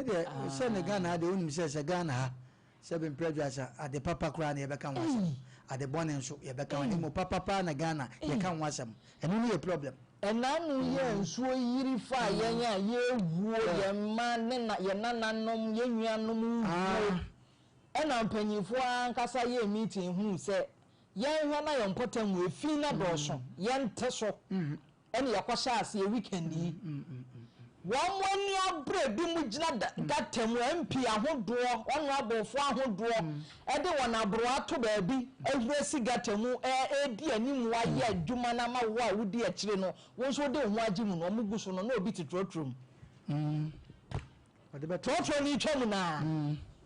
deɛ sɛ ne Ghana ha deɛ, wonim sɛ Ghana ha, sɛ bɛmpɛ aduasa, ade papa koraa na yɛbɛka ho asɛm, ade bɔne nso yɛbɛka ho ne papa paa na Ghana yɛka ho asɛm. Ɛno ne yɛ problem. Ɛnaano yɛ nsuo yiri fa yɛn a yɛwuo, yɛn mma ne na yɛn nananom, yɛn nuanom wuo. Ɛna mpanyinfoɔ ankasa yɛ meeting hunu sɛ yɛnhwɛ na yɛn mpɔtam mu efi na dɔɔso, yɛnte so. Ɛna yɛkɔhyɛ aseɛ weekend yi, wɔn mo ani abere bi mu gyina gutter mu. MP ahodoɔ, wɔn abɔfoɔ ahodoɔ ɛde wɔn aboro ato baabi ahuri asi gutter mu, ɛɛdi anim ayɛ adwuma na ama wo a wodi akyire no, wɔn nso de wɔn ho agye mu no. Wɔn gu so no na obi te trɔtrɔ mu. Ɔde bɛto. Trɔtrɔ ni twɛ mu naa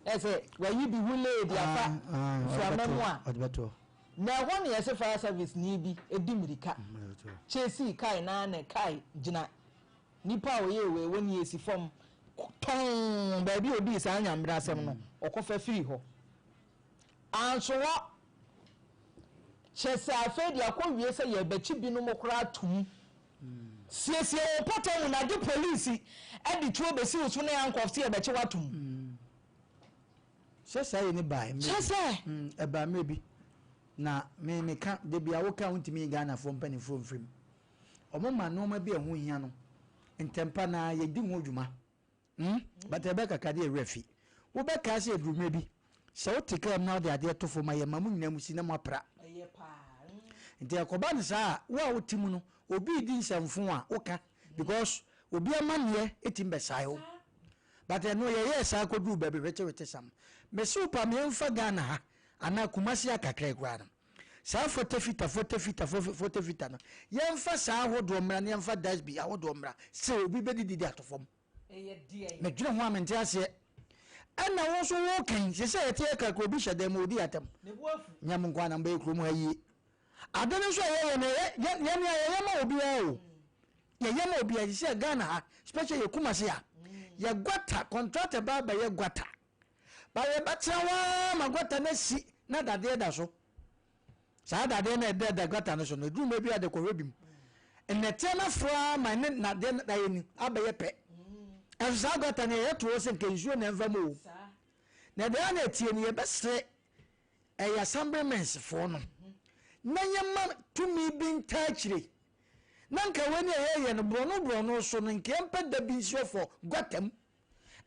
ɛsɛ wɔyi bi hulee de afa mframa mu a. Ɔde bɛto. Na ɛhɔ ne yɛsɛ fire service ni bi edi mirika kyesi kae naa ne kae gyina nipa a ɔyɛ ewe wɔ ne esi fam tɔn baabi a odi saa nyambere asɛm no, ɔkɔfa firi hɔ anso hɔ kyɛ sɛ afei de akɔ wie sɛ yɛbɛkyi binom koraa tum siesie wɔn pɔtɔ mu na de polisi ɛde tuo besi wo so ne handcuff sɛ yɛbɛkyi watum. Sɛ saa yɛ ne baa mmerɛ kyɛ sɛ ɛbaa mmerɛ bi na me meka de bia woka wontumi yi Ghanafoɔ mpanimfoɔ mfirim. Ɔmo ma nneɛma bi a ɛho hia no ntɛmpa na yɛdi ho dwuma, But ɛbɛ kakra de ɛwerɛ fi wobɛkaa sɛ ɛduru mmerɛ bi sɛ wote kaa mu na wode adeɛ to fam a, yɛma mo nyinaa mu si na moapra. Ɛyɛ paa. Nti ɛkɔba no saa a, wo a wote mu no, obi di nsɛmfo a woka because obi amanneɛ ɛtumi bɛsae wo. But ɛno yɛyɛɛ saa kɔduru baabi hwetewete sam. Mese wo pa meɛmfa Ghana ha anaa Kumase akakra koraa no, saa fɔtafita fɔtafita fɔtafita no, yɛmfa saa ahodoɔ mmra na yɛmfa dustbin ahodoɔ mmra sɛ obi bɛdidi de ato fam. Ɛyɛ deɛ. Medwene ho a, mente aseɛ. Ɛna wo nso wokan sɛ sɛ yɛte yɛ kakra, obi hyɛ dan mu ɔdi atam. Ne bo afu. Nyɛ mo nko anam bɛyɛ kurom ha yie. Ade no nso a yɛyɛ no, yɛne a yɛyɛ ma obiara o, yɛyɛ ma obiara. Sɛ Ghana ha, especially yɛ Kumase a, yɛ gutter, contractor ba bɛyɛ gutter ba, yɛbɛtena hɔ ara ma gutter no asi na dadeɛ da so. Saa dadeɛ no ɛda da gutter no so no, ɛduru mmerɛ bi a de kɔhwɛ bi mu, nnɛteɛ no afora ma ne nadeɛ no ayɛ ni abɛyɛ pɛ. Ɛnso saa gutter no yɛyɛ to hɔ sɛ nka nsuo na ɛmfa mu o. Na deɛ na ɛtie no, yɛbɛsrɛ ɛyɛ assemblymenfoɔ no na yɛma tumi bi ntaa akyire na nka wei ne ɛyɛyɛ no borɔno borɔno so no, nka yɛmpɛ da bi nsuo fɔ gutter mu.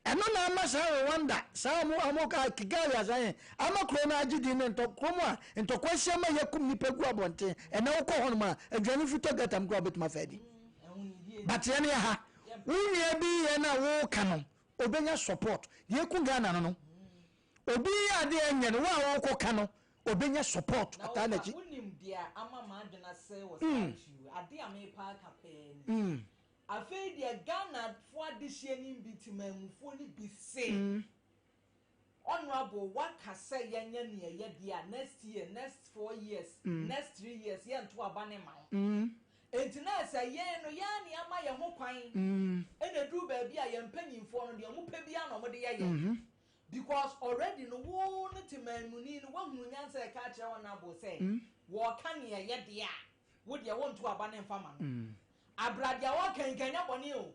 Ɛno na ama saa Rwanda, saa ɔmo ɔmo ka Kigali asan yɛn ama kuro no agye din ne ntɔ kurom a ntɔkwa ahyia ma yɛkum nipa gu abɔnten. Ɛnɛ wokɔ hɔnom a, aduane fi tɔ gutter mu koraa, wobɛtumi afa adi. But yɛn yɛ ha, wo nua bi yɛ no a woka no, obɛnya support. Deɛ ɛku Ghana no, obi yɛ adeɛ ɛnyɛ no, wo a wokɔ ka no, obɛnya support ataa n'akyi. Wonim deɛ ama m'adwene asɛe wɔ saa issue ade a mepa aka pɛɛ ni. Afei deɛ Ghanafoɔ adehyeɛ no bi, temanmufoɔ no bi se honourable waka sɛ yɛnyɛ nea ɛyɛ deɛ a, next year, next 4 years, next 3 years, yɛnto aba ne ma wo. Nti na sɛ yɛn no yɛn ne ama yɛn ho kwan, ɛna duru baabi a yɛn mpanyinfoɔ no deɛ ɔmo pɛ biara na ɔmo de yɛ yɛn, because already no wo no temanmuni no wahunu nyansa ɛka akyerɛ honourable sɛ wɔɔka nea ɛyɛ deɛ a, wo deɛ wonto aba ne nfa ma no abrade a wɔka nka nyɛ bɔne o.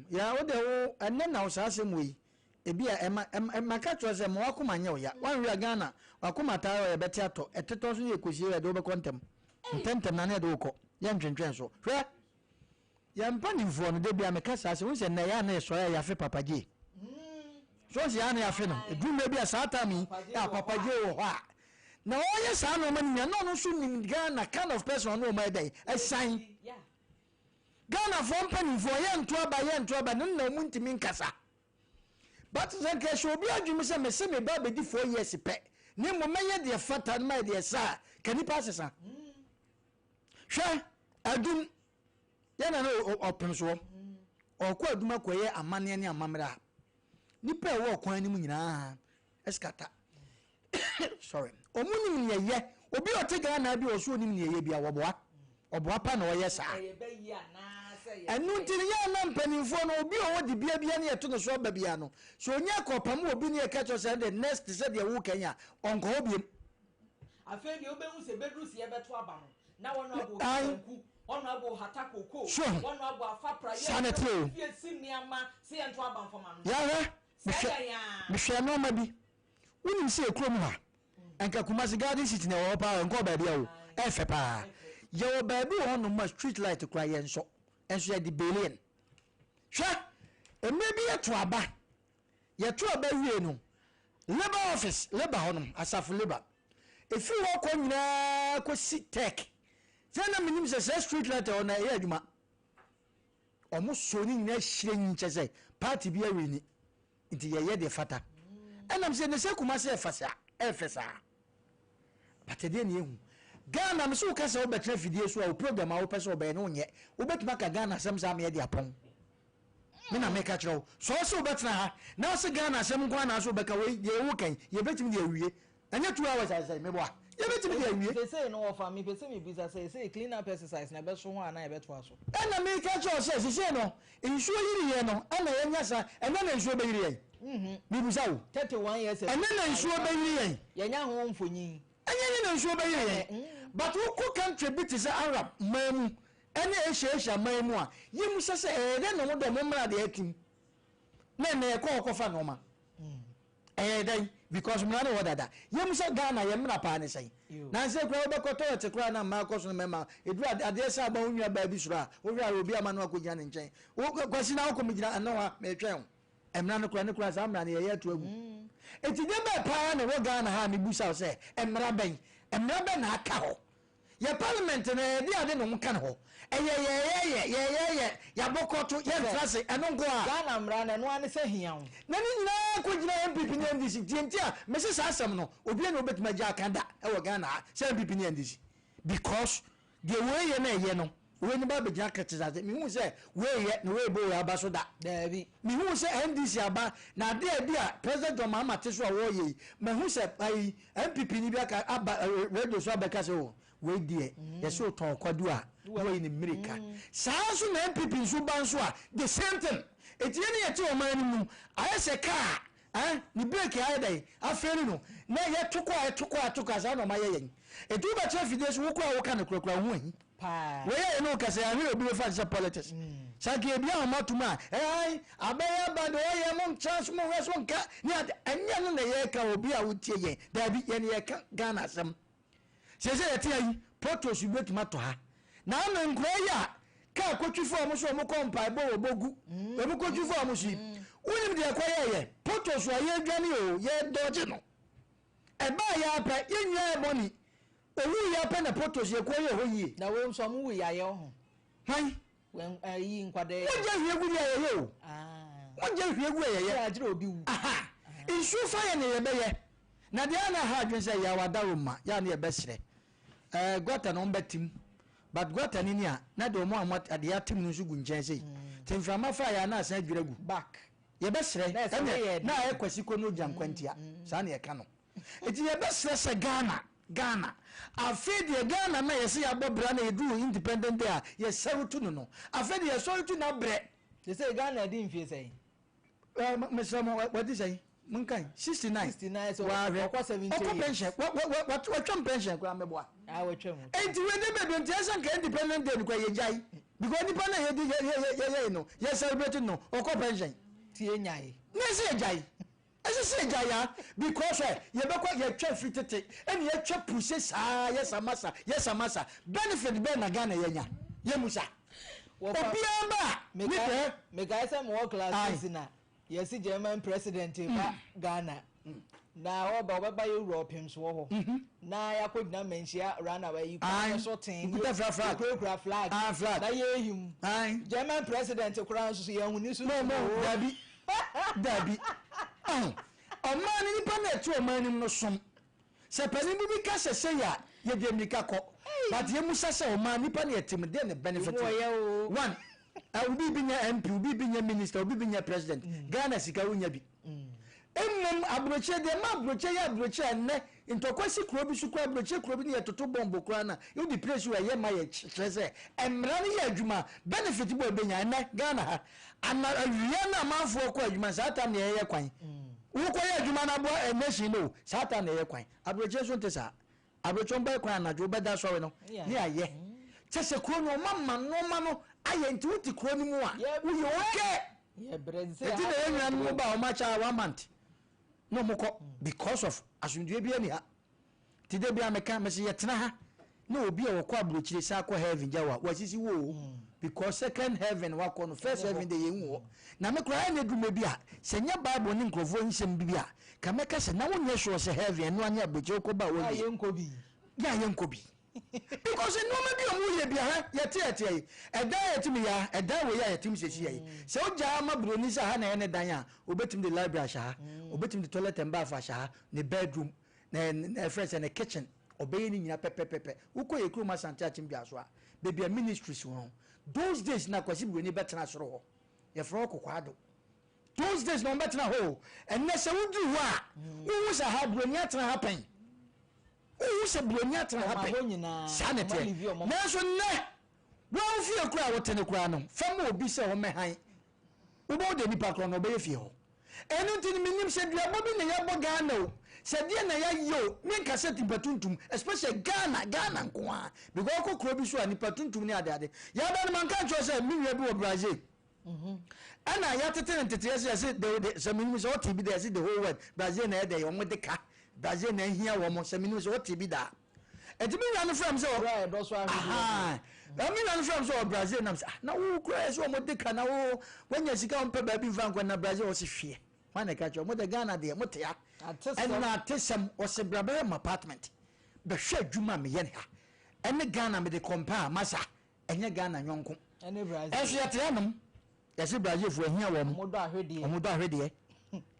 Ya wo de wo ɛnɛ na wo saa asɛm wei ebi a ɛma ɛma ka kyerɛ sɛ ma wakoma nyɛ wo ya. Wanhwɛ a, Ghana wakoma taa yɛ yɛbɛte atɔ ɛtetɔ so ne yɛkɔsie, yɛde wobɛkɔ ntɛm ntɛmntɛm na ne yɛde wokɔ yɛntwentwɛn so. Hwɛ, yɛn mpanimfoɔ no, de bia meka saa sɛ wohu sɛ nnɛ yɛ a na yɛsɔre a yɛafe Papa Gye so sɛ yɛ a na yɛafe no. Ɛduru mmerɛ bi a saa time yi a Papa Gye wɔ hɔ a na ɔyɛ saa nneɛma no nyinaa na ɔno nso nim Ghana kind of person ɔno ɔma ɛdɛn ɛsan Ghanafoɔ mpanimfoɔ yɛnto aba, yɛnto aba no na ɔmu ntumi nkasa. But sɛ nka ɛhyɛ obi adwene sɛ mese me ba bɛdi 4 years pɛ ne mmom mɛyɛ deɛ fata no mayɛ deɛ saa ka nipa asesa. Hwɛ Adum yɛna no ɔpem soɔ ɔkɔ Adum akɔyɛ amanneɛ ne amammerɛ a, nipa a ɛwɔ ɔkwan no mu nyinaa ɛskata. Sorry, ɔmo nim neɛ yɛ obi a ɔte Ghana bi wɔ so onim neɛ yɛ bi a wɔboa ɔboa pa na ɔyɛ saa. Ɛno nti no yɛn na mpanimfoɔ no, obi a ɔwɔ dibea bia ne yɛto no so aba bia no, sɛ onya kɔpam obi ne yɛka kyerɛ sɛ the next sɛ deɛ wo kɛn a ɔnkɔ hɔ biem. Afei deɛ wobɛhu sɛ bɛduru sɛ yɛbɛto aba no na wɔn abo banku. Honourable hata koko, So ahu? Honourable afa praeɛ, Saa na ɛteɛ o. fie si nneɛma sɛ yɛnto aba mfama no. Yɛahwɛ, Sɛ mehwɛ, ɛyɛ a. mehwɛ nneɛma bi. Wonim sɛ yɛ kurom ha, nka Kumasi Garden City na ɛwɔ hɔ paa, nkɔɔ baabi a o, ɛyɛ fɛ paa. Yɛwɔ baabi wɔ hɔnom a street light koraa yɛnsɔ, nso yɛde billion. Hwɛ, mmerɛ bi yɛto aba, yɛto aba wie no, labour office, labour hɔnom, asafo labour, ɛfiri hɔ kɔ nyinaa kɔsi tech. Sɛ na menim sɛ saa street light ɛwɔ no ɛyɛ adwuma. Ɔmo sɔ ne nyinaa hyerɛn kyɛ sɛ party bi awini. Nti yɛyɛ deɛ fata. Ɛnam sɛ ne sɛ Kumasi ɛfa saa, ɛfɛ saa. But ɛdeɛ ne ehu. Ghana me sɛ woka sɛ wobɛtena fidie so a wo program a wopɛ sɛ wobɛyɛ no wonyɛ. Wobɛtumi aka Ghana asɛm saa meɛ de apɔn. Me na meka kyerɛ wo. Sɛ ɔsɛ wobɛtena ha na ɔsɛ Ghana asɛm nko ara na asɛ wobɛka wei deɛ woka yi yɛbɛtumi de awie. Ɛnyɛ 2 hours asɛ meboa. Yɛbɛtumi de awie. Sesei no wɔfa mepɛ sɛ mebisa sɛ sesei clean up exercise na ɛbɛso ho anaa yɛbɛtoa so? Ɛna meka kyerɛ wo sɛ sesei no nsuo yiri yɛn no ɛna yɛnya saa ɛnɛ na nsuo bɛyiri yɛn. Mebisa wo. 31 years ago. Ɛnɛ na nsuo bɛyiri yɛn. Yɛnya ho mfonyin. Ɛnyɛ ne na nsuo bɛyiri yɛn. But wokɔ country bi te sɛ Arab man mu ɛne Asia man mu a yɛmu sɛ ɛyɛ dɛn na ɔmo de ɔmo mmara deɛ atum na ɛnɛ yɛkɔ hɔ kɔfa nneɛma. Ɛyɛ dɛn? Because mmara no wɔ dada. Yɛmu sɛ Ghana yɛ mmara paa ne sɛn. Nansa koraa wobɛkɔ toilet koraa na mmaa kɔ so no mmarima ɛduru adeɛ sɛ aba wo nua baa bi soro a wohwɛ a obi ama no akɔgyina ne nkyɛn. Wo Kwasi na wokɔ megyina ɛno ha metwɛn wo. Mmara no koraa ne koraa saa mmara no yɛyɛ ato agu. Enti deɛ bɛɛ paa na ɛwɔ Ghana ha a mebusa wo sɛ mmara bɛn? Mmara bɛn na aka hɔ? Yɛ parliament no ɛyɛ de ade na ɔmo ka ne hɔ. Ɛyɛ yɛyɛyɛ yɛyɛyɛ yɛabɔkɔto yɛntra se ɛno nko a. Ghana mmara no ɛno ara ne sɛ hia wo. Na ne nyinaa kɔgyina NPP ne NDC deɛ nti a mese saa asɛm no obiara na obɛtumi agya aka da ɛwɔ Ghana ha sɛ NPP ne NDC because deɛ wei yɛ na ɛyɛ no wei no ba bɛgyina criticize mehu sɛ wei yɛ na wei bɔ wei aba so da. Daabi. Mehu sɛ NDC aba na adeɛ bi a President John Mahama te so a wɔreyɛ yi mahu sɛ ayi NPP ni bi aka aba radio so abɛka sɛ o wei deɛ yɛsɛ otɔn kwadu a na wayi ne mmirika. Saa nso na NPP nso ba nso a the same thing. Eti yɛn ne yɛte ɔman no mu ayɛ sɛ kaa ne brake ayɛ dɛn afeeli no na yɛto kɔ a ɛto kɔ a ɛto kɔ a saa na ɔma yɛ yɛn. Eti wobɛkyerɛ fidie so wo koraa woka no korakora wo ho ahi. Paa. Wei yɛ ne wo kasa ahwɛ obi bɛfa sɛ politics. Saa nka ebi ahoma tom a ɛn abɛyɛ aba de ɔyɛ mo nkyɛn so mo hwɛ so nka ne ade ɛnyɛ no na yɛka obi a wotie yɛn daabi yɛn yɛka Ghana asɛm. Sɛ yɛte ha yi potholes bi bɛtumi atɔ ha na ama nkura yi a kaa kɔtwi fo a wɔn so wɔn kɔ mpaebɔ wɔ bogu wɔn kɔtwi fo a wɔn so yi wonim deɛ ɛkɔ yɛ yɛ potholes a yɛdwane o yɛdɔgye no ɛbaa yɛ apɛ yɛn nyinaa yɛ bɔne owu yɛ apɛ na potholes yɛ kɔ yɛ hɔ yie. Na wei nso ɔmo wu yayɛ ho. Hwan? Wɛn ayi nkwadaa yi. Mogya hwie gu deɛ yɛyɛ o. Mogya hwie gu yɛyɛ. Sɛ agyere obi wu. Aha nsuo fa yɛ ne yɛbɛyɛ na deɛ ana ha adwene sɛ yɛ awada roma yɛ ne yɛbɛsrɛ ɛɛ gutter na wɔn bɛtim but gutter ni ni a na deɛ wɔn a wɔn adeɛ atim no nso gu nkyɛn sei te mframa fa yɛ ana asan adwira gu. Back. Yɛbɛsrɛ Na ɛsɛ ɛnɛ woyɛ na ayɛ kwasi kɔ no gya nkwantia saa na yɛka no eti yɛbɛsrɛ sɛ Ghana afei deɛ Ghana na yɛsɛ yɛabɔ bra na yɛduru Independent Day a yɛsɔre tu no afei deɛ yɛsɔre tu na brɛ. Sese Ghana di mfie sɛn? Ɛɛ mesrɛ mo wadi sɛn? Monkan 69. 69 so Wahwɛ ɔkɔ 70 ɔkɔ years. pension watwam pension koraa mɛboa. Ah watwam. Enti wei de baabi nti ɛsɛ nka Independent Day no koraa yɛgyae because nipa na yɛdi yɛ yɛ yɛ yɛ no yɛ celebrate no ɔkɔ pension. Tie nyae. Na ɛsɛ yɛgyae. Ɛsɛ sɛ yɛgyae ya because ɛ yɛbɛkɔ yɛtwa firi tete ɛna yɛtwa puse saa yɛsa masa yɛsa masa benefit bɛn na Ghana yɛnya yɛmusa. Obiara ba a ne pɛ. Mekae sɛ mewɔ class 6 na yɛsi German president ba Ghana na ɔba ɔbɛba yɛwura ɔpem so wɔ hɔ na yɛakɔgyina manhyia roundabout yi kwan so ten Nkuta fra flag. kurakura flag Ah, flag. na yɛhim Aye. German president koraa nso so yɛhu ne so No, no, dabi dabi ɔn ɔman no nipa na ɛte ɔman no mu no som sɛ panin bi ka sɛ sɛ yɛ a yɛde mmirika kɔ but yɛmusa sɛ ɔman nipa na ɛte mu deɛ ne benefit Emu ɔyɛ o. one obi bi nyɛ MP, obi bi nyɛ minister, obi bi nyɛ president, Ghana sika wonya bi. Mmom aburokyire deɛ ma aburokyire yɛ aburokyire a nnɛ ntɔkwa si kuro bi so kura aburokyire kuro bi ne yɛtoto bɔmbo koraa na wodi place wɔ ɛyɛ ma yɛ kyerɛ sɛ mmara no yɛ adwuma benefit bɔ ebenya ɛnnɛ Ghana ha ana awia na amanfoɔ kɔ adwuma saa time na yɛyɛ kwan wokɔ yɛ adwuma na aboa nation no saa time na yɛyɛ kwan. Aburokyire nso nte saa. Aburokyire bɛyɛ kwan anadwo wobɛda asɔre no ne ayɛ. Kyɛ sɛ kuro no ɔma ma nnoɔma no ayɛ nti wote kuro no mu a woyɛ okay. Ɛti na yɛn nuanom ba a wɔn akyɛ one month na wɔn kɔ because of asomdue bi ani ha. Nti da biara meka mese yɛtena ha na obi a wɔkɔ aburokyire san kɔ heaven gya wo a wasisi wo o because second heaven wakɔ no first heaven de yɛnhu hɔ. Na me koraa ɛna duru bi a sɛ nyɛ bible ne nkurɔfoɔ nsɛm bi a ka mɛka sɛ na wonyɛ sure sɛ heaven ɛno ane aburokyire wokɔ ba a wɔwie. Yɛ a yɛnkɔ bi. Because nneɛma bi a wɔn yɛ bi ha yɛte yɛte yi ɛdan a yɛte mu ya ɛdan wɔ yi a yɛte mu sɛsi yɛ yi sɛ wogyaa ma buroni sɛ ha na ɛyɛ ne dan a obetumi de library ahyɛ ha obetumi de toilet and bath ahyɛ ha ne bedroom na na ɛfrɛ sɛ ne kitchen ɔbɛyɛ ne nyina pɛpɛpɛpɛ wokɔ yɛ kurom Asante Akyem Dwaso a baabi a ministries wɔ no those days na Kwasi Buroni bɛtena soro hɔ yɛfrɛ hɔ Kokoado those days na wɔbɛtena hɔ o ɛnɛ sɛ woduru hɔ a wohu sɛ ha buroni atena ha pɛn Wohu sɛ buroni atena ha pɛn. Saa na ɛteɛ. Nanso nnɛ, wo ara wo fie koraa a wote no koraa no, fa ma obi sɛ ɔmmɛhan. Wobɛhu deɛ nipa korɔ no ɔbɛyɛ fie hɔ. Ɛno nti no, mennim sɛ duabɔ bi na yɛabɔ Ghana o, sɛ deɛ na yɛayɛ o, menka sɛ nipa tuntum, especially Ghana, Ghana nko ara. Because wokɔ kuro bi so a, nipa tuntum ne adeade. Yɛaba no, manka ankyerɛ wo sɛ me nua bi wɔ Brazil. Ɛna yɛatete no nteteɛ sɛ yɛse the the sɛ menim sɛ ɔte bi da yɛse the whole world Brazil na ɛdɛ wɔn de ka Brazil na ahia wɔn sɛ menim sɛ ɔte bi da ɛti me nua no frɛ m sɛ ahaa me nua no frɛ m sɛ ɔ Brazil nam sɛ ah na wo kura yɛ sɛ wɔn de ka na wo wanya sika wɔn pɛ baabi nfa nkɔ na Brazil ɔse hweɛ wɔn na ɛka kyerɛ wɔn de Ghana deɛ mo te ha ɛna atesɛm ɔse bra bɛyɛ mo apartment bɛhwɛ adwuma a meyɛ ne ha ɛne Ghana mede compare masa Ɛnyɛ Ghana yɔnko. Ɛne Brazil. Ɛnso yɛte hanom. Yɛse Brazilfoɔ ahia wɔn. Wɔn dɔ ahwedeɛ. Wɔn dɔ ahwedeɛ.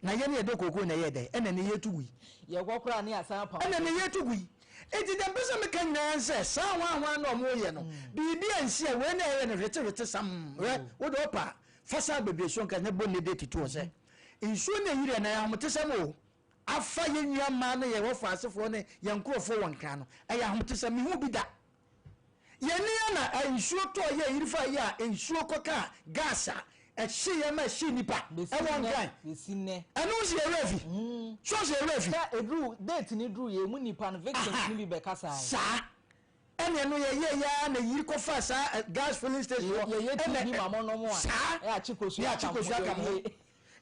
Na yɛn yɛdɔ kookoo na ɛyɛɛ dɛn? Ɛna ɛnɛ yɛtu gui. Yɛkɔ koraa ne yɛasan apam. Ɛna ɛnɛ yɛtu gui. Enti deɛ mpɛ sɛ meka nyinaa ne sɛ, saa hwanhwan no a wɔyɛ no, biribi ansi a, wei na ɛyɛ no hwetehwete sam. Hwɛ, wo deɛ wopɛ a, fa saa bebree so nka na bɔ nnɛ date to hɔ sɛ, nsuo no ayiri ɛnɛ, ɛyɛ ahometesɛm o. Afa yɛn nua mmaa ne yɛn wɔfaasefoɔ ne yɛn nkorɔfoɔ wɔ Nkran no, ɛyɛ ahometesɛm. Mehuu bi da. Yɛn ni a na nsuo tɔɔ yɛ yiri fa yɛ a nsuo kɔ kaa gas a ɛhye yɛ ma ɛhye nipa ɛwɔ Nkran. Ɛno nso yɛ werɛ fi. So nso yɛ werɛ fi. Sɛ eduru date ni duru yɛ emu nipa no victims ni bi bɛ kasa. Saa ɛna ɛno yɛ yɛ yɛ a na yiri kɔ fa saa gas filling station hɔ. Yɛ yɛ tea bi ma mo nom a. Saa. Yɛ akye kosua aka mo.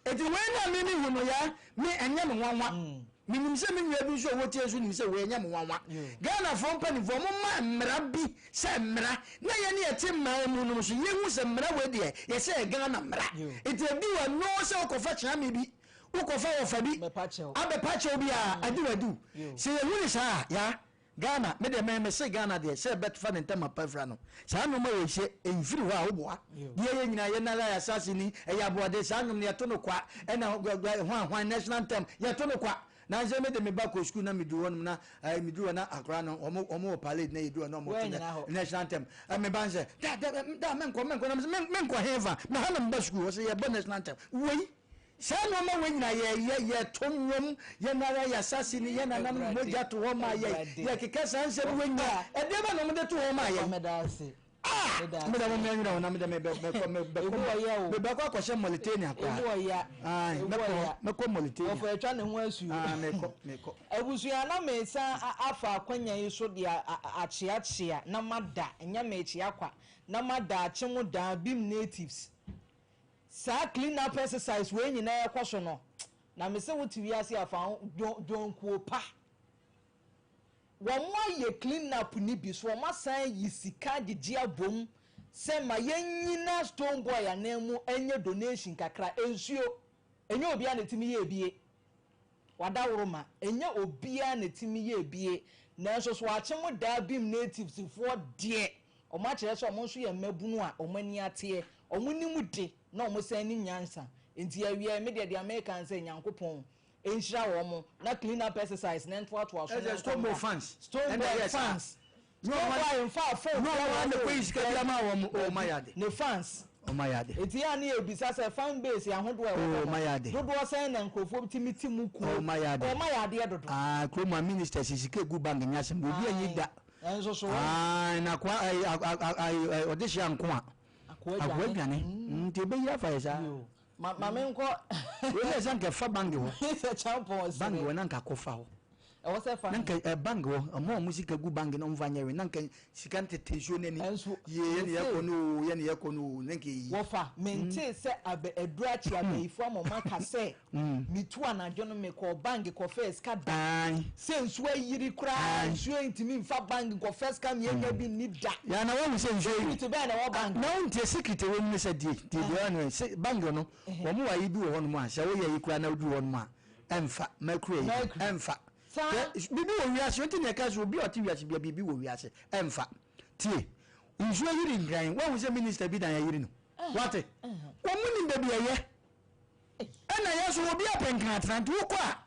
Enti wei na me mehu no ya, me ɛnyɛ me nwanwa. Menim sɛ me nua bi nso a ɔwɔ tie nso nim sɛ wei ɛnyɛ me nwanwa. Ghanafoɔ mpanimfoɔ momma mmara bi sɛ mmara na yɛne yɛte mmaa mu nom nso yɛhu sɛ mmara wei deɛ yɛsɛ yɛ Ghana mmara. Enti ɛdi wɔ no sɛ wokɔfa kyeame bi, wokɔfa wɔfa bi abɛpa kyɛw bi a adiw adiw. Sɛ yɛhu ne saa a ya Ghana, me deɛ me me se Ghana deɛ sɛ bɛ fa ne ntama pa fira no saa nnoɔma wei sɛ ɛnfiri hɔ a wo boa deɛ yɛ nyinaa yɛ nara yɛ asase ni ɛyɛ aboɔden saa nnwom no yɛto no kwa ɛna hwan hwan national anthem yɛto no kwa nansɛ me de me ba kɔ sukuu na me duru hɔ nom na ɛɛ me duru hɔ na akora no wɔn wɔn wɔ parade na yɛ duru hɔ na wɔn to national anthem ɛ me ba nsɛ da da da menkɔ menkɔ na me sɛ menkɔ henfa me ha na me ba sukuu wɔ sɛ yɛbɔ national anthem wei Saa nnoɔma wei nyinaa yɛyɛ, yɛto nnwom, yɛn ara yɛn asase ni, yɛn nananom de mogya to hɔ maa yɛn, yɛkeka saa nsɛm wei nyinaa, ɛdeɛ bɛn na wɔde to hɔ maa yɛn? Ah! Meda mo mmiɛnwene ho na mede mebɛkɔ mebɛkɔ akɔhyɛ Mauritania koraa. Ae, mɛkɔ mɛkɔ Mauritania. Wɔfɔ atwa ne ho asuo. Ah, mekɔ mekɔ. Abusua na mesan afa akwanya yi so de akyeakyea na mada, nyɛ mekyea kwa, na mada akyem daa bim natives. Saa clean up exercise wei nyinaa ɛkɔ so no, na me se wo te wiase a fa ho dwonkuo pa. Wɔn ayɛ clean up no bi so wɔn asan ayi sika agyegye abom sɛ ma yɛn nyina stone boy anan mu nyɛ donation kakra. Nsuo, ɛnyɛ obiara na ɛtumi yɛ ebie. W'adaworoma, ɛnyɛ obiara na ɛtumi yɛ ebie, nanso so Akyem Daa Bim Natives foɔ deɛ, wɔn akyerɛ sɛ wɔn nso yɛ mmabunu a wɔn ani ateɛ, wɔn nim de na wɔn san nim nyansa. Nti awiɛɛ, me deɛ deɛ meka ne sɛ Nyankopɔn nhyira wɔn na clean up exercise no ntoatoa so na Ɛsɛ ɛnkɔ Stonebwoy mmra. fans ɛna Stonebwoy ɛyɛ saa. fans. Stonebwoy nfaa phone Nyɛ frɛ ɔmo ara wɔn na o, ɛkɔyi sika bi ama wɔn o, dabi, ɔmo ayɛ ade. ne fans. Ɔmo ayɛ ade. Enti yɛ a ne yɛbisa sɛ fan base ahodoɔ a ɛwɔ Oh, hɔ ɔmo no, ayɛ ade. dodoɔ sɛn na nkurɔfoɔ tumi te mu kuo? Oh, ɔmo ayɛ ade. Ɔmo ayɛ adeɛ dodo. Ah, kurom a ministers sika egu bank nyɛ asɛm, obi anyi da. Ae, ɛnso so wɔn. Ah, na akoa ayi a a a ayi ɔde hyɛ anko a. Akoa Akoa dwane. dwane. Nti ebeyi afa yɛ saa. Yo, ma ma menkɔ. Wei deɛ sɛ nka ɛfa bank hɔ. Sɛ kyampɔn Bank sere. hɔ na nka akɔfa hɔ. Ɛwɔ sɛ fa Na nka ɛ bank hɔ, ɔmo a ɔmo sika gu bank na ɔmo fa nyɛ hwee, na nka sika no tete nsuo no ani. Ɛnso Yee, yɛne seesei. yɛkɔ no oo, yɛne yɛkɔ no oo, na nka eyi. Wɔfa, mentee sɛ abɛ aduru akye abayifoɔ ama ɔmo aka sɛ metu anadwo no mekɔɔ bank kɔfɛɛ sika da. Ae. Sɛ nsuo ayiri koraa Ae. nsuo ntumi nfa bank nkɔfɛ sika mmiɛnya bi nni da. Ya na wahu sɛ nsuo yi. Security bɛn na ɛwɔ bank? Na wontie secret ɛwɔ mu ne sɛ die, die deɛ ɔyɛ no ɛ, sɛ bank no, wɔn wɔ ayi bi wɔ hɔnom a, sɛ woyɛ ayi koraa na woduru hɔnom a, ɛmfa, mercury ayi bi, Mercury. ɛmfa. Saa. Hwɛ, biribi wɔ wiase, nti na ɛka sɛ obi a ɔte wiase bia biribi wɔ wiase, ɛmfa. Tie, nsuo yiri Nkran, woahu sɛ minister bi dan ayiri no? Wate? Wɔn nim baabi ɛyɛ. Ɛna yɛn nso obi apɛ Nkran atena, nti wokɔ a,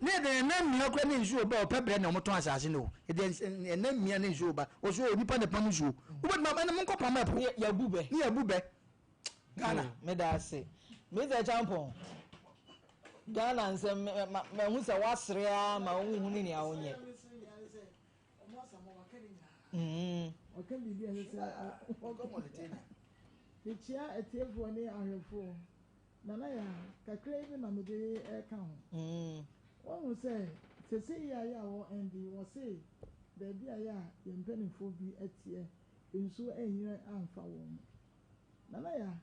ne yɛde yɛn nan mia koraa ne nsuo ba, ɔpɛ brɛ na wɔtɔn asase no o. Yɛde yɛn nan mia ne nsuo ba, ɔso o, nipa na ɛpam nsuo. Wobɛtumi aba, ɛna monkɔ pam ɛpo. Ne yɛabu bɛ. Ne yɛabu bɛ. Ghana. Oh, meda ase. Mr. Champon, Ghana nsɛm, mahu sɛ woasere ara ma wonhu ne nea wonyɛ. Ɔka biribi a ɛsɛ sɛ ɔka. Mekyia atiefoɔ ne ahwɛfoɔ. Nana Yaa, kakra yi bi na mede reka ho. Woahu sɛ seesei yi a yɛ a wɔ ND, wɔse baabi a yɛ a yɛn mpanimfoɔ bi teɛ, nsuo anyini amfa wɔn. Nana Yaa,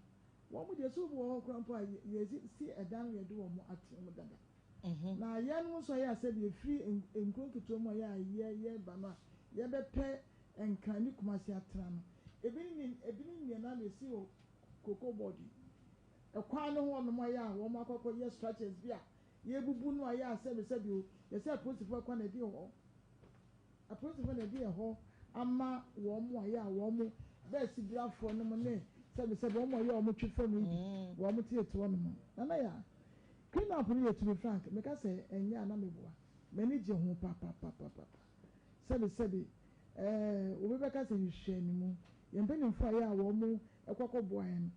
wɔn deɛ sɛ obi wɔ hɔ koraa mpo a yɛsi ɛdan no yɛde wɔn atena mu dada. Na yɛnom nso a yɛ a sɛdeɛ yɛfiri nkuro nketewa mu a yɛ a yɛba no a yɛbɛpɛ Nkran ne Kumasi atena no, ebinom ebinom nea na yɛsi wɔ Cocoa Board yi ɛkwan no ho hɔnom a yɛ a wɔn akɔ akɔyɛ structures bi a yɛbubu no a yɛ a sɛbi sɛbi o, yɛsɛ apolisifoɔ ɛkwan na ɛdi hɔ. Apolisifoɔ na ɛde ɛhɔ ama wɔn a yɛ a wɔn bɛɛsi brafoɔ nom ne sɛbi sɛbi wɔn a yɛ a wɔn twe fam yi bi wɔn tietie hɔ nom. Nana Yaa, clean up no yɛ to be frank, meka sɛ ɛnyɛ a na meboa. M'ani gye ho papapapapa. Sɛbi sɛbi ɛɛ obi bɛka sɛ nhwehwɛ ne mu. Yɛn mpanimfoɔ a yɛ a wɔn kɔ kɔboa yɛn no,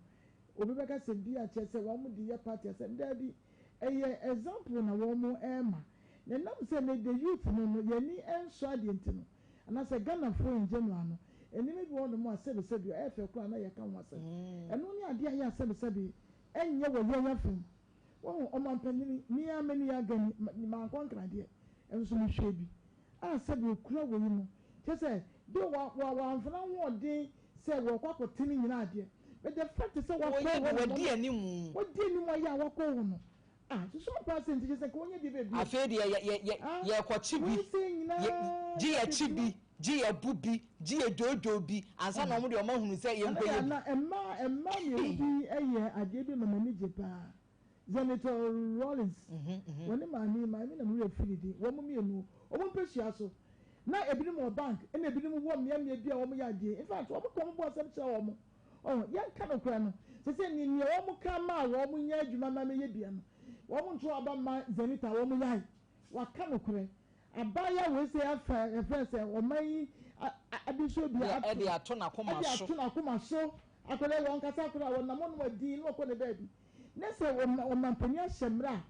obi bɛka sɛ bi a kyerɛ sɛ wɔn de yɛ party asɛm. Daabi, ɛyɛ example na wɔn rema. Na ɛnam sɛ nnɛ the youth no no yɛn ani nsɔ adeɛ nti no, anaasɛ Ghanafoɔ in general no, nneɛma bi wɔ hɔnom a sɛbi sɛbi ɛyɛ fɛ koraa na yɛka ho asɛm. Ɛno ne adeɛ a yɛ a sɛbi sɛbi ɛnyɛ wɔ yɛn afam. Wahu, ɔmampanin, me ara m'ani agani, mankɔ nkradeɛ, nso mehwɛɛ bi a sɛdeɛ ɔkura wei no, kyerɛ sɛ, though wa, wa, wamfa n'ahoɔden sɛ wɔrekɔ akɔte ne nyinaa deɛ, but the fact sɛ wakɔ Wɔyɛ hɔ bi, nom, wadi anim. wadi anim ayɛ a wakɔ hɔ no, ah, susu ampa sɛ nti kyerɛ sɛ nka wɔnyɛ deɛ baabi. Afei deɛ yɛ, yɛ, yɛ, Ah, yɛrekɔkye bi, wei sɛ nyinaa yɛ, gye yɛkye bi, gye yɛbu bi, gye yɛdwoodwoo bi, ansa na wɔn deɛ wɔn ahunu sɛ yɛnkɔ yɛ bi. Na mmaa, mmaa mmienu bi yɛ adeɛ bi ma m'ani gye paa. Zanetor Rawlings, wɔne maame yi, maame na me werɛ firi ne din, wɔn mmienu, wɔn mpasua so. Na ebinom wɔ bank, ɛna ebinom wɔ mmeammea bi a wɔyɛ adeɛ. In fact, wɔn ka wɔn bo asɛm kyerɛ wɔn. Ɔho, yɛnka nokorɛ no, sese ne nea wɔn ka maa wɔn nya adwuma ma meyɛ bia no, wɔn nto aba mma Zanetor a wɔn yae. Waka nokorɛ. Abaayewa wei sɛ afa yɛfrɛ sɛ ɔman yi adesuo bi Deɛ ɛde ato n'akoma ɛde so. ato n'akoma so. Akwadaa yi wɔn kasa koraa wɔnam hɔnom adi na ɔkɔ ne baabi. Ne sɛ ɔmanpanin ahyɛ mmara a,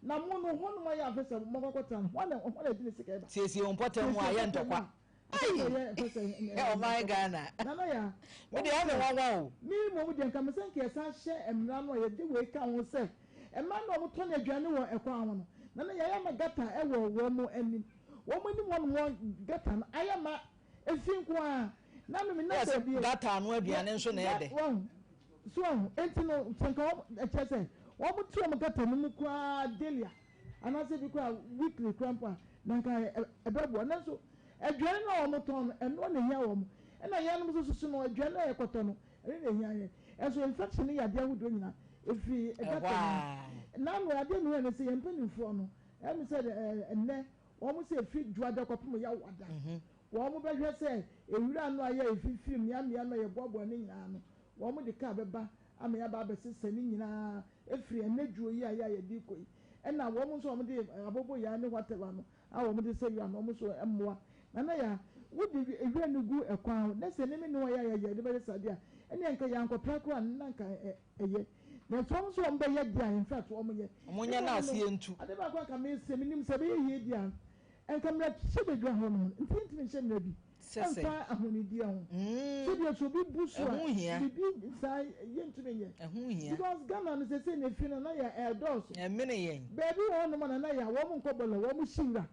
na mo no hɔnom ayɛ afɛ sɛ mokɔ akɔtena no, hwan na hwan na ɛde ne sika ɛba? Siesie wo mpɔtam mu a yɛ ntɔkwa. Ɔman Ghana. Nana ya. Me deɛ ɛyɛ me nwanwa o. Me mmom deɛ nka mesɛ nka yɛsan hyɛ mmara no a yɛde wei ka ho sɛ mmaa no a wɔtɔn aduane wɔ ɛkwan ho no, Nana yɛayɛ ma gata ɛwɔ wɔn anim. Wɔn anim hɔ nom wɔn gata no ayɛ ma efi nko ara. Na me na Yes, baabi. gata ano aduane nso na ɛyɛ dɛ. Wɔn so wɔn enti no sɛ nka wɔn ɛkyɛ sɛ wɔn te wɔn gata no mu koraa daily a anaasɛ bi koraa weekly koraa mpo a na nka ɛbɛboa. Nanso aduane no a wɔn tɔn no ɛno na ehia wɔn. Ɛna yɛn nso soso no aduane a yɛkɔtɔ no ɛno na ehia yɛn. Ɛnso infection ne yadeɛ ahodoɔ nyinaa efiri gata no mu. Nanu adeɛ mi yɛ ne sɛ yɛn mpanimfoɔ no ɛmi sɛ ɛnɛ wɔn sɛ efiri dwoada kɔpem yawada. Wɔn bɛhwɛ sɛ ewura no a yɛ efifiri mmeammea no a yɛboaboa ne nyinaa no, wɔn de kaa bɛba ama yɛaba abɛsesa ne nyinaa efiri ɛnɛ dwuo yi a yɛ a yɛde kɔ yi. Ɛna wɔn nso a wɔn de aboboyaa ne whatever no a wɔn de sɛ wura no wɔn nso mmoa. Nana ya, wode ewura no gu ɛkwan ho na sɛ ne me ne wɔn yɛ a yɛde bɛyɛ saa deɛ a, ɛnneɛ nka yɛankɔpra koraa na nka ɛyɛ. Na nso wɔn nso wɔn bɛyɛ deɛ a in fact wɔn yɛ. Wɔn nyɛ na aseɛ ntu. Ade baako a nka mese menim sɛ ɛbɛyɛ yie deɛ a, nka mmerɛ hyɛ badwa hɔ no nti ntumi nhyɛ mmerɛ bi. Sɛsɛ. Ɛmfa ahonidie ho. Sɛdeɛ sɛ obi bu so a, Ɛho hia. biribi saa yɛntumi nyɛ. Ɛho hia. Because Ghana no sɛsɛ na efi no na yɛ ɛɛdɔɔso. Ɛmene yɛn. Baabi wɔ hɔnom a na yɛ a wɔn nkɔ bɔlɔ wɔn hyi wura.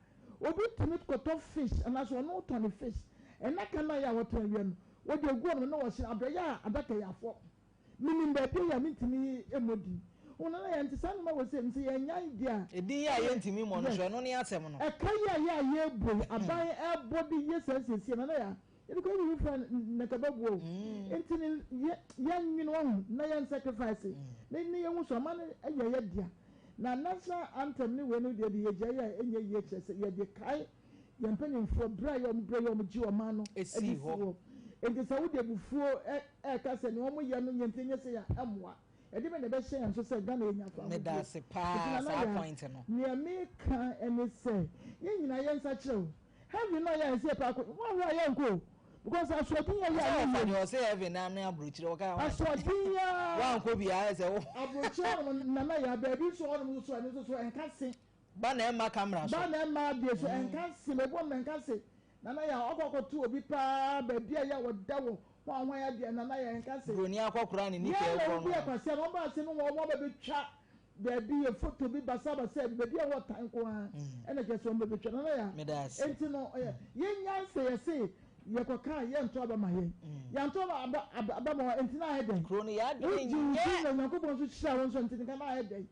Obi tumi kɔtɔ fish anaasɛ ɔno tɔ ne fish, nnaka no a ɛyɛ a wɔtɔn awia no, wɔde agu hɔnom na wɔhyɛ abrɛ yɛ a adaka yi afɔ. Menim baabi a ɛyɛ a mentumi mmɔ din. Wo nana yɛ nti saa nneɛma wɔ sei no sɛ yɛannyae deɛ a. Edin yi a yɛntumi mmɔ no so, ɛno ne asɛm no. Ɛka yi a yɛ a yɛrebɔ yi, aban ɛrebɔ de yɛ saa nsiesie no, nana yɛ a yɛde kɔyɛ biribi foforɔ a na nka ɛbɛboa o. Nti no yɛ yɛnnwene wahu na yɛn sacrifice na na yɛhu sɛ ɔman no yɛ yɛ dea. Na national anthem ne wei no deɛ de yɛgyae a ɛnyɛ yie kyerɛ sɛ yɛde kae yɛn mpanimfoɔ berɛ a yɛ wɔn berɛ yɛ wɔn gye ɔman no de Sii si hɔ. hɔ. Nti sɛ wode abufuo ɛreka sɛ nea wɔn yɛ no nyɛ nti ɛnyɛ sei a ɛmmoa. Ɛde bɛn na ɛbɛhyɛ yɛn so sɛ Ghana yɛnya fahodie? Medase Nti paa Nana saa Yaa, point no. nea meka ne sɛ yɛn nyinaa yɛnsakyera o. Heaven no a yɛ a ɛsɛ yɛpɛ akɔ, woanhwɛ a yɛnkɔ o. Because asoɔden yɛ yɛ a Sɛ yɛnyɛ ɔfa bi. deɛ ɔsɛ heaven na ne aburokyire ɔka ho. Asoɔden yɛ a. Wankɔ bi ayɛ sɛ wo. Aburokyire hɔnom Nana Yaa, baabi nso hɔnom nso so ɛno nso so ɛnka se. Ba na ɛmma camera so. Ba na ɛmma adeɛ so ɛnka se, baabi hɔnom ɛnka se. Nana Yaa ɔkɔ akɔto obi paa baabi a yɛ a wɔda wɔ hwan hwan adeɛ Nana Yaa ɛnka se. Broni akɔkora ne nika Yɛn na ɛkorɔ wɔn bi no. yɛ kwasia na wɔn ba ase no wɔn wɔn bɛbɛtwa Dabi yɛ photo bi basabasa bi baabi a ɛhɔ tan nko ara ɛna kyerɛ sɛ wɔn bɛbɛtwa no na Meda ya ase. enti no ɔyɛ yɛn nyansa yɛ se yɛkɔ kaa yɛnto aba ma yɛn yɛnto aba aba aba aba ma wɔn enti na ayɛ dɛn Kuro no yɛ adwene wogye wo nyɛ. din na Onyankopɔn nso hyira wo nso enti nka na ayɛ dɛn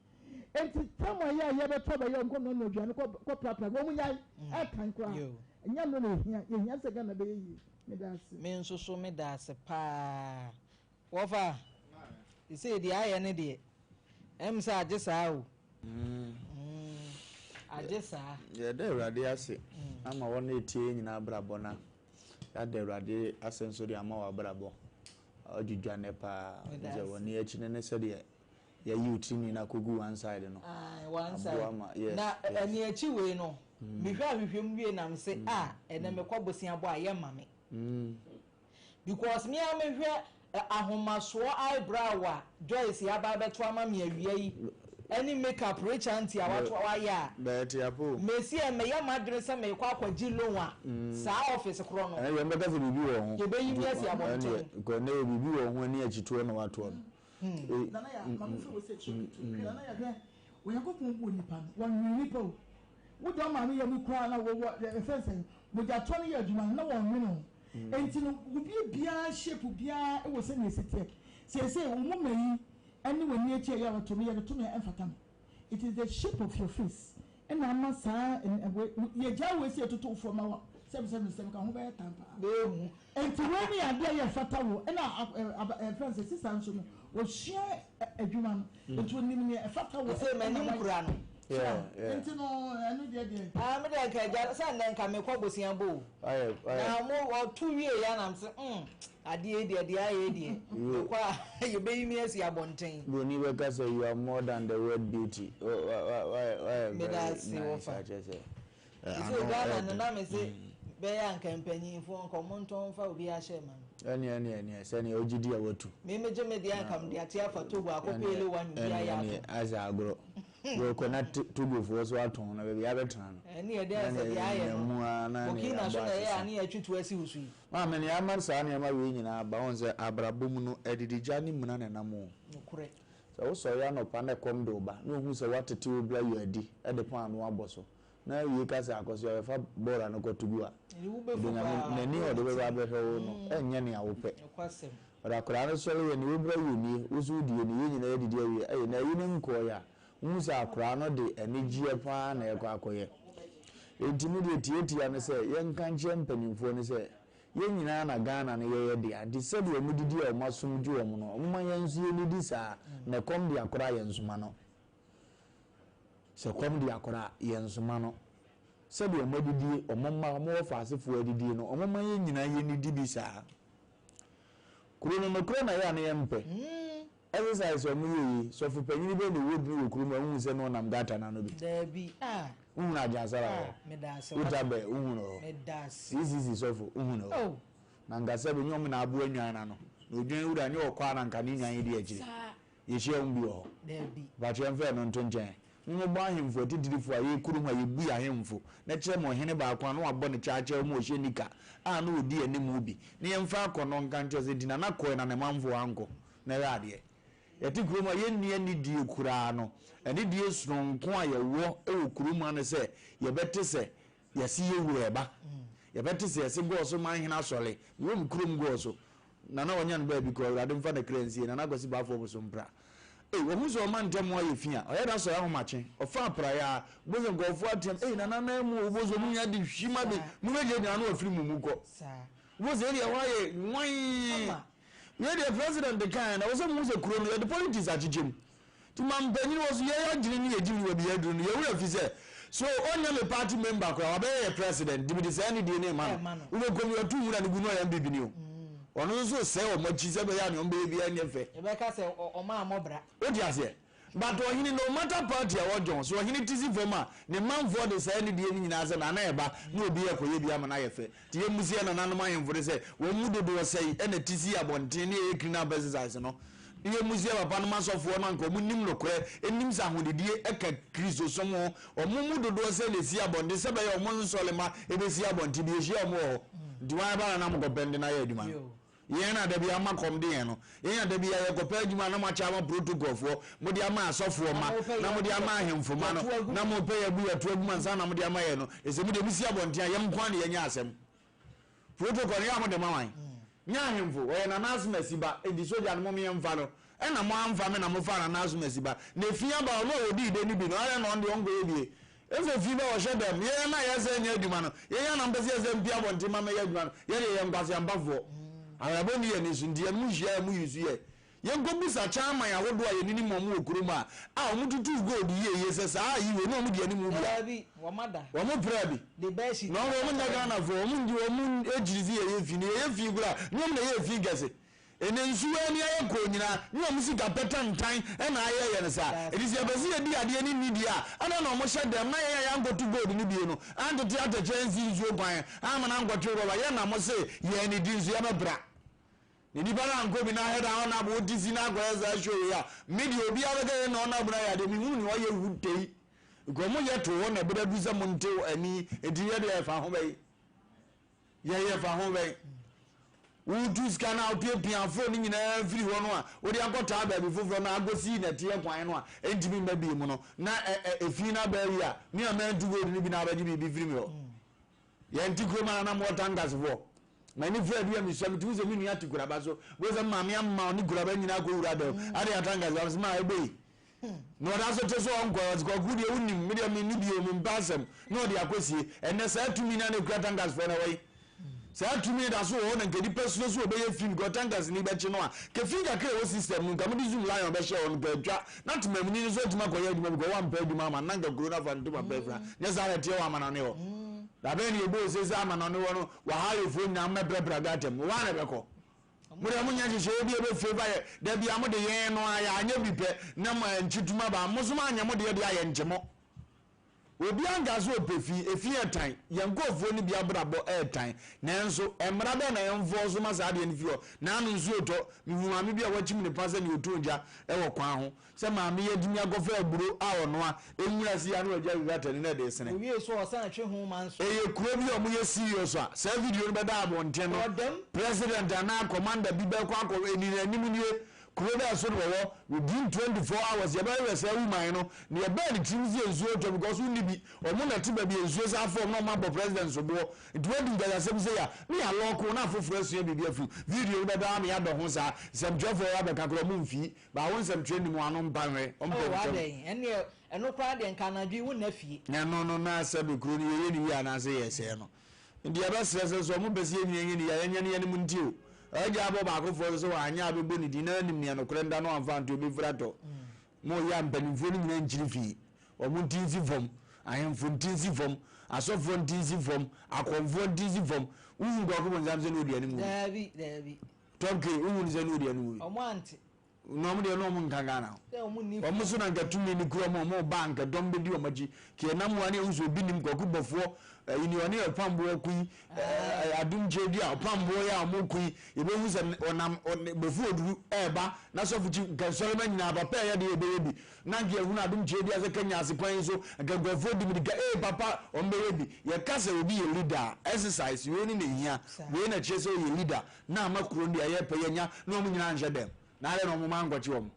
enti tam a yɛ a yɛbɛto aba yɛ wɔn kɔ noanoa aduane kɔ kɔ prapra wɔn nyae ɛtan koraa Yo. ɛnyɛ no na yɛhia yɛhia sɛ Ghana bɛyɛ yie meda ase. Me nso so meda ase paa. Wɔfa, sesei deɛ ayɛ ne deɛ, ɛm sɛ agye saa o. Mm, agye saa. Yɛda Awurade ase ama wɔn a ɛtie yɛn nyinaa abrabɔ na yɛada Awurade ase nso de ama w'abrabɔ. Ɔdwidwa nnɛ paa. Meda Sɛ ase. w'ani akyi no ne sɛdeɛ yɛayi wo tirinwi no akɔgu one side no. Aye, one side. Aboa ma, yes, Na yes. ɛne akyi wei no, mehwɛ ahwehwɛ mu wie nam se, ah, ɛnɛ mekɔ bosea bɔ a yɛmma me. Because me ara mehwɛ ahomasoɔ eyebrow a Joyce aba abɛto ama me awia yi ɛne makeup Rich Auntie a wato wayɛ a, Bɛyɛ te apo o. mesi ɛ meyɛ m'adwene sɛ merekɔ akɔgye loan a, saa office korɔ no. Ɛnɛ deɛ wɔbɛka sɛ biribi wɔ ho. Yɛbɛyi me asi abɔnten. Ɛndeɛ, kɔ ɛnɛ yɛ biribi wɔ ho ani akyitoɔ na watoɔ no. Nana Yaa, ma me mfa wei sɛ kyerɛ ketewa. Hwɛ Nana Yaa, hwɛ, Onyankopɔn bɔɔ nipa no, wɔnwene nipa o. Wo deɛ wo maame yam koraa na wɔ wɔ yɛfrɛ no sɛn, mogyatoɔ no yɛ adwuma no na wɔnwene wo. Enti no wo biribiara shape biara wɔ sɛnea ɛsi teɛ. Seesei wo moma yi ne w'ani akyi a ɛyɛ a wɔto no yɛde to me a ɛmfata me. It is the shape of your face ɛna ama saa wei yɛgyaa wei sɛ yɛtoto wo fam ma wo a sɛbi sɛbi sɛbi ka ho bɛyɛ tan paa. Bɛɛhu. Enti wei ne adeɛ a ɛyɛ fata wo ɛna ɛfrɛ no sɛ sista nso no ɔsua adwuma no nti ɔnim nea ɛfata wo Ɛsɛ ɛna m'anim wayɛ. kura no. So nti no ɛno deɛ deɛ. Ah me deɛ nka agya sɛ nnɛ nka mekɔ bosea bɔ o. Ayɛ ayɛ. Na mo ɔto wie ya na mse mm adeɛ yi deɛ deɛ ayɛ yi deɛ mekɔ a yɛbɛyi me asi abɔnten. Broni bɛka sɛ you are more than the word beauty. Wayɛ wayɛ Meda very ase nice wɔfa. akyerɛ sɛ. Sɛ Ghana no na mese bɛyɛ anka mpanyinfoɔ nka ɔmo ntɔn mfa obi ahyɛ ma no. Ɛneɛ ɛneɛ ɛneɛ sɛneɛ wogye di a watu. Me megye me deɛ anka mede ate afa Togo akɔpɛ elewa ne obi ayɛ Ɛneɛ atɔn. asɛ agorɔ. Wokɔ na Togofoɔ so atɔn na baabi abɛtena no. Ɛneɛ deɛ sɛ deɛ ayɛ no Burkina so na ɛyɛ a ne yɛtwe to asi wo so yi. Maame nea ama saa nneɛma wei nyinaa aba wohu sɛ abrabɔ mu no adidigya ne muna na ɛnam o. Nokorɛ. Sɛ wosɔre anɔpa na ɛkɔm de wo ba na ohu sɛ woatete wo bra yɔ adi de paanoo abɔ so na awie ka sɛ akɔsoa bɛfa bɔɔla no kɔto gu a, ɔde Nyame n'ani a ɔde bɛba abɛhwɛ wo no ɛnyɛ nea wopɛ. But akwadaa no sɔre yɛ nea wobra yɛ nie, wo nso wodi yɛ nie, yɛn nyinaa yɛadidi awie, ɛyɛ na ayi no nkɔɔeɛ a, wohu sɛ akwadaa no de anigyeɛ pa ara na ɛrekɔ akɔyɛ. Enti me deɛ tiatia ne sɛ yɛnka nkyerɛ mpanimfoɔ no sɛ yɛn nyinaa na Ghana no yɛyɛ dea, nti sɛdeɛ wɔdidi a wɔn asom dwo wɔn no, wɔmma yɛn nso yɛnnidi saa, na ɛkɔm de akwadaa a yɛnsoma no. Sɛ kɔm de akora a, yɛnsoma no. Sɛdeɛ wɔn adidie, wɔn mma, wɔn wɔfaasefoɔ adidie no, wɔmma yɛn nyinaa yɛnnidi bi saa. Kuro no, nokorɛ na ɛyɛ a na yɛmpɛ. Exercise a wɔyɛ yi, sɔfo panin bɛn na ɛwɔ dini wɔ kurom a wohu sɛ na ɔnam gutter no ano bi? Daabi, ah. Wohunu Agyansara wɔ hɔ? Ah, meda ase. Wota bɛ, wohu no hɔ? Meda ase. CCC sɔfo, wohu no hɔ? Oh. Na nka sɛbe nyɛ wɔn na aboa nnwan no ano. Na odwan wura nyɛ ɔkɔ a na nka ne nnwan yi di akyire. Saa. Yɛhyia wɔn bi wɔ hɔ? Daabi. Mpakyɛ yɛmfa ɛno nto nkyɛn. Mommobɔ ahemfo atitirifoɔ a yɛyɛ kurom a yɛbu yɛn ahemfo, na kyerɛ me ɔhene baako a na wabɔ ne kyaakyaaw mu a ɔhyɛ nika a na ɔdi anim bi, na yɛmfa akɔnnɔ nka nkyerɛ sɛ, Enti Nana kɔe na ne manfoɔ ankɔ? Na ɛyɛ adeɛ. Yɛte kurom a yɛnni anidie koraa no, anidie sononko a yɛwɔ wɔ kurom ha ne sɛ yɛbɛte sɛ. Yɛse yɛ wura ɛba. Yɛbɛte sɛ yɛse Goɔso man hene asɔre. Mewɔ me kurom Goɔso. Nana wanya no baabi kɔ, Awurade mfa ne kra nsie, Nana Kwasi Baafoɔ Bosompra. Ei, wahu sɛ ɔma ntɛm ayɛ fi a, ɔyɛ da sɔre ahomakye, ɔfa apraeɛ a, wobɛhu sɛ nkurɔfoɔ ateam, Ei, Nana nan mu o, wobɛhu sɛ wɔn nyinaa de hwim abe, mobɛgyinagyina na wafiri mo mu kɔ. Wobɛhu sɛ ɛdeɛ hɔ ayɛ nwann. Wei deɛ president kaeɛ na ɛwɔ sɛ mohu sɛ kuro no yɛde politics akyekyɛ mu. Nti mampanyin wɔ so yɛn adwene ne yɛn gyimi wɔ bia aduru no yɛn werɛ fi sɛ so ɔnyɛ me party member koraa wabɛyɛ yɛ president nti mede saa anidie no rema no. Wobɛkɔ mu yɛto nwura no gu na ɔyɛ NPP ni o. Ɔno nso resɛe wɔn akyi sɛ ɛbɛyɛ a nea wɔbɛyɛ biara nyɛ fɛ. Yɛbɛka sɛ ɔma ammɔ bra. Wote aseɛ? But ɔhene no matter party a ɔjoin, sɛ ɔhene te si fam a, ne manfoɔ de saa anidie no nyinaa sɛ Nana ɛba na obi rekɔyɛ bi ama no ayɛ fɛ. Nti yɛmmu sɛ yɛn nananom ahemfo no sɛ wɔn mu dodoɔ sɛn na ɛte si abɔnten ne yɛyɛ clean up exercise no. Ne yɛmmu sɛ yɛn papanom asɔfoɔ no anka wɔn nim nokorɛ, nim sɛ ahonidie ka Kristosom ho, wɔn mu dodoɔ sɛn na ɛsi abɔnten sɛ ɛbɛyɛ wɔn nsɔremma ɛbɛsi abɔnten bi yɛhyia wɔn wɔ hɔ. Nti wɔn ba na na mokɔpɛ nde no ayɛ adwuma no. Yɛn a da biara moma kɔm de yɛn no, yɛn a da biara yɛkɔpɛ adwuma na moakyɛ ama protocolfoɔ, mode ama asɔfoɔ mma, na mode ama ahemfo mma no, na mopɛ yɛn abu yɛn to agu mu ansa na mode ama yɛn no, ɛsɛ mo deɛ mosi abɔnten a, yɛn nko ara na yɛnyɛ asɛm. Protocol no, yɛ a mode ma wan? Nyɛ ahemfo, ɔyɛ Nana Asomasi ba, enti sogya no mom yɛmfa no. Ɛna mo amfa me na mo faa Nana Asomasi ba. Na efi aba ɔno a ɔdii dɛ no bi no, adɛn na ɔno deɛ ɔnkɔyɛ bie? Ɛsɛ fi ba ɔhyɛ dɛm, yɛn a yɛsɛ nyɛ adwuma no, yɛn a na mpɛ sɛ yɛsɛ mpie abɔnten ma mɛyɛ adwuma no, yɛ deɛ yɛyɛ nkwaseampafoɔ. Abrabɔ nni yɛn ani so, nti yɛn mo hyia a mo use yɛ. Yɛnkɔ bisa chairman ahodoɔ a yɛninim wɔn wɔ kurom a, a wɔn tutuu gold yie yie sɛ saa ayi wei na wɔn di anim bi a. Daabi, wɔn ada. Wɔn praa bi. De bɛɛ si. Na wɔn nyɛ Ghanafoɔ, wɔn ngye wɔn akyiri sɛ yɛyɛ fi, na yɛyɛ fi koraa, ne wɔn na ɛyɛ fi kɛse. Ɛnɛ nsuo ani ayɛ kɔɔ nyinaa, ne wɔn sika pɛ tantan na ayɛ yɛn saa. Enti sɛ yɛpɛ sɛ yɛdi adeɛ no nni deɛ a, adɛn na wɔhyɛ dɛm na yɛn a yɛankɔto gold no bie no antete atɛkyɛ ansi nsuo kwan amma no ankɔtwe rɔba? Yɛn na mose yɛn anidi nso yɛbɛpra. Na nnipa no ankɔ bi na ahɛ da ɔnab wo te si na akɔyɛ saa show wei a, me deɛ obiara bɛka yɛn na ɔnab no ayɛ adeɛ, menhunu nea ɔyɛ wutei. Nka wɔn yɛ too hɔ na ɛbɛda duru sɛ monte ani, enti yɛ deɛ ɛfa ho bɛyi. Yɛyɛ fa ho bɛn? Wotu sika no a wopiapia aforo no nyinaa firi hɔ no a wode akɔtaa baabi foforɔ no akɔsi nɛteɛ kwan no a ɛntumi mma bio mu no na efi no aba awie a, me a mantu gold no bi na abɛgye biribi firi me hɔ. Yɛnte kurom a na mowɔ tankasfoɔ. M'ani fira bi a mesua metumi sɛ me nua te kuraba so. Wei sɛ maame ama ɔne kuraba nyinaa kɔwura dɛm. Ade atankas ba sɛ maa ɛbɔ yi. Na ɔda so te so ɔnkɔ ɔse kwaku deɛ wonim me deɛ menni bio mempɛ asɛm na ɔde akɔsie ɛnnɛ saa tumi no a na ɛkura tankers foɔ no ɛwɔ he saa tumi no da so wɔ hɔ na nka nipa suro so ɔbɛyɛ fi because tankers ni bɛkye no a ka fi kakra ɛwɔ system no nka mode zoom lion bɛhyɛ hɔ no ka atwa na temamuni no so atumi akɔyɛ adwuma because wampɛ adwuma ama na nka kuro no afa ntoma pɛ afira nyɛ saa na ɛteɛ wɔ amanɔne hɔ dabɛn ne yɛbɔɔ se sɛ amanɔne hɔ no wɔhayofoɔ nyinaa mmɛbrɛbrɛ gatam wɔn a na ɛbɛkɔ Mo deɛ monyɛ nhyehyɛeɛ bi a ɛbɛ favour yɛ, da biara mode yɛn no ara yɛanyɛ bi pɛ na mo nkyetum aba, mo nso moanyɛ mo deɛ deɛ a yɛnkye mo. Obiara nkaa sɛ ɔpɛ fi, efi yɛ tan, yɛn nkurɔfoɔ no bi abrabɔ ɛɛtan, nanso mmara bɛn na yɛnfɔɔso ma saa adeɛ no fi hɔ? Naano nsuo retɔ, mehuu maame bi a wakyim ne pa sɛ nea ɔtɔn gya wɔ kwan ho, Sɛ maame yi atumi akɔfa aburo a ɔnoa, nwura si ano agya gutter no na ɛde resene. Owie so a ɔsan twe ho ma nso. Ɛyɛ kuro bi a wɔyɛ serious a saa video no bɛda abɔnten no, president anaa commander bi bɛkɔ akɔ ɛni n'anim nie, kuro bɛɛ so na wɔwɔ, within 24 hours yɛbɛhwehwɛ saa woman no, nea ɛbaa ne tirim sɛ nsuo retɔ because wonni bi, wɔn na ɛte baabi a nsuo san fam na wɔabɔ president soboɔ, nti wadi nkwaseasɛm sei a, ne yɛalɔɔko wo na afoforɔ asua biribi afiri mu. Video no bɛda hɔ ama yɛadɔ ho saa, nsɛmtwerɛfoɔ abɛka koraa wɔmfii. Ba wo nsɛmtwerɛ nim ano mpa nhwɛ ɔmpɛ Oh ntɛm. adɛn ɛnneɛ ɛno koraa deɛ nka anadwo yi wonna fie. Ɛno no na sɛbe kuro no yɛyɛ no yie anaasɛ yɛsɛɛ no. Nti yɛbɛsrɛ sɛ sɛ ɔmo pɛ sɛ yɛn nyinaa nyɛ no yie a yɛnyɛ no yɛne mo nti o. Agya abɔ baakofoɔ so sɛ wanyɛ a bɛbɔ ne din na anim nea nokorɛ nda no amfa anto ɔbɛfiri atɔ. Mo yɛ a mpanimfoɔ no nyinaa nkyiri fii. Ɔmo nti nsi fam. Ahemfo nti nsi fam. Asɔfoɔ nti nsi fam. Akɔmfoɔ nti nsi fam. Wohu Kwaku Bonsam sɛ na ɔdi anim bi? Daabi daabi. Top K, wohu no sɛ na ɔdi anim bi? Ɔmo ante. Na ɔmo deɛ na ɔmo nka Ghana ho. Sɛ ɔmo nni Ɔmo so na nka tumi no kura ɔmo a ɔmo ba a nka dɔm bɛdi ɔmo akyi. Ka yɛnam hɔ a na yɛhu sɛ obi nim Kwaku Bɔfoɔ, ɛyi ni ɔne Ɔpamboɔ ko yi, ɛɛ Adom Kyerɛdua, Ɔpamboɔ yi a ɔmo ko yi, yɛbɛhu sɛ ɔnam Bɔfoɔ Oduru ɛɛba na sɔfo kyi, nka nsɔrema nyinaa papa ɛyɛ deɛ yɛbɛyɛ bi. Na nka yɛhunu Adom Kyerɛdua sɛ Kenya ase kwan yi so, nka nkurɔfoɔ di mirika, ee papa, ɔmo bɛyɛ bi. Yɛka sɛ obi yɛ leader a, exercise wei ne na ɛhia, wei na ɛkyerɛ sɛ ɔyɛ leader. Na ama kuro no deɛ ɛyɛ pɛ yɛnya na wɔn nyinaa nhyɛ dɛm na adɛn na wɔn ma nkɔkye wɔn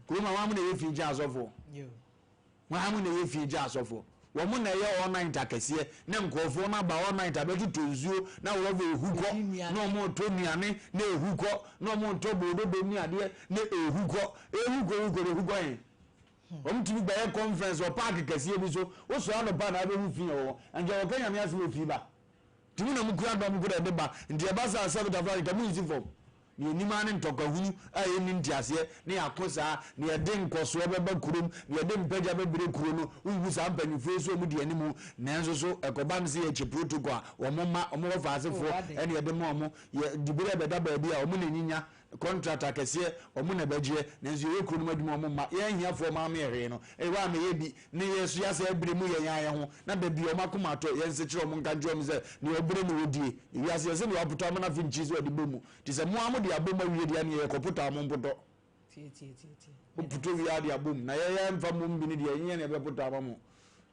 kurom a wɔn na ɛyɛ fi gye asɔfoɔ wɔn na ɛyɛ fi gye asɔfoɔ. Wɔn na ɛyɛ all night akɛseɛ na nkurɔfoɔ no aba all night abɛtotɔ nsuo na wɔrɔba ehu kɔ na wɔn retɔ nnuane na ehu kɔ na wɔn retɔ boododom ne adeɛ na ehu kɔ ehu kɔ ehu kɔ na ehu kɔ he. Wɔn tumi bɛyɛ conference wɔ park kɛseɛ bi so wosɔre anɔpa na abɛhu fi wɔ hɔ nka wɔka Nyame asɛm efi ba. Nti mo na mo kura dɔm ko na ɛde ba nti ɛba saa sɛ betafra nka mo nsi fam. Nea yɛnim ara ne ntɔkwa hunu a yɛnni nteaseɛ ne yɛako saa, nea ɛde nkɔsoɔ bɛba kurom, nea ɛde mpagya bɛbrɛ kuro no, wonhu saa mpanyinfoɔ yi sɛ wɔn di anim, nanso so ɛkɔba no sɛ yɛkyɛ protocol a, wɔn mma, wɔn wɔfaasefoɔ ɛna yɛde ma wɔn, yɛ diberɛ bɛda baabi a wɔn na ɛnyinya, contract akɛseɛ wɔn na ɛbɛgyeɛ, nanso yɛyɛ kuro no mu adwuma wɔn mma, yɛn ahiafoɔ wɔn ameyɛ hwee no, ɛwɔ a meyɛ bi, ne yɛn nso yɛasɛ abere mu yɛn ara yɛn ho, na da bi wɔn akoma atɔ yɛn nsekyerɛ wɔn nka nkyerɛ wɔn sɛ nea ɔbrɛ na ɔdie, ewiase yɛsɛ nea wapotɔ amena afe nkyi sɛ ɔde bɔ mu. Nti sɛ mo ara mode abom awie deɛ ɛneɛ yɛkɔpotɔ a mompotɔ. Mopotɔ wie ara de abom na yɛn yɛmfa mmom bi no deɛ ɛnyɛ na yɛbɛpotɔ ama mo.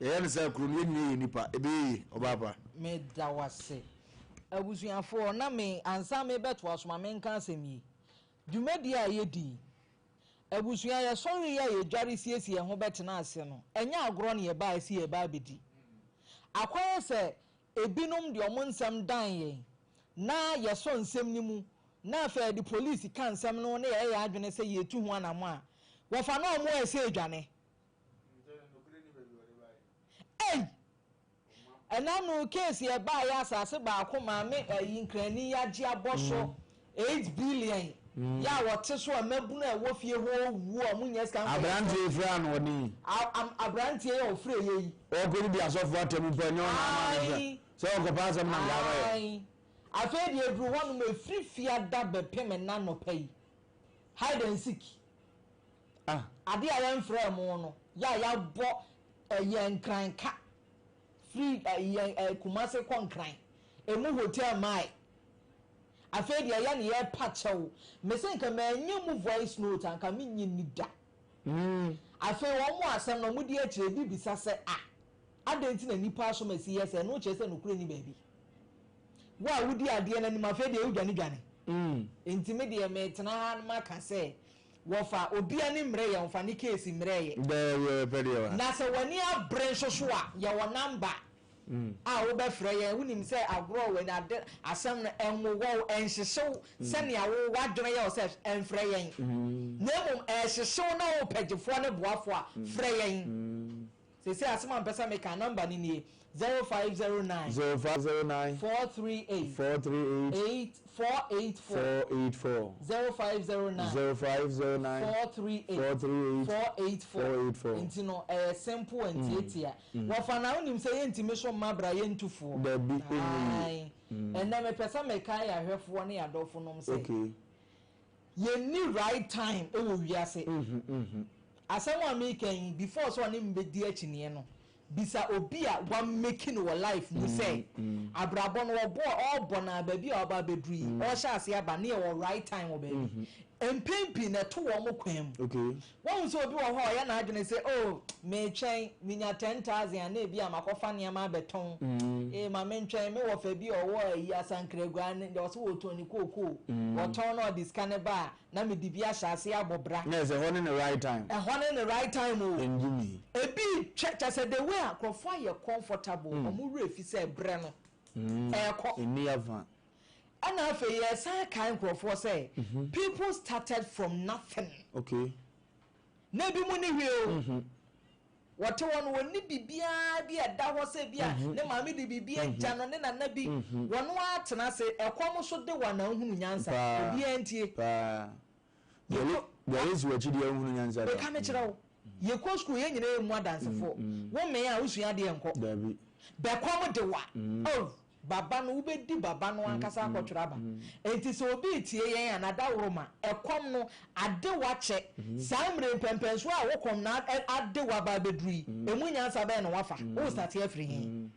Yɛyɛ no saa kuro no yɛn nyinaa yɛ nnipa ɛbɛyɛ yie ɔbaa pa. Meda wo ase. Abusuafoɔ, na me, ansa merebɛtoa so, ma menka asɛm yi. Dwumadie a yɛdi yi, abusua, yɛsɔre yi a yɛdware siesie yɛn ho bɛtena ase no, ɛnyɛ agorɔ na yɛbaeɛ sɛ yɛreba abɛdi. Akɔyɛ sɛ ebinom de wɔn nsɛm dan yɛn na yɛsɔ nsɛm no mu, na afei yɛde polisi ka nsɛm no na yɛyɛ yɛn adwene sɛ yɛretu ho anammɔn a, wɔfa na wɔn ɛsɛ adwane. Ei! Ɛna no case ɛbaeɛ asase baako maame ayi nkrani yagye abɔ so 8 billion yɛ a wɔte so a mmabunu a ɛwɔ fie hɔ wu a wɔn nyɛ sika nkɔyɛ. Aberanteɛ fira ano ɔne yi. Aberanteɛ yɛ ɔfrɛ yɛ yi. Ɔkɔ didi asɔfo atɛm mpo ɛnyɛ ɔna ama ne fɛ. Sɛ ɔkɔpɛ asɛm na nka abɛyɛ. Ae. Afei deɛ ɛduru hɔ nom ɛfiri fiada bɛpem ɛna anɔpa yi. Hide and seek. Ah. Adeɛ a yɛnfrɛɛ mo no, yɛ a yɛabɔ yɛn Nkran ka firi yɛn Kumase kɔ Nkran, ɛmu hotel mae. Afei deɛ yɛ ne yɛrepa kyɛw. Mese nka manyɛ mu voice note a nka mennye nni da. Afei wɔn asɛm no wɔdi akyire, ebi bisa sɛ ah adɛn nti na nnipa asomasi yɛ sɛ, ɛno kyerɛ sɛ nokorɛ nni baabi. Wo a wodi adeɛ no anim afei deɛ wodwane dwane. Nti me deɛ metena ha na maka sɛ wɔfa obi ani mmerɛ yɛ wɔfa ne case mmerɛ yɛ. Na sɛ w'ani abere nso so a yɛwɔ number a wobɛfrɛ yɛn. Wonim sɛ agorɔ wɔ ani ade asɛm no ɛnwowɔ wo ɛnhyehye wo sɛnea wo w'adwene yɛ wo sɛ ɛnfrɛ yɛn. Na mmom ɛhyehye wo na wopɛ gyefoɔ ne boafoɔ a frɛ yɛn. Seesei asɛm a mepɛ sɛ meka, number no nie, 0509. 0509. 438. 438. 8 484. 484. 0509. 0509. 438. 438. 484. 484. Nti no ɛyɛ simple and tiatia. Wɔfa na wonim sɛ yɛntumi so mma bra yɛntu foɔ. Dabi, ɛnyɛ yie. Ae. Ɛnnɛ mepɛ sɛ mekae yɛn ahwɛfoɔ ne yɛn adɔfo nom sɛ. Okay. Yɛnni right time wɔ wiase. Asɛm a meka yi, before sɛ ɔne me bɛdi akyinnyeɛ no, bisa obi a wa make no wɔ life mu sɛ, abrabɔ no ɔbɔ ɔrebɔ no a baabi a waba abɛduru yi, ɔrehyɛ aseɛ aba ne yɛwɔ right time wɔ baabi. Mpɛn pii no ɛto wɔn kwan mu. Woahu sɛ obi wɔ hɔ a ɔyɛ n'adwene sɛ, oh, meretwɛn, menya 10,000 a na ebi a makɔfa nneɛma abɛtɔn. Ee, ma mentwɛn, me wɔfa bi a ɔwɔ ayi Asankragua, ne deɛ ɔse ɔtɔn ne kookoo. Ɔtɔn na ɔde sika no ba a, na mede bi ahyɛ aseɛ abɔ bra. Na ɛsɛ ɛhɔ ne ne right time. Ɛhɔ ne ne right time o. Ɛngye mi. Ebi retwɛ, kyerɛ sɛ the way a nkurɔfoɔ ayɛ comfortable, wɔn werɛ fi sɛ berɛ no ɛrekɔ. Ɛnni afa. Ɛna afei yɛsan kae nkurɔfoɔ sɛ people started from nothing. Okay. Na ebi mu ni hwee o. Wɔte hɔ no wɔnni biribiara bi a ɛda hɔ sɛ bi a ne maame de biribi agya no ne nana bi. Wɔn ara tena ase ɛkɔm so de wɔn na nhunu nyansa. Obiara ntie. Paa. Deɛ esi w'akyi deɛ nhunu nyansa. Meka me kyerɛ wo. Yɛkɔ sukuu yɛn nyinaa yɛ mu adansefoɔ. Wo mmɛn a wosua adeɛ nkɔ. Dabi. Bɛkɔm de wa. Oh. Baba no, wobɛdi baba no ankasa akɔtwerɛ aba. Enti sɛ obi retie yɛn a, n'adaworoma, ɛkɔm no, ade wo akyɛ. Saa mmerɛ yi, mpɛnpɛnsoɔ a wo kɔm no ade wo aba abɛduru yi, ɛmu nyansa bɛn na woafa? Worestate afiri he? Nti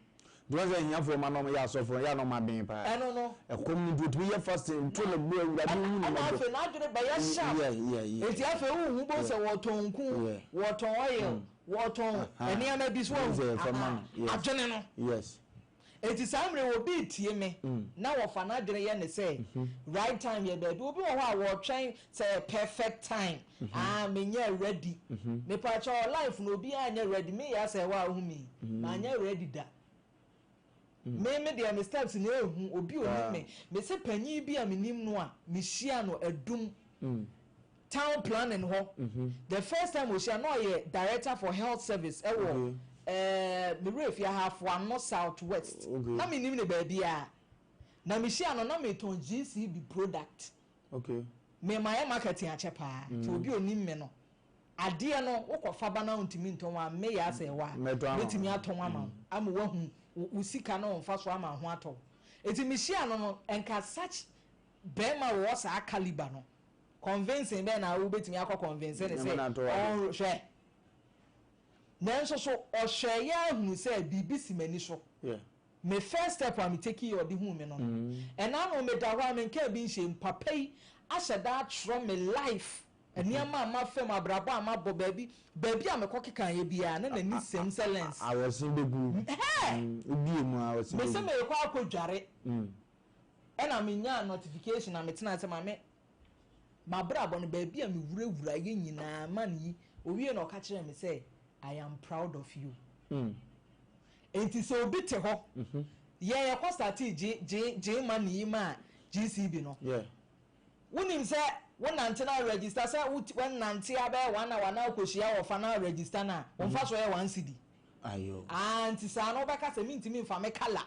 wɔn sɛ ahiafoɔ mma na wɔyɛ asɔfoɔ no, yɛ a na wɔn aben paa. Ɛno no. Ɛkɔm no nti wɔtumi yɛ fasting to ne bo Awurade hu ne Ɛna mmɔbɔ. afei n'adwene bɛyɛ sharp. Enti afei wohu bohu sɛ wɔtɔn nku, wɔtɔn oil, wɔtɔn nneɛma bi so wahu. Adwene no. Yes. Enti saa mmerɛ yi obi retie me na wɔfa n'adwene yɛ ne sɛ right time yɛ baabi. Obi wɔ hɔ a wɔretwɛn sɛ ɛyɛ perfect time, ah menyɛɛ ready. Mepakyɛw life no obiara nyɛ ready, me yɛ asɛ hɔ a wohu me yi, manyɛ ready da. Me me deɛ me steps no ehu, obi onim me. Mese panyin bi a menim no a mehyia no Adum town planning hɔ the first time ohyia na ɔyɛ director for health service ɛwɔ ɛɛ me werɛ fi Ahafo Ano south west na me nim no baabiara na me hyia no na me tɔn GCB product me ma yɛ marketing akyɛ paa nti obi onim me no adeɛ no wo kɔ fa ba na ntumi ntɔn a me yɛ asɛ ɛwɔ a mɛtumi atɔn ama wo ama wahu wo sika na ɔnfa so ama ho atɔ nti me hyia no no nka such bɛrima wɔ saa caliber no. Convincing bɛn na wobɛtumi akɔ convince no sɛ ɔnhwɛ? Nanso so ɔhwɛeɛ ara hunuu sɛ biribi si m'ani so? Me first step a me take yɛ ɔde huu me no no. Ɛna ano meda hɔ a menkaa bi nhyɛɛ mu, papa yi ahyɛ da atwerɛ me life, nneɛma a mafa mu, abrabɔ a mabɔ, baabi baabi a mekɔ kekaeɛ biara na n'ani sɛm sɛ lens. Awɔse bɛgu. Hɛɛ! Wobie mu a awɔse bɛgu. Mese merekɔ akɔdware ɛna menyaa notification na metenaa sɛ maame M'abrabɔ no, baabi a mewurawuraeɛ nyinaa, man yi, ɔwiee no ɔka kyerɛɛ me sɛ, I am proud of you. Enti sɛ obi te hɔ, yɛn yɛkɔ startee gye, gye, gyee money yi maa GCB no. Wonim sɛ wonante na register sɛ wo, wonante abɛyɛ one hour na wokɔhyia wɔfa na register no a, wo mfasoɔ yɛ one cedi. Ah, nti saa no wobɛka sɛ mentumi mfa me colour.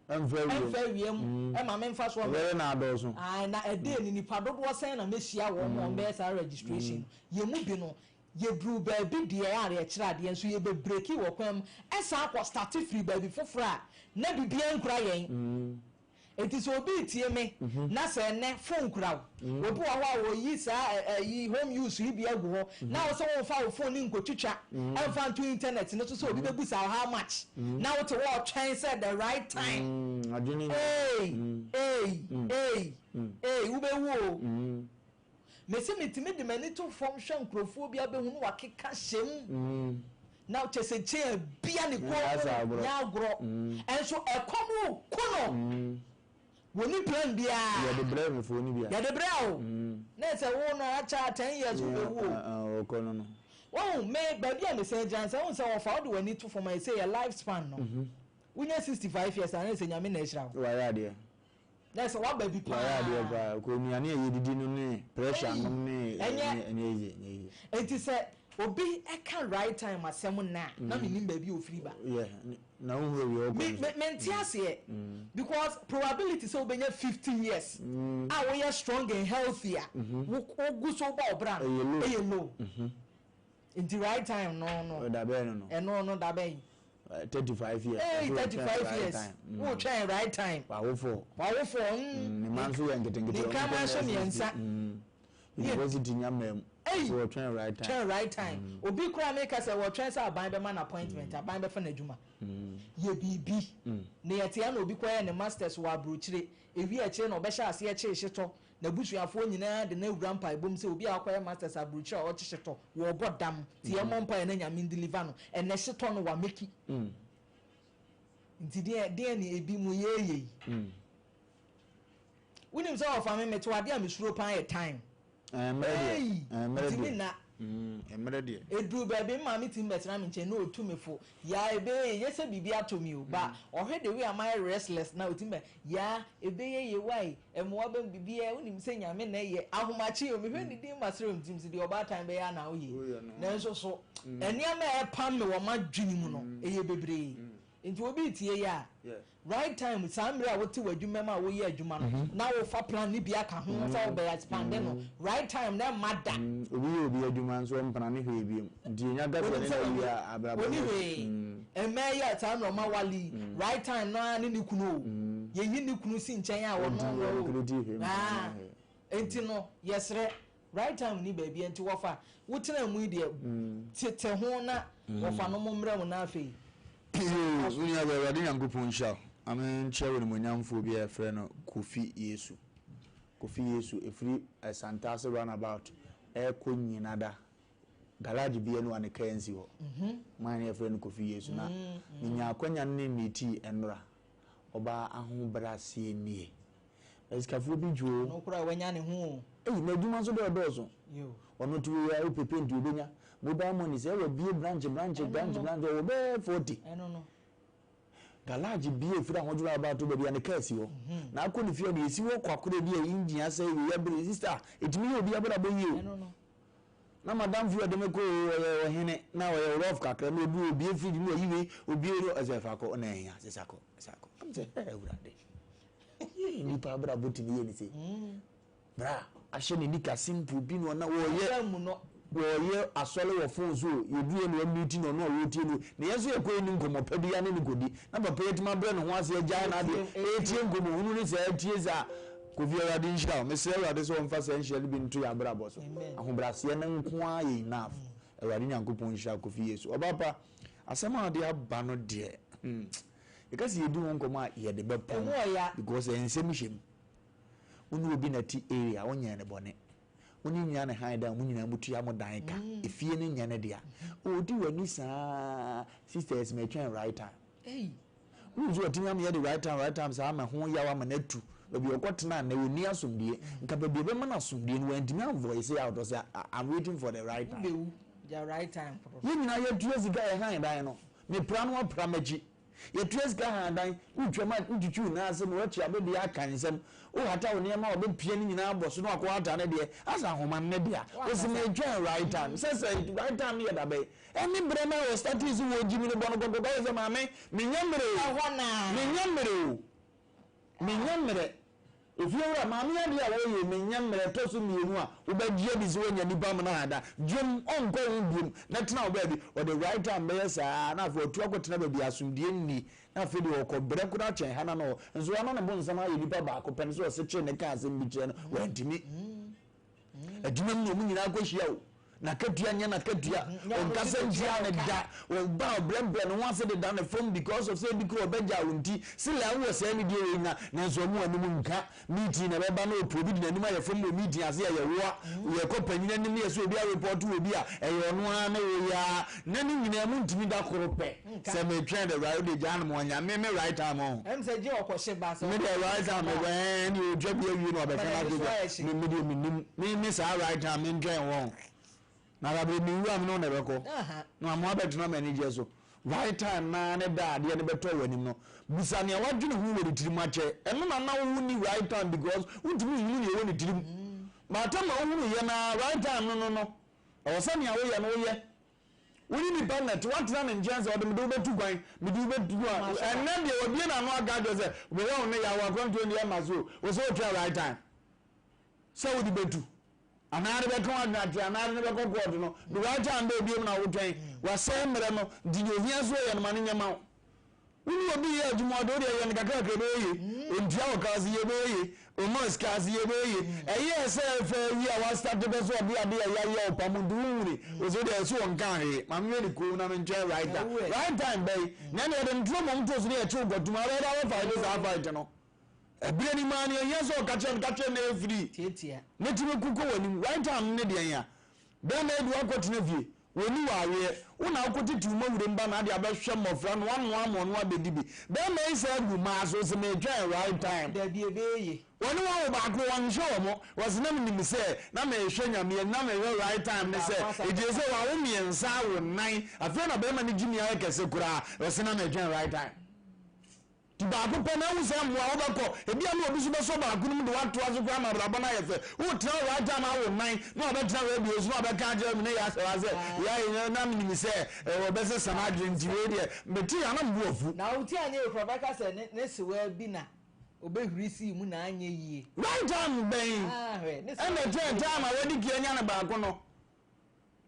Ɛmfa wiem. Ɛmfa wiem ɛma me mfa soɔ. Ɛbɛyɛ na adɔɔso. Ae na ɛdee no nipa dodoɔ sɛn na mɛhyia wɔn a wɔbɛyɛ saa registration no. Yɛn mu bi no yɛduruu baabi deɛ a yɛkyerɛ adeɛ nso yɛbɛ breki wɔ kwan mu ɛsan kɔ starte firi baabi foforɔ a na biribiara nkura yɛn. Enti sɛ obi retie me na sɛ ɛnnɛ phone kura wo, obi wɔ hɔ a wɔyi saa ɛyi home use yi bi agu hɔ na wo sɛ womfa wo phone no nkotwitwa ɛmfa nto internet no so sɛ obi bɛbusa wo how much na wote hɔ ɔtwɛn sɛ the right time. Ei ei ei ei wobɛwu o. Mese metumi de m'ani to fam hwɛ nkurɔfoɔ bi abɛhu no wakeka hyɛm na kyɛ sɛ kyɛn abia ne kɔn mu nyɛ agorɔ ɛnso ɛkɔm reko no. Wɔnni plan biara. Yɛde brɛ me foɔ no bi a. Yɛde brɛ wo. Na sɛ wo no akyɛ a ten years wo bɛwu o. Ɔkɔ no no. Wahu me baabi a mesan gyina sɛ wohu sɛ wɔfa wode w'ani to fam a ɛsɛ yɛ life span no. Wonya 65 years a na ɛsɛ Nyame na ahyira wo. Wayɛ adeɛ. Na ɛsɛ waba bi paa. Wayɛ adeɛ paa. Kɔ nnuane a yɛdidi no ne pressure nom ne ɛnyɛ easy ɛnyɛ easy. Enti sɛ obi ɛka right time asɛm nnɛ a na mennim baabi a ofiri ba. Yeah. Na wo hu awia ɔkɔ Me me mente aseɛ because probability sɛ wobɛnya 50 years a woyɛ strong and healthy a wo wogu so bɔ wo bra no ɛyɛ low nti right time no no dabɛn no no ɛno no dabɛn 35 years hey 35 years wo twɛn right time wawofo wawofo ne ma nso yɛ nketenkete ne nkraman nso mmiɛnsa University nya mmaa mu. Ei! So wɔtwɛn right time. Twɛn right time. Obi koraa meka sɛ wɔtwɛn sɛ aban bɛma no appointment, aban bɛfa no adwuma. Yɛ biribi. Na yɛte ha na obi kɔyɛɛ ne masters wɔ aburokyire, ɛwie akyire na ɔbɛhyɛ aseɛ kye hyetɔ. N'abusuafoɔ nyinaa de no awura mpaebɔ mu sɛ obi a wakɔyɛ masters aburokyire a ɔkye hyetɔ, wɔrebɔ dam. Nti yɛmmɔ mpaeɛ na Nyame ndeliver no. Ɛnnɛ hyetɔ no wameki. Nti deɛn deɛn na ebi mo yɛɛyɛ yi? Wonim sɛ ɔfa me meto adeɛ a mesuro paa yɛ time. Ei! Ntumi nna. Mmerɛ deɛ. Ɛduru baabi me maame tumi bɛtena me nkyɛn na ɔtu me fo. Yaa ɛbɛyɛ yie, nyɛ sɛ biribi atɔ me o, but ɔhwɛ the way a mayɛ restless no a ɔtumi bɛ, yaa ɛbɛyɛ yie wai, mmoa bɛm biribiara, wonim sɛ Nyame na ɛyɛ. Ahomakye o, mehwɛ ne din masere o, nti mese deɛ ɔbaatan bɛyɛ ara na woyɛ. Nanso so nneɛma a ɛpam me wɔ m'adwene mu no, ɛyɛ bebree. Nti obi retie yi a, Right time, saa mmerɛ a wote w'adwuma mu a woyɛ adwuma no na wofa plan no bi aka ho sɛ wobɛ expande no, right time no ɛmma da. Obi yɛ obi adwuma nso ɔmpena ne hwee biom nti yɛnya ka sɛ ne na wie a abrabɔ Ɔni no hwee. Mmaa yi a saa mmerɛ ɔma wale yi, right time no ara ne ne kunu o. Yɛyi ne kunu si nkyɛn a ɔno Ɔntumi no o. ɔnkreti hwee mpena ne hwee. Nti no yɛsrɛ, Right time ni baabi nti wɔfa wo tena mu yi deɛ tete ho na wɔfa no mo mmerɛ mu na afei. Yoo wo nua baa awurade nyankopɔn nhyira wo ma me nkyerɛ wo animuonyamfoɔ bi a yɛfrɛ no Kofi Yesu Kofi Yesu ɛfiri Santase run about ɛkɔ Nyinada garage bi ɛne wa ne kaa nsi hɔ man no yɛfrɛ no Kofi Yesu na menya akwanya ne ne meetii ɛnora. Ɔbaa ahobraseɛ nie. Asikafoɔ bi dwo o. Ɔno koraa wanya ne ho o. Ei na adwuma nso dɛ ɔdɔɔso. Ɔno to wei a wopɛ paint obenya. Mobile money sɛ wabie branch branch branch branch ɔwɔ bɛyɛ 40. Ɛno no. Garage bie efiri ahodwira aba ato baabi a ne kaa si hɔ. Na akɔ ne fie a nea esi hɔ kwakora bi a engine asɛe wei abere sister etumi yɛ obi abrabɔ yie o. Ɛno no. Na madamfo yi a ɔde me kɔ oo ɔyɛ ɔhene na ɔyɛ rough kakra na obi obie fridge na wayi wei obie wei ɔsɛ fa kɔ na ɛhia sesa kɔ sesa kɔ. Am sɛ hɛ awurade. Yee nipa abrabɔ tumi yɛ ne sei. Bra ahyɛ ne nika simple bi na ɔna wɔyɛ wɔyɛ asɔre wɔ phone so o yɛduru yɛ na wamute na ɔno a wɔretie no na yɛn nso yɛkɔ yɛni nkɔmmɔ pa bi ne no kɔdi na papa yi atumi abrɛ ne ho ase agyae n'adeɛ ɛretie nkɔmmɔ hunu ne saa atie saa. Kofi Awurade nhyira wo. Mesrɛ Awurade sɛ ɔmfa saa nhyira no bi nto yɛn abrabɔ so. Ahobrɛaseɛ no nko ara yɛ enough. Awurade Nyankopɔn nhyira Kofi Yesu. Ɔba pa, asɛm a wode aba no deɛ, hmm, yɛka sɛ yɛdi ho nkɔmmɔ a, yɛde bɛpɔn because nsɛm hyɛ mu. Wo ne obi na ɛte area, wonyɛɛ no bɔne. Wo ne nua ne han dan, mo nyinaa motua mo dan ka. Efie no nyɛ ne dea. Ɔredi w'ani saa, sisters metwɛn right time. Wohu sɛ watumi ama yɛde right time right time saa ama ho yaw ama no atu. Baabi a ɔkɔtena nnɛ ɔnni asomdwoeɛ. Nka baabi a ɛbɛma no asomdwoeɛ no wantumi anvoice out ɔsɛ I'm waiting for the right time. Wobɛwu gya right time korɔ. Yɛn nyinaa yɛtua sika yɛ han dan no. Mepra no apra m'akyi. Yɛtua sika han dan, wotwam a wotwitwi wo nan ase na woakyi abedeɛ aka nsɛm. Wohata wo nneɛma a ɔbɛpia ne nyinaa abɔ so na wakɔhata ne deɛ. Asɛ ahoma no ne dea. Ɔse metwɛn right time. Sɛ sɛ right time no yɛ da bɛn? Ɛne berɛ no a wɔstartee sɛ wɔregye me no bɔ no kɔkɔ ka kyerɛ sɛ maame menyɛ mmerɛ o. Menyɛ mmerɛ o. Menyɛ mmerɛ. Ofiewura, maame adeɛ a wɔyɛ yi menyɛ mmerɛ. Ɛtɔ so mmienu a wobɛgye adi sɛ woanya nipa amena ha da. Dwom, ɔnkɔ ho biom na tena wo baabi. Ɔde right time bɛyɛ saa na afei watu akɔtena baabi a asomdwoeɛ nni. Na afei deɛ ɔkɔ brɛ koraa kyɛn ha na na ɔwɔ. Nso ama ne bonsam ayɛ nipa baako pɛ no sɛ ɔsekyere no ka asɛm bi kyerɛ no, wantumi. Adwuma mu na wɔn nyinaa kɔhyia o. N'akatua nyɛ n'akatua. Ɔnkasa ntia no da. Ɔba a ɔbrɛbrɛ ne ho ase deda ne fam because of sɛ ebi kura ɔbɛgya wo nti. Sila wowɔ saa anidie wei nya nanso wɔn anim nka. Meeting na ɛbɛba na ɔpɛ obi de n'anim ayɛ fam wɔ meeting ase ɛyɛ woa. Yɛkɔ panyin anim na yɛsɛ obi arepɔto obi a ɛyɛ ɔno ara ne wo yaa. Na ne nyinaa mu ntumi da koro pɛ. Sɛ metwɛn the right wode gyaa no ma ɔnya me me right time ɔho. Ɛm sɛ gye ɔkɔhye ba sɛ Me deɛ right time me bɛ ɛne ɔtwa bi awie na ɔbɛka no Ɔbɛde so ayɛ hye. me me deɛ menim me me saa right time me ntwɛn wɔn na dabrɛ me wu a me ne wo na ɛbɛkɔ na mo abɛtena m'anigyeɛ so right time naa ne da adeɛ no bɛtɔ w'anim no bisa nea wadwene ho wɔ ne tirim akyɛ ɛno na na wo ni right time because wontumi nhunu nea ɛwɔ ne tirim but ama wohunu yɛ naa right time no no no ɛwɔ sɛ nea woyɛ no woyɛ. Wo ne nipa na ɛte, woatena ne nkyɛn sɛ ɔde mede wo bɛtu kwan, mede wo bɛtu kwan. Ɛnnɛ deɛ wabue n'ano aka akyerɛ sɛ meyɛ wo ne yaw akwantuo deɛ ɛmma so o, wo sɛ wotwɛn right time sɛ wode bɛtu anaa de bɛka w'adwene akyerɛ anaa de no bɛkɔ kɔɔto no, the right time bɛɛ biom na wotwɛn, wasɛe mmerɛ no, nti deɛ ohia sɛ ɔyɛ no ma no nyɛ ma wo. Wo ne obi reyɛ adwuma ɔde wo deɛ yɛ no kakrakra ɛbɛyɛ yie, ɔntua wo ka ɔse yɛ ɛbɛyɛ yie, ɔmma wo sika ɔse yɛ ɛbɛyɛ yie, ɛyɛɛ sɛ ɛfɛ awie a woastarte pɛ sɛ ɔde adeɛ a yɛayɛ wo pam nti wonhuni, ɔse wo deɛ ɛse ɔnkaa hwee, ma menwɛ ne koom na mentwɛn right time, right time bɛn? Na ɛneɛ ɔde ntorɔ mmom too so ne yɛkye wo kɔtom a wobɛyɛ dɛ abɛfight saa fight no? Ɛberɛ no mu ara nea ɛhia sɛ ɔka kyerɛ no, ka kyerɛ no na ɛyɛ free, na tumi ko kɔ w'anim, right time no ne deɛn a? Bɛrima yi de wo akɔtena fie, Wɔnni wo aweɛ. Wo na wokɔtete wo mawuram ba na ade abɛhwɛ mmɔfra no, woanoa ama ɔno abɛdi bi. Bɛrima yi saa gu maa so, ɔse metwɛn right time. Dabi ɛbɛyɛ yie. Wɔne wɔn awo baako, wɔnhwɛ wɔn. Wɔse na menim sɛ na mehwɛ Nyame ani, na mehwɛ right time ne sɛ, ɛgyee sɛ wawo mmiɛnsa awo nnan, afei na bɛrima no gyimi ayɛ kɛse koraa, ɔse na metwɛn right time. Ti baako pɛ na ahu sɛ mmoa wobɛkɔ. Ebia na obi nso bɛsɔ baako no mu de wo atoa so koraa ma abrabɔ no ayɛ fɛ. Wotena hɔ right time awo nan na wabɛtena radio so na wabɛka akyerɛ me ne Yasser sɛ yɛayɛ na menim sɛ wɔbɛsesa m'adwene nti wei deɛ metee a na me bo afu. Na wo ti anyɛ yie koraa ɔbɛka sɛ ne ne sewaa bi na ɔbɛhuri sii mu na anyɛ yie. Right time bɛn Ah, ɛna ɛkyɛn time a wadi kan anya no baako no?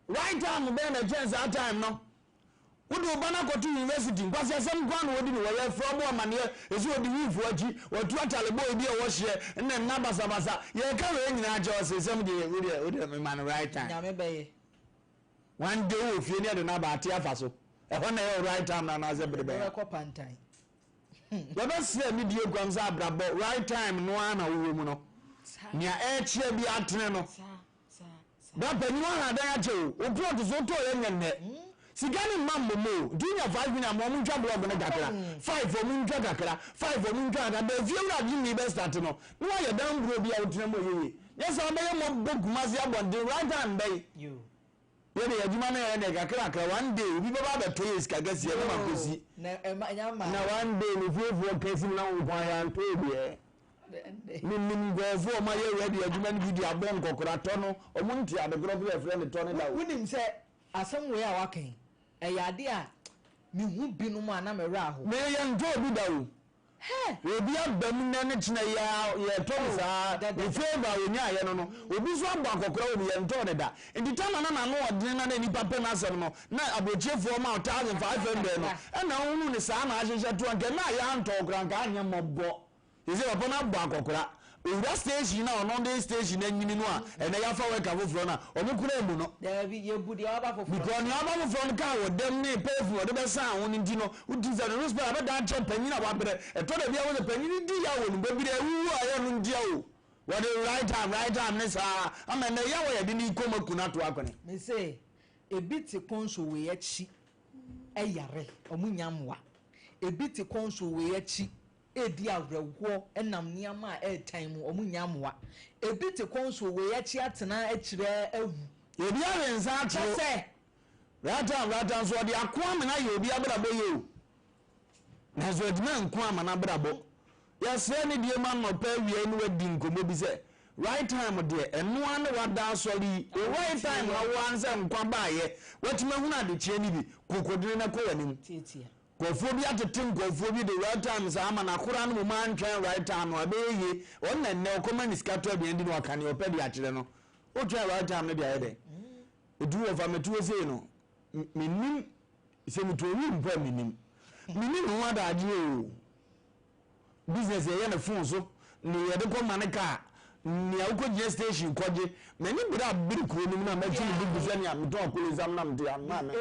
Right time bɛn na ɛkyɛn saa time no? Wode wo ba no akɔto university, nkwaseasɛm nko ara na wɔdi no, wɔyɛ frɛ ɔbɔ amaneɛ, ɛsɛ ɔdi wufoɔ akyi, watu atale boy bi a ɔwɔ hyeɛ, nna nna basabasa, yɛreka wei nyinaa kyerɛ wo sesɛm deɛ wodeɛ wodeɛ mema no right time. Nyame bɛyɛ. One day wowɔ fie ne yɛde no aba ate afa so, ɛhɔ na ɛyɛ wo right time no anaasɛ bere bɛn a? Wobɛkɔ pantan. Yɛbɛsrɛ anidie guam sɛ abrabɔ right time no ara na wowɔ mu no, nea ɛrekyea bi atene no. Bra panyin woaha dan akyɛ o, wo plot so wotɔɔ yɛ nyɛ nnɛ. Sika no mma mmom o, nti wonya 5 million ma ɔmo ntwa block no kakra, 5 ɔmo ntwa kakra, 5 ɔmo ntwa kakra, bɛ fie wura de ne bɛ start no, na wayɛ dan buro bi a wotena mu ɛyɛ yie. Nyɛ saa bɛyɛ mmɔbɔ Kumasi abɔnten right time bɛyi. Yɛde yɛ adwuma no yɛ deɛ kakrakra, one day obi bɛba abɛtɔ yɛ sika kɛseɛ na makɔsi. Na one day ne fiefoɔ kɛse mu na wo nko ara yɛantɔ deɛ. Menim nkurɔfoɔ a wɔayɛ ready adwuma no bi de abɔ nkɔkora tɔ no, wɔn nte ade korɔ koraa yɛfrɛ no tɔ no da o. Wonim sɛ asɛm wei a woaka yi, ɛyɛ adeɛ a mehu binom a na me werɛ ahow. Me yɛntɔɔ bi da o. Obi aba mu nnɛ ne kyena yi ara yɛtɔ no saa, ne favour a ɔnyaeɛ no no, obi nso abɔ akɔkora wɔ mu, yɛntɔɔ no da. Nti Tama na n'ano ɔdene na na nnipa pɛ n'asɛm no, na aburokyefoɔ ma wo 1500 no, ɛna wohunu no saa na ahyehyɛ to a, nka ɛnnɛ a yɛantɔ wo koraa nka anyɛ mmɔbɔ. Seesei papa no abɔ akɔkora. Owura station a ɔno de station no anyini no a ɛnɛ yɛafa worker foforɔ no a, wɔn koraa mmu no. Daabi, yɛbu deɛ waba foforɔ no. Because nea waba foforɔ no kaa wɔ dɛm ne perfume a ɔde bɛsan ho no nti no, wotumi sɛ no respect abɛdan akyerɛ panyin a wabrɛ. Ɛtɔ da bi a wohu sɛ panyin di yaw wɔ ne bɔbiri a awuwu a ɛyɛ no ntia o. Wɔde right arm, right arm ne saa ama ɛnɛ yaw a yɛde no rekɔ mu aku no ato akɔne. Mese ebi te kɔnso wei akyi yare, wɔn nnya mmoa. Ebi te kɔnso wei akyi redi awerɛhoɔ nam nneɛma a ɛretan mu, wɔn nnya mmoa. Ebi te kɔnso wei akyi atena akyire awu. Ebi awe nsa Kyɛ atoro. sɛ. Right arm, right arm nso ɔde ako amena ayɛ obi abrabɔ yie o. Nanso watumi anko ama n'abrabɔ. Yɛsrɛ ne deɛ ma anɔpa awia yi ne wadi nkɔmmɔ bi sɛ, right time deɛ, ɛno ara ne wada asɔre yi. Wo right time na wo ara sɛ nkwa baeɛ, watumi ahunu adekyeɛ no bi, kokodene na kɔ w'anim. Tiatia. Nkurɔfoɔ bi atete nkurɔfoɔ bi de right time saa ama no akora no mmom antwɛn right time no a, ɛbɛyɛ yie. Ɔno na nnɛ ɔkɔma ne sika tɔ aduane di na waka nea ɔpɛ de akyerɛ no. Wotwɛn right time no de ayɛ dɛn? Ɛtu wɔfa mɛtuo sei no, mennim sɛ metu owi mpo a mennim. Menni me ho adagyeɛ o. Business yɛyɛ no phone so, nea yɛde kɔ ma ne car, nea wokɔgyina station kɔgye. M'ani bere a bere kuro no mu na mɛtwe me buku sɛnea metɔn akolesam na mete ama me.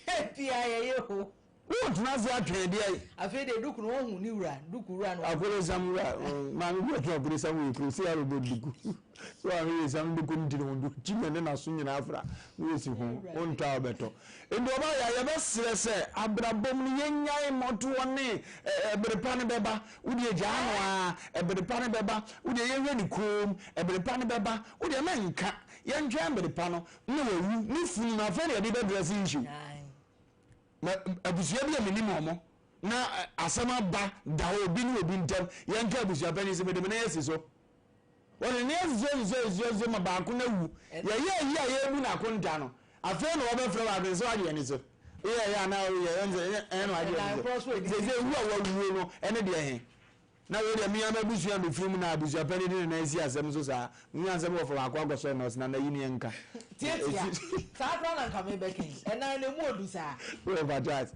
Ebia yɛyɛ o. Wotena ase atwɛn deɛ. Afei deɛ duku no wɔhu ne wura, duku wura no. Akolesam wura, maame bi ɔtɔn akolesam wɔ ekuro si arobɔ duku. So ahwɛ yɛ sam duku ne tiri ho do kyi ne ne n'aso nyinaa afra na wɔsi ho wontɔ a wobɛtɔ. Nti ɔba yɛ a yɛbɛsrɛ sɛ abrabɔ mu no yɛnyae mmɔtoɔ ne ɛbere pa no bɛba, wodeɛ gyaa no ara, ɛbere pa no bɛba, wodeɛ yɛnhwɛ ne koom, ɛbere pa no bɛba, wodeɛ mɛnka, yɛntwɛn bere pa no na wawu, ne funu no afei na yɛde bɛdrɛse issue. Ma abusua bi a menim wɔn na asɛm aba da hɔ obi ne obi ntam, yɛnka abusua panin sɛ mede me nan asi so. Wɔde ne nan asi so asi so asi so asi so ma baako no awu. Yɛyɛ ayi a yɛrebu no akonta no, afei na wɔbɛfrɛ baako no sɛ wagye ani so. Woyɛ ɛyɛ anaa woyɛ ɛyɛ sɛ ɛyɛ na wagye ani so. Sɛ wu a wawuo no ɛne deɛ he. Na wei deɛ me ara m'abusua a mefiri mu na abusua panin de ne nan asi asɛm so saa. Menya nsɛm wɔfa baako akɔsɔ nɔɔse na nayi ne nka. Tiatia, saa koraa na nka mebɛka yi. Ɛnan no emu odu saa. Wɔfa Charles.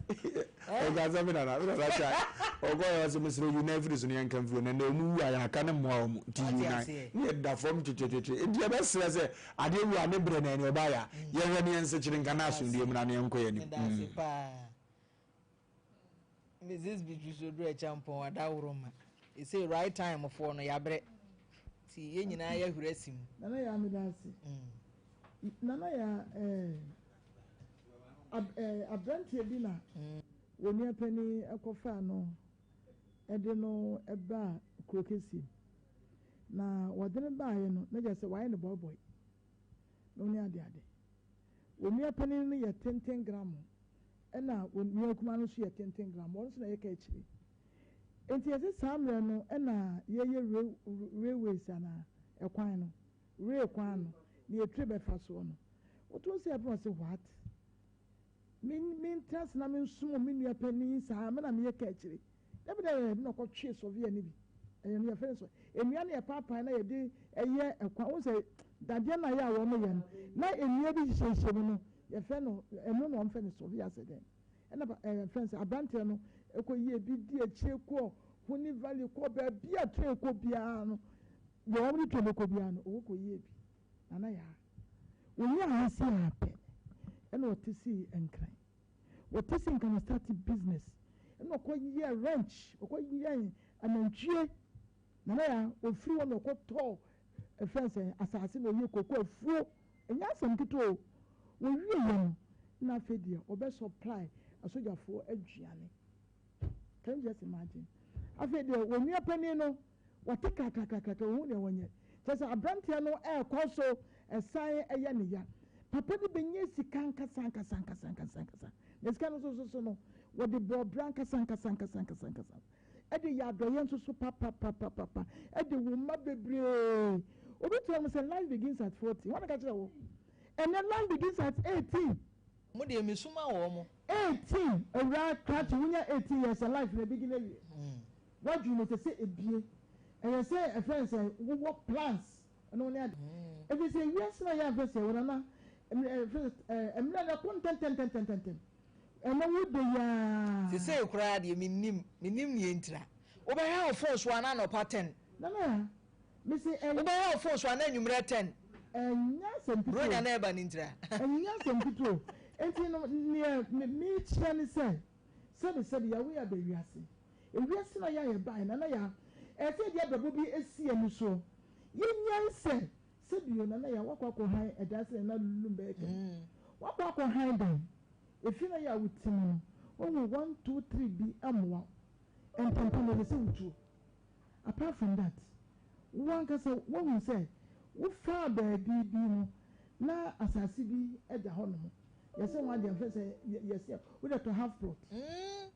Ɔka sɛ me nana, me nana Charles. Ɔkɔ yɛ ɔsɛ mesrɛ yi nan firi so ne yɛnka mfiri na na ɔmu wu a yɛaka ne mmoa ɔmo nti yi nan. Ne yɛda fam twetwetwetwe. Nti yɛbɛsrɛ sɛ adeɛ wu a ne berɛ na ɛne ɔbaeɛ a yɛhwɛ ne yɛnsekyere nka na asomdwoeɛ mmra na yɛnkɔ yɛn anim. Meda ase paa. Mrs. Beatrice Oduro Acheampong Adaworoma. Ɛsei right time foɔ no yabrɛ. Nti yɛn nyinaa yɛahuri asi mu. Nana Yaa meda ase. Nana Yaa eh, ab, eh, abranteɛ bi na wɔn nua panin kɔfaa no de no baa kuro kɛseɛ mu. Na wɔde no baeɛ no, na kyerɛ sɛ wɔayɛ no bɔebɔe no ne adeade. Wɔn nua panin no yɛ tenten gramo, ɛna wɔn nua kumaa no nso yɛ tenten gramo, wɔn nso na yɛka akyire. Enti yɛse saa mmerɛ no na yɛyɛ railways anaa ɛkwan no, rail kwan no, na yɛtire bɛfa soɔ no. Woto nsa yɛpɛ ɔse what? Me mentena ase na mensom me nua panin saa, me na meyɛ ka akyire. Dabi dabi dabi, na ɔkɔtwee sɔvea no bi. Ɛyɛ no yɛfrɛ no sɔ. Nnua no yɛpaapae na yɛde yɛ ɛkwan. Wohu sɛ dadeɛ no a yɛ a wɔyɛ no, na nnua bi hyehyɛhyɛ mu no, yɛfrɛ no, ɛno na wɔfrɛ no sɔvea sɛ dɛn. Ɛna pa ɛɛ yɛfrɛ no sɛ aberanteɛ no kɔyi ebi di akyire kɔ Huni Valley kɔ baabi a train kɔ biara no, deɛ wɔde train bɛkɔ biara no, ɔkɔ kɔyi ebi. Nana Yaa. Wɔnyaa ha sei ara pɛ, ɛna ɔte sii Nkran. Wɔte sɛ nka na start business ɛna ɔkɔ yɛ ranch, ɔkɔ yɛ anantwie. Nana ya ofiri hɔ na ɔkɔ tɔɔ ɛfɛn sɛ asase na ɔyɛ koko afuo. Ɛnyɛ asɛm ketewa o. Wɔwie yɛ no. Na afei deɛ ɔbɛ supply asogyafoɔ aduane. Can you just imagine? Afei deɛ wɔn nua panin no wɔte kakrakakra wɔn deɛ wɔnyɛ. Kyerɛ sɛ aberanteɛ no ɛrekɔ so ɛsan ɛyɛ ne ya. Papa no bɛnya sika nkasa nkasa nkasa nkasa nkasa. Na sika no nso so no wɔde bɔ ɔbra nkasa nkasa nkasa nkasa nkasa. Ɛde yɛ adɔyɛ nso so papapapapa. Ɛde wo mma bebree. Obi kyerɛ mo sɛ life begins at 40. Wɔn ka kyerɛ wo. Ɛnɛ life begins at 18. Mo deɛ mesuma wɔ mo. 18 ewura krakye wonya 18 years a life na begin awie. Wadwene mu sɛ sɛ ebie. Ɛyɛ sɛ ɛfɛn sɛ wowɔ plans ɛno ne ade. Efi sɛ ewiase na yɛ afɛ sɛ wɔn nana ɛfɛ sɛ mmerɛ na ɛkɔ ntɛntɛntɛntɛntɛm. Ɛnɛ wo de yaa. Sesei koraa deɛ mennim, mennim neɛ ntira. Wobɛhwɛ wo phone so a na anɔpa 10. Nana ya, mese ɛnyɛ. Wobɛhwɛ wo phone so a na anwummerɛ 10. Ɛnyɛ asɛm ketewa. Bronya na ɛba ne ntira. Ɛnyɛ asɛm ketewa o. Enti no neɛ mekyerɛ ne sɛ, sɛbe sɛbe yɛawo yɛ aba wiase. Ewiase na yɛ a yɛbaeɛ nana ya, ɛsɛ yɛde abrabɔ bi si yɛn ani soɔ. Yɛnyae sɛ, sɛbe o nana ya, woakɔ akɔ han ɛdan sɛ nana lulum bɛyɛ kɛn. Woakɔ akɔ han dan. Efie no a yɛ a wote mu no, wohu one two three bi mmoa wo. Ntɛmpa no ɛsɛ sɛ wotuo. Apart from that, wo ankasa woahu sɛ wofaa baabi bi no na asase bi da hɔnom. Yɛsɛ ho adeɛ mfɛ sɛ yɛsɛ wode tɔ half plot.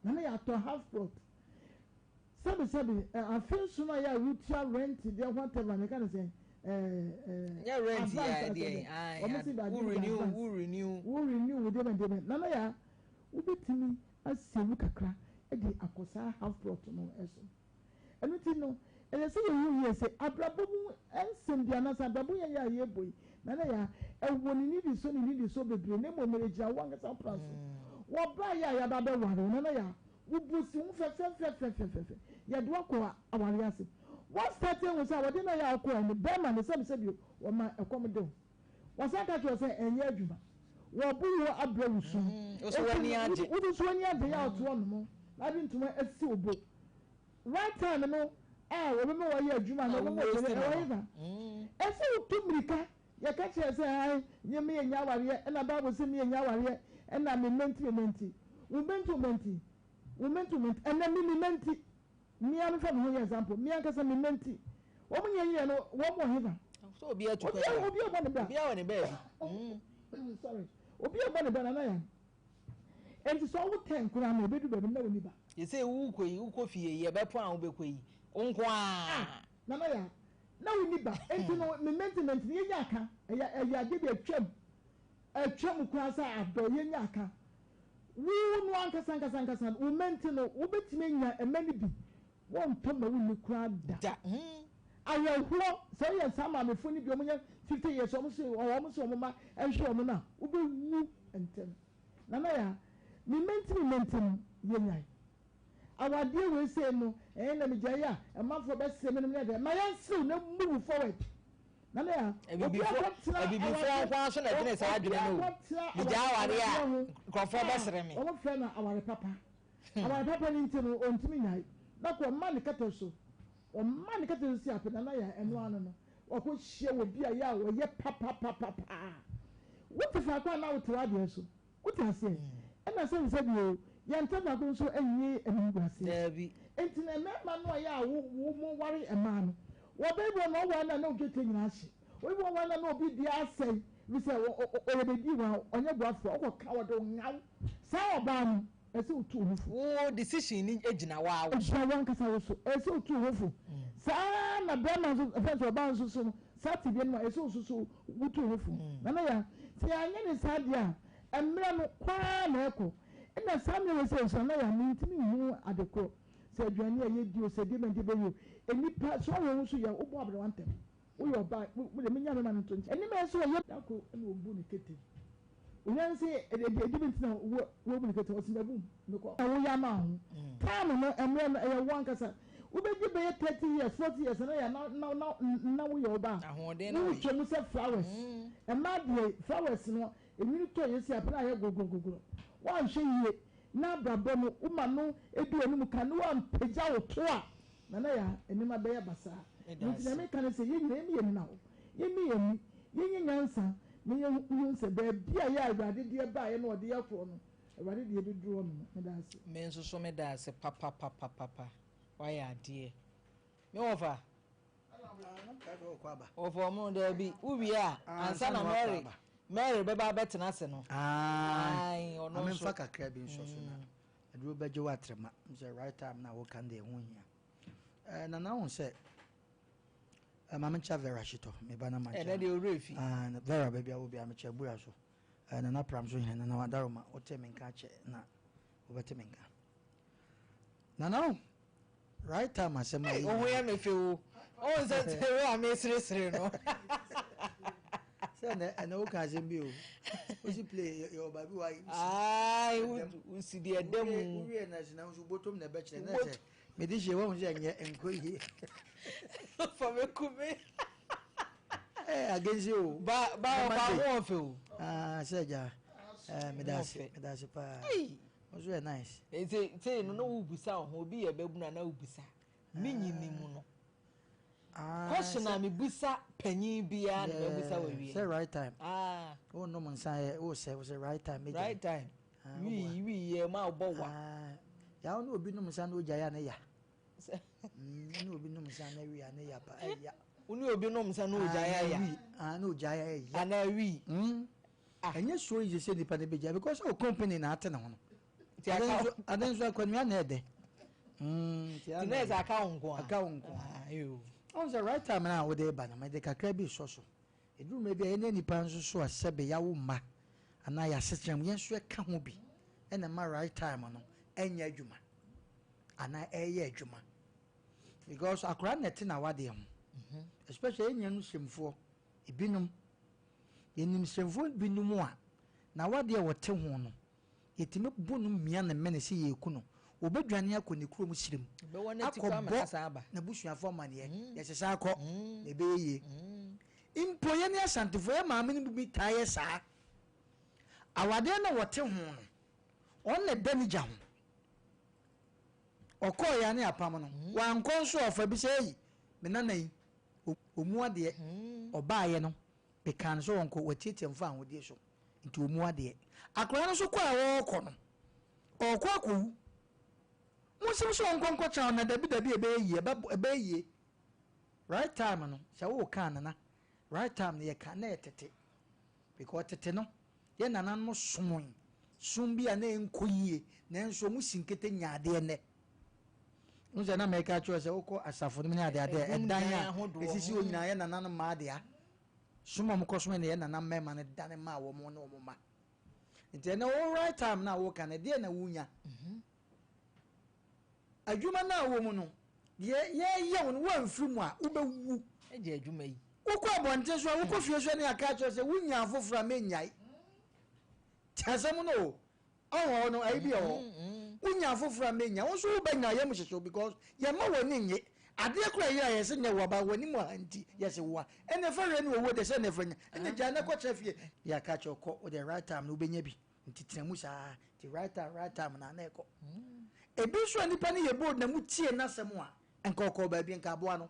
Na na yɛatɔ half plot. Sɛbe sɛbe afe nson a yɛ a wotua rent deɛ whatever meka ne sɛ Nyɛ rent yɛ adeɛ wɔn si baabi wo de renew advance. wo renew. Wo renew wo deɛ bɛn deɛ bɛn. Nana yaa wobɛtumi asave kakra de akɔ saa half plot no so. Ɛno nti no, ɛsɛ sɛ yɛhu yie sɛ abrabɔ mu nsɛm bi anaasɛ abrabɔ yɛn yɛ a yɛrebɔ yi, Nana Yaa, ɛwɔ ne nnidisoɔ ne nnidisoɔ bebree na mmom ɛgyina wo ankasa wo pra so. Wɔbaeɛ a yɛaba abɛware wo, Nana Yaa, wo bo si ho fɛfɛfɛfɛfɛfɛ, yɛde wo akɔ awareɛ ase. Woastate ahu sɛ awadeɛ no a yɛ a wokɔeɛ no, bɛrima no, sɛbisɛbi o, wɔma ɛkɔm de wo. Wɔsan ka kyerɛ wo sɛ ɛnyɛ adwuma. Wɔbo wo abrɛ wo su. Wo nso w'ani agye. Wo nso w'ani agye yɛ a wote hɔnom na ade ntoma asi wo bo. Right time no a wɔbɛma wɔayɛ adwuma na wɔbɛma wɔkyerɛ ɛwɔ hefa? Ɛsɛ wotu mmirika. Yɛka kyerɛ sɛ ae nyɛ me yɛnyɛ awareɛ ɛna Bible sɛ me yɛnyɛ awareɛ ɛna me mma nti me mma nti. Wo mma nti wo mma nti. Wo mma nti wo mma nti. Ɛnɛ me me mma nti. Me ara mefa me ho yɛ example. Me ankasa me mma nti. Wɔn nyɛ nyɛ no wɔn wɔ hefa? So obi atu kwan. Obi abɔ ne bra. Obi awɔ ne baabi. Sorry. Obi abɔ ne bra nana ya. Enti sɛ ɔwo tɛn koraa no ebedu baabi na wonni ba. Yɛsɛ wokɔ yi wokɔ fie yi ɛbɛpɔn a wobɛkɔ yi wo nko ara. Nana ya na wonni ba. Enti no me maintenance no yɛnya aka. Ɛyɛ ɛyɛ adeɛ bi atwam. Atwam koraa sɛ adɔ yɛnya aka. Wo no ankasa ankasa ankasa wo mma nti no wobɛtumi anya mma no bi. Wɔntɔ ma wonni koraa da. Da. Awerɛhoɔ, sɛ woyɛ saa maamefoɔ no bi wɔn nyɛ 50 years wɔn se wɔn se wɔn mma nhwɛ wɔn no a, wobɛwu ntɛm. Nana Yaa, me mma nti me mma nti no, yɛnyae. Awadeɛ wei sei no, ɛɛ na megyae a, amanfoɔ bɛsere me nom ne adeɛ. Ma yɛnserew na move forward. Nana Yaa, obi akɔtena Abibifoɔ nko ara so na ɛdwene saa adwene no o. Megyae awadeɛ a, nkurɔfoɔ bɛsere me. Wɔfrɛ no aware papa. Aware papa no nti no, ɔntumi nyae. Na kɔ ɔma ne kɛtɛ so. Ɔma ne kɛtɛ so si apɛ Nana Yaa, ɛno ano no, wakɔhyia obi a yɛ a ɔyɛ papapapapaa. Wote faako a na wote w'adeɛ so. Wote aseɛ? Ɛna sɛbi sɛbi o, yɛnte faako nso nnye animguaseɛ. Daabi. Nti na mmarima no a yɛ a wo wo mo ware mmaa no, wɔbaa bi wɔ no ɔware no a na wo dwetɛ nyinaa ahye. Obi wɔ hɔ a na obi biara asɛe, efisɛ ɔyɛ baabi hɔ a ɔnyɛ boafoɔ, wokɔka ɔde wo ŋaw. Saa ɔbaa no, ɛsɛ sɛ wotu wo ho fo. Wo decision no gyina wo ara wo so. Ɛgyina w'ankasa wo so. Ɛsɛ sɛ wotu wo ho fo. Saa ara na barima nso, ɛfɛn sɛ ɔbaa nso so no, saa tebea no mu a, ɛsɛ sɛ wo nso so wotu wo ho fo. Nana Yaa, sɛ yɛanyɛ no saa deɛ a, mmerɛ no, kɔ ara na ɛrekɔ. Ɛna saa mmerɛ wei sɛ nso, Nana Yaa, mentumi nhu ade korɔ, sɛ aduane a yɛdi o, sɛ deɛbɛn deɛbɛn yi o, nnipa, sɛ woahwɛ wo ho so yie a, wobɔ aberewa ntɛm. Woyɛ ɔbaa, wo deɛ menya mɛma no nto nkyɛn. Anim ayɛ sɛ ɔyɛ. Da koro ɛna ɔbu ne kete. Onya ne sɛ ɛde bi nti na woabu ne kete, ɔse mabu mekɔ. Na woyɛ ama ho. Time no, mmerɛ no, ɛyɛ wo ankasa. Wobɛdi bɛyɛ 30 years, 40 years na yɛ na na na na woyɛ ɔbaa. Ahoɔden na woyɛ. Wotwa mu sɛ flowers. Mmaa deɛ flowers no, enwini tɔ yɛ si apɛ na ayɛ gogorogogoro. Woanhwɛ yie na abrabɔ no woma no di w'anim kan na woampagya wo to a, Nana Yaa, nneɛma bɛyɛ basaa. Nti nea meka ne sɛ yɛn nyinaa yɛmmi yɛn ani nna hɔ. Yɛmmi yɛn ani, yɛnyɛ nyansa. Na yɛhu sɛ baabi a yɛ a Awurade deɛ baeɛ na ɔde yɛ korɔ no, Awurade deɛ bɛduru hɔ nom. Meda ase. Me nso so meda ase papapapapa wayɛ adeɛ me wɔfa wɔfa ɔmo daabi wowie a ansa na Mary Mary bɛba abɛtena ase no ae ɔno nso memfa kakra bi nsɔ so na aduro bɛgye wo atrema sɛ right time na woka deɛ ɛho hia eh, nana wo sɛ eh, ma menkyɛ Vera Hyetɔ meba na mankyɛ ɛnɛ deɛ ɔwerɛ fi ah, Vera baabi a wo bia mekyɛ bura so eh, nana pram so hene nana wadaroma wote me nka kyɛ na wobɛte me nka nana wo right time asɛm a wo ho yɛ me fɛ o ɔhu sɛ sɛ a meseresere no sɛ ɛnɛ ɛnɛ woka asɛm bi o wosi play yɛwɔ baabi wa wosi deɛ ɛda mu wowie na sina nso botom na ɛbɛkyerɛ na sɛ mede hyɛ wahu sɛ ɛnyɛ nkɔ yie fa me kume eh, against you ba ba ba ho ɔfɛ o ah sɛ gya eh, medase medase paa wo so yɛ nice nti sei no na wobisa wo ho obi yɛ bɛbunu a na wobisa me nyini mu no ah, question a mebisa panyin biara na mabisa wɔ wie sɛ right time ah wo nom nsa yɛ wo sɛ wo sɛ right time megya right time wii wii yɛ ma wobɔ wa yawo ne obi nom nsa na ogya ya ne ya ne obi nom nsa na wi a ne ya pa ɛya wo ne obi nom nsa na ogya ya ya ah na ogya ya ya anaa wii ɛnyɛ so easy sɛ nipa no bɛgya because o company na ate ne ho no ade nso akwanua na ɛdɛ nti na ɛsɛ aka wo nko a aka wo nko a ɔn sɛ right time na wode ba no mede kakra bi sɔ so ɛduru mmerɛ bi a yɛne nipa nso so a sɛbe yɛawo mma anaa yɛasetena mu yɛn nso ɛka ho bi ɛna ma right time no ɛnyɛ adwuma anaa ɛyɛ adwuma because akwaraa na ɛte na wadeɛ ho especially yɛn nuanom hyɛmfoɔ ebinom yɛnim hyɛmfoɔ binom a na wadeɛ wɔte ho no yɛtumi bu no mmea ne mene sɛ yɛku no wɔbɛdwane akɔ ne kurom serem akɔbɔ n'abusuafoɔ amanneɛ yɛsesa akɔ na ɛbɛyɛ yie mpo yɛne asantefoɔ yɛ maame no bi taa yɛ saa awadeɛ na wɔte ho no ɔno na ɛda ne gya ho ɔkɔɔ yɛ ne apam no wankɔ nso ɔfa bi sɛ eyi me nana yi ɔmu adeɛ ɔbaayɛ no mekaa no sɛ wɔnkɔ watiatia mfa ahodie so nti ɔmu adeɛ akwaraa no nso kɔ a wɔrekɔ no ɔrekɔ akɔwu mo nsɛm sɛ ɔnkɔ nkɔkyerɛ na dabi dabi ɛbɛyɛ yie ɛbɛyɛ yie right time no sɛ wɔreka nana right time no yɛka na yɛ tete because tete no yɛ nananom somoe som bi a na ɛnkɔ yie nanso ɔmo si nkete nya adeɛ nnɛ n sɛ na mɛka kyerɛ sɛ wokɔ asafo no mu ne adeade ɛdan a ɛsisi hɔ nyinaa yɛ nananom mmaa dea som a ɔmokɔ som ne yɛ nana mmarima no dane maa wɔn ne wɔn mma nti ɛnɛ wo right time na woka no deɛ na wonya adwuma no a wɔ mu no deɛ yɛyɛ wo no woamfiri mu a wobɛwu agye adwuma yi wokɔ abɔnten so a wokɔ fie so ne aka kyerɛ sɛ wonya afoforɔ a mɛnyae nti asɛm no o ɔwɔ no ayi bi wɔ hɔ wonya afoforɔ a mɛnya wo nso wobɛnya yɛ mu hyehyew because yɛma w'ani nye adeɛ kora yɛ a yɛsɛ nyɛ woaba w'ani mu ha nti yɛsɛ woa ɛne fa wɛ ne ɔwɔ de sɛ ne fa nya ɛne gyaa ne kɔkyerɛ fie yɛ aka kyerɛ kɔ wo the right time no wobɛnya bi nti tena mu saa nti right time right time na na ɛkɔ ebi nso a nipa no yɛ bold na mu tie n'asɛm a nka ɔkɔ baabi nka aboa no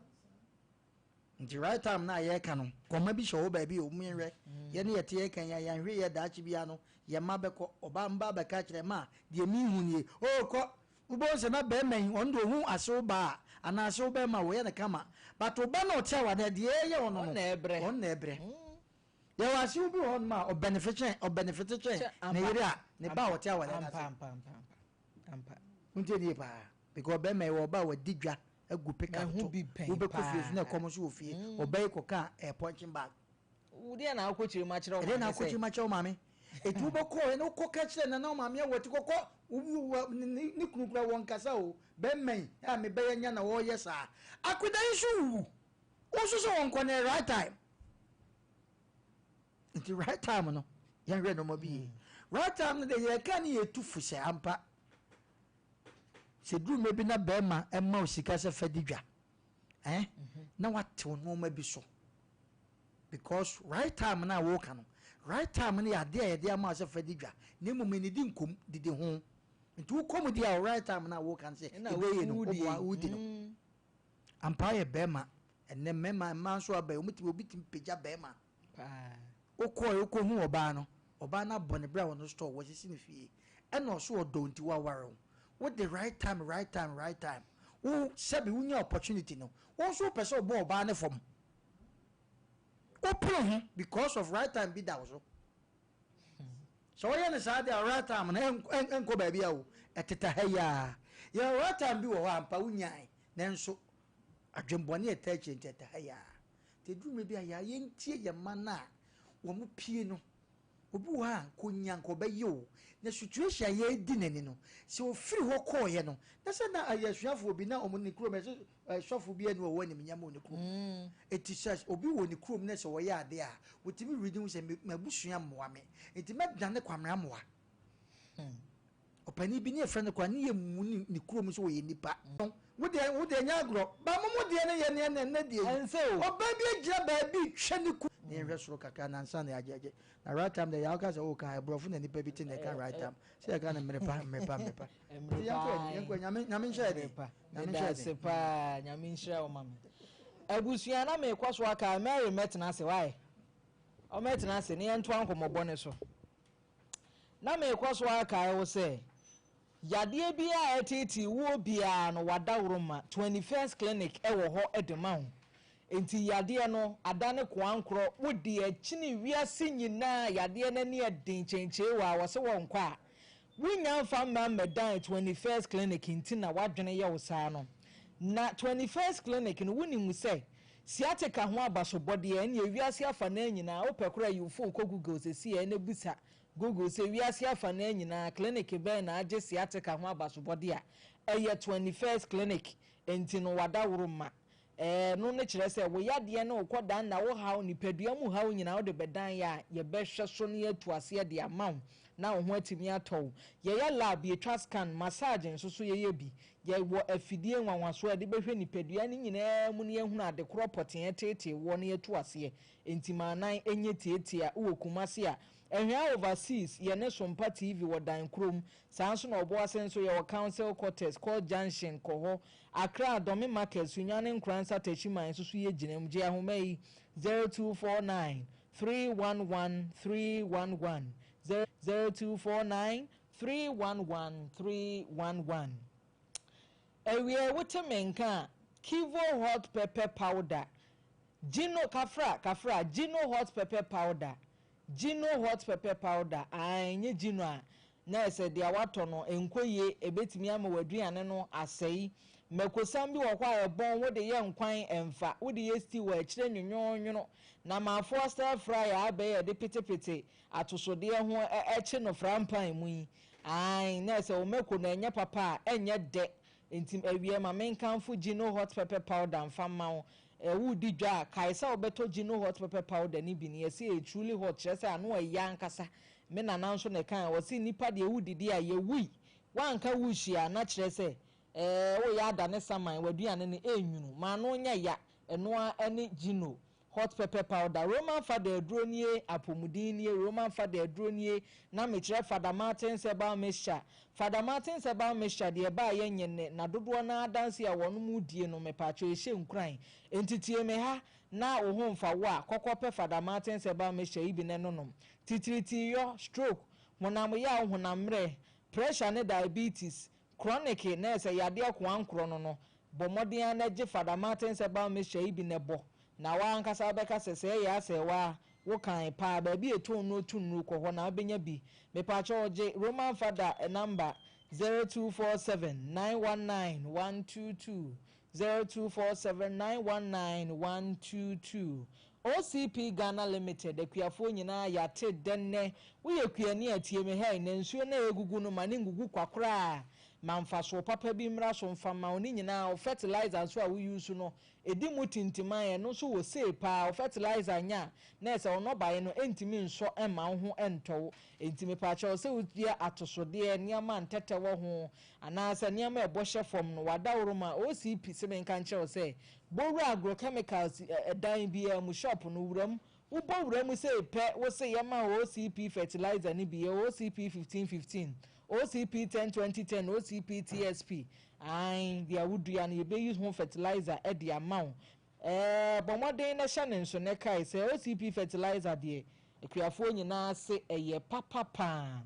nti right time na yɛreka no kɔma bi hyɛ hɔ baabi a ɔmu yɛnhwɛ yɛne yɛte yɛka yɛ yɛnhwɛ yɛ daakye bia no yɛ mma bɛkɔ ɔba mba bɛka kyerɛ ma deɛ mihu nie o kɔ wobɛhu sɛ na bɛrima yi ɔno de ohu asew ba a anaa asew bɛrima a wɔyɛ no kama but ɔba na ɔte awadeɛ deɛ ɛyɛ ɔno no ɔno na ɛbrɛ yɛwɔ asew bi wɔ hɔnom a ɔbɛnefit kyɛn ɔbɛnefit kyɛn ne yere a ne ba a ɔte awadeɛ no ase nti nie paa because bɛrima yi wɔ ɔba a wadi dwa agu pickup to wobɛkɔ fie so na ɛkɔm nso wɔ fie ɔba yi kɔka ɛ punching bag wodeɛ na akɔkyerɛ mu akyerɛ wo ɛdeɛ na akɔkyerɛ mu akyerɛ wo maame ɛti wobɛkɔ ɛne wokɔ ka kyerɛ nana wo maame awɔ ti kɔkɔ ne kunu kura wɔn kasa o bɛrima yi a mebɛyɛ nya na wɔyɛ saa akoda yi nso wu wo nso sɛ wɔnkɔ ne right time nti right time no yɛnhwɛ nneɛma bi yie right time no de yɛka ne yɛtu fo sɛ ampa sɛ duru mmerɛ bi na bɛrima ɛma wo sika sɛ fa di dwa eh? Na watew nneɛma bi so because right time na wɔka no right time no yɛ adeɛ a yɛde ama sɛ fa di dwa na mmom ɛnidi nkom didi ho nti wokɔ mu deɛ a right time na wɔka no sɛ ɛbɛyɛ no woboa wodi no ampa yɛ bɛrima ɛnɛ mmarima mmaa nso aba yi wɔn ti obi ti pagya bɛrima. Wokɔe wokɔhuu ɔbaa no, ɔbaa no abɔ ne bra wɔ no store, wasisi ne fie, ɛna ɔso ɔdɔ wo nti waware wo. Wo de right time, right time, right time, wo sɛbe wonya opportunity no, wo nso wopɛ sɛ wobɔ ɔbaa no fam. Wopere ho because of right time bi da wo so. Sɛ woyɛ no saa deɛ a, right time no ɛnkɔ baabi a o, ɛteta ha yi ara. Yɛwɔ right time bi wɔ hɔ a, ampa wonyae, nanso adwemmɔne a ɛtaa akyire nti ɛta ha yi ara. Nti ɛduru mmerɛ bi a, yɛ a yɛntie yɛn mma no a wɔpue no. Obi wɔ hɔ a, nka ɔnya nka ɔbɛyɛ o, na situation a yɛredi n'ani no, sɛ ɔfiri hɔ kɔeɛ no, na sɛ na ɛyɛ asuafoɔ bi na wɔn ne kurom, ɛsɛ sɔfo bi ani ɔwɔ animuonyam wɔ ne kurom. Eti sɛ obi wɔ ne kurom na sɛ ɔyɛ adeɛ a, wɔtumi redi ho sɛ m'abusua mmoa me, nti mɛdane Kwamena mmoa. Ɔpanin bi ne yɛfrɛ no koraa ne yɛmmu ne ne kurom sɛ ɔyɛ nipa. Wo deɛ wo deɛ nyɛ agorɔ. Ba mo mo deɛ no yɛ nea na ɛnɛ deɛ yi. Ɛnsɛ o. Ɔbaa bi agyina baabi retwa ne ku. Na yɛnhwɛ soro kakra na ansa na yɛagyɛgye. Na right time deɛ yɛaka sɛ woka a ɛborɔfo na nipa bi te na ɛka right time. Sɛ yɛka no mmere pa mmere pa mmere pa. Mmere Nti yɛnkɔ pa yɛn yɛnkɔ Nyame Nyame nhyira yɛn Mmere den. pa. Nyame Meda nhyira yɛn ase den. paa. Nyame nhyira wo ma me. Abusua na mekɔ so aka Mary mmɛtena ase why? Ɔmmɛtena ase na yɛntoa nkɔmmɔbɔ no so. Na merekɔ so ara kae wo sɛ, yadeɛ biara a ɛreteetee woɔ biara no, w'adaworoma, 21st Clinic wɔ hɔ de ma wo. Enti yadeɛ no, adane koankorɔ, wode akyini wiase nyinaa, yadeɛ no ani yɛ den kyenkyeewa a, wɔse wɔnkɔ a, wonnya mfa mma mmɛdan 21st Clinic nti na w'adwene yɛ wo saa no. Na 21st Clinic no, wonim sɛ, Sciatica ho abasobɔdeɛ, ɛneɛ wiase afanaa nyinaa, wopɛ koraa yi wo phone kɔ Google sesie na bisa Google sɛ wiase afanaa nyinaa clinic bɛn na agye sciatica ho abasobɔdeɛ a, ɛyɛ 21st Clinic, enti no wadaworo ma. Ɛno no kyerɛ sɛ wo yadeɛ ne wo kɔdanna, wo haw, nipadua mu haw nyinaa wode bɛdan yɛ a, yɛbɛhwɛ so na yɛatu aseɛ de ama wo na wo ho atumi atɔ wo. Yɛyɛ lab, yɛtwa scan, massage nso so yɛyɛ bi. Yɛwɔ afidie nwanwasoɔ a yɛde bɛhwɛ nipadua no nyinaa mu na yɛahunu ade korɔ pɔtee ɛteetee woɔ na yɛatu aseɛ. Enti ma anan nyɛ tiatia. Wowɔ Kumasi a, Ahwea Overseas, yɛne Sompa TV wɔ dan korɔ mu. Saa nso na Ɔboase nso yɛwɔ Council Quarters, Court Junction, kɔ hɔ. Accra, Dome Market, Sunyani Nkoransa Techiman nso so yɛgyina mu. Gye ahoma yi, 0249 311 311, 0249 311 311. Awiei wote me nka a, Kivo hot pepper powder, Gino, kafra, kafra, Gino hot pepper powder, Gino hot pepper powder, ae, ɛnyɛ Gino a, na ɛsɛ deɛ woatɔ no, ɛnkɔ yie, ɛbɛtumi ama w'aduane no asɛe. Makosam bi wɔ hɔ a ɛbɔn, wode yɛ nkwan ɛmfa, wode yɛ stew a ɛkyerɛ nwonwonwono, na maafoɔ stir fry a abɛyɛ a yɛde petepete atosodeɛ ho kye no frampan mu yi, aane, na sɛ wo mako no ɛnyɛ papa a, ɛnyɛ dɛ. Enti awiɛ ma menkamfo Gino Hot Pepper Powder mfa mma wo. Ɛ, woredi dwa a, kae sɛ wobɛtɔ Gino Hot Pepper Powder no bi. Nea ɛsɛ ɛyɛ truly hot, kyerɛ sɛ ano ɛya ankasa. Me nana nso na ɛkae, ɔse nnipa deɛ wodidi a, yɛwui. Woanka wuhyi a, na kyerɛ sɛ, ɛɛ, woreyɛ adane saman, w'aduane no ɛnwunu. Ma ano nyɛ ya, ɛno ara ne Gino Hot pepper powder, Roman fada aduro nie, apɔmuden nie, Roman fada aduro nie, na mekyerɛ Fada Martins herbal mixture. Fada Martins herbal mixture deɛ ɛbaeɛ nyɛ nnɛ, na dodoɔ no ara adanseɛ a wɔnom die no, mepaakyɛw ɛhyɛ nkuran. Enti tie me ha na wo ho mfa wo a, kɔkɔ pɛ Fada Martins herbal mixture yi bi na ɛnonom. Titiritiiyɔ, stroke, honam yaw, honam mmerɛ, pressure ne diabetes, chronic na ɛsɛ yadeɛ koankorɔ no no, Bɔ mmɔden ara na gye Fada Martins Herbal Mixture yi bi na bɔ, na w'ankasa wobɛka sɛ, Sɛɛ yɛ asɛe wo ara, wo kan paa, baabi a ɛtɔn nnuro to nnuro, kɔ hɔ na wobɛnya bi. Mepakyɛw gye Roman Fada number, 0247 919 122, 0247 919 122. OCP Ghana Limited, akuafoɔ nyinaa yɛate dɛ nnɛ. Woyɛ kuani a, tie me ha yi, na nsuo no a ɛregugu no, ma no ngugu kwa koraa. Ma mfasoɔ papa bi mmra so mfa mma wo. Ne nyinaa, wo fertilizer nso a wo use no, ɛdi mu tintiman, ɛno nso wɔ sei paa. Wo fertilizer nyɛ a, na ɛsɛ wo nnɔbaeɛ no ɛntumi nsɔ mma wo ho ntɔ wo. Enti mepaakyɛw sɛ wodua atosodeɛ, nneɛma a ntɛtɛ wɔ ho, anaasɛ nneɛma a ɛbɔ hyɛ fam no, w'adaworo ma OCP se menka nkyerɛ wo sɛ, bɔ wura agrochemicals dan biara mu, shop no, wura mu, Wobɔ wura mu sei pɛ, wo se yɛma wo OCP fertilizer no bi, yɛwɔ OCP 15 15, OCP 10 20 10, OCP TSP, aane, deɛ wodua no yɛbɛyi ho fertilizer de ama wo. Ɛɛ, bɔ mmɔden na hyɛ no nso na kae sɛ OCP fertilizer deɛ, Akuafoɔ nyinaa se ɛyɛ papa paa.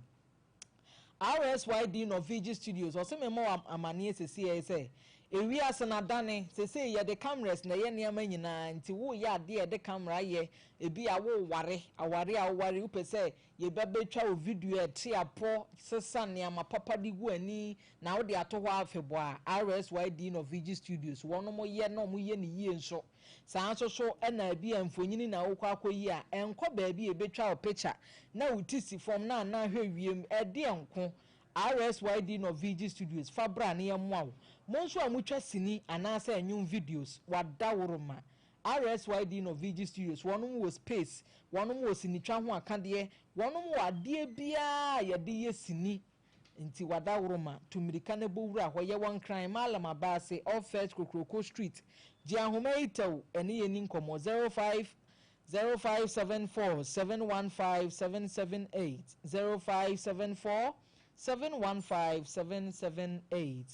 RSYD Norvege Studios, ɔse me mmɔ wo amaneɛ sesei sɛ, ewiase no adane, sesei yɛde cameras na ɛyɛ nneɛma nyinaa, nti woreyɛ adeɛ a yɛde camera yɛ, ebia woreware, aware a woware, wopɛ sɛ yɛba bɛtwa wo video a ɛte apɔ, sesa nneɛma papa de gu ani na wode ato hɔ afebɔɔ a, RSYD Norvege Studios, wɔnom yɛ na wɔyɛ no yie nso. Saa nso so na ebia mfonini na wokɔ akɔyi a, ɛnkɔ baabi a ɛbɛtwa wo pikya na wo ti si fam na anan hwɛ wiem, ɛdeɛn nko? RSYD Norvege Studios, fa bra na yɛmmoa wo. Mo nso a motwa sini anaasɛ nnwom videos, wɔadaworoma. RSYD Norvege Studios, wɔnom wɔ space, wɔnom wɔ sinitwa ho akadeɛ, wɔnom wɔ adeɛ biara a yɛde yɛ sini. Nti wadaworoma, tu mmirika na bɔ wura hɔ. Yɛwɔ Nkran, Mallam Abaase, off First Kokroko Street. Gye ahoma yi tɛw ɛne yɛn ni nkɔmmɔ, 05 0574 715 778, 0574 715 778.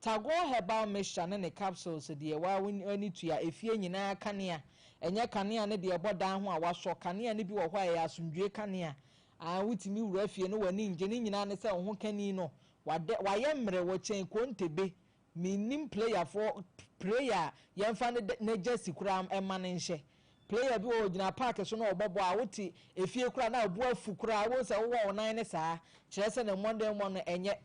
Tagore Herbal Mixture ne ne capsules deɛ waa w'ani tua, efie nyinaa kanea. Ɛnyɛ kanea ne deɛ ɛbɔ dan ho a wasɔ, kanea no bi wɔ hɔ a ɛyɛ asomdwoe kanea. Aane, wotumi wura fie no w'ani ngye, ne nyinaa ne sɛ wo ho kani no wadɛ wayɛ mmerɛ wɔkyɛn kontebe, mennim player foɔ prayer a yɛnfa ne ne jersey koraa mma no nhyɛ, player bi wɔ hɔ ɔgyina park so na ɔbɔ bɔɔl a wote efie koraa na wo bo afu koraa wohu sɛ wowɔ wo nan ne saa kyerɛ sɛ ne mmɔdenmmɔ no ɛnyɛ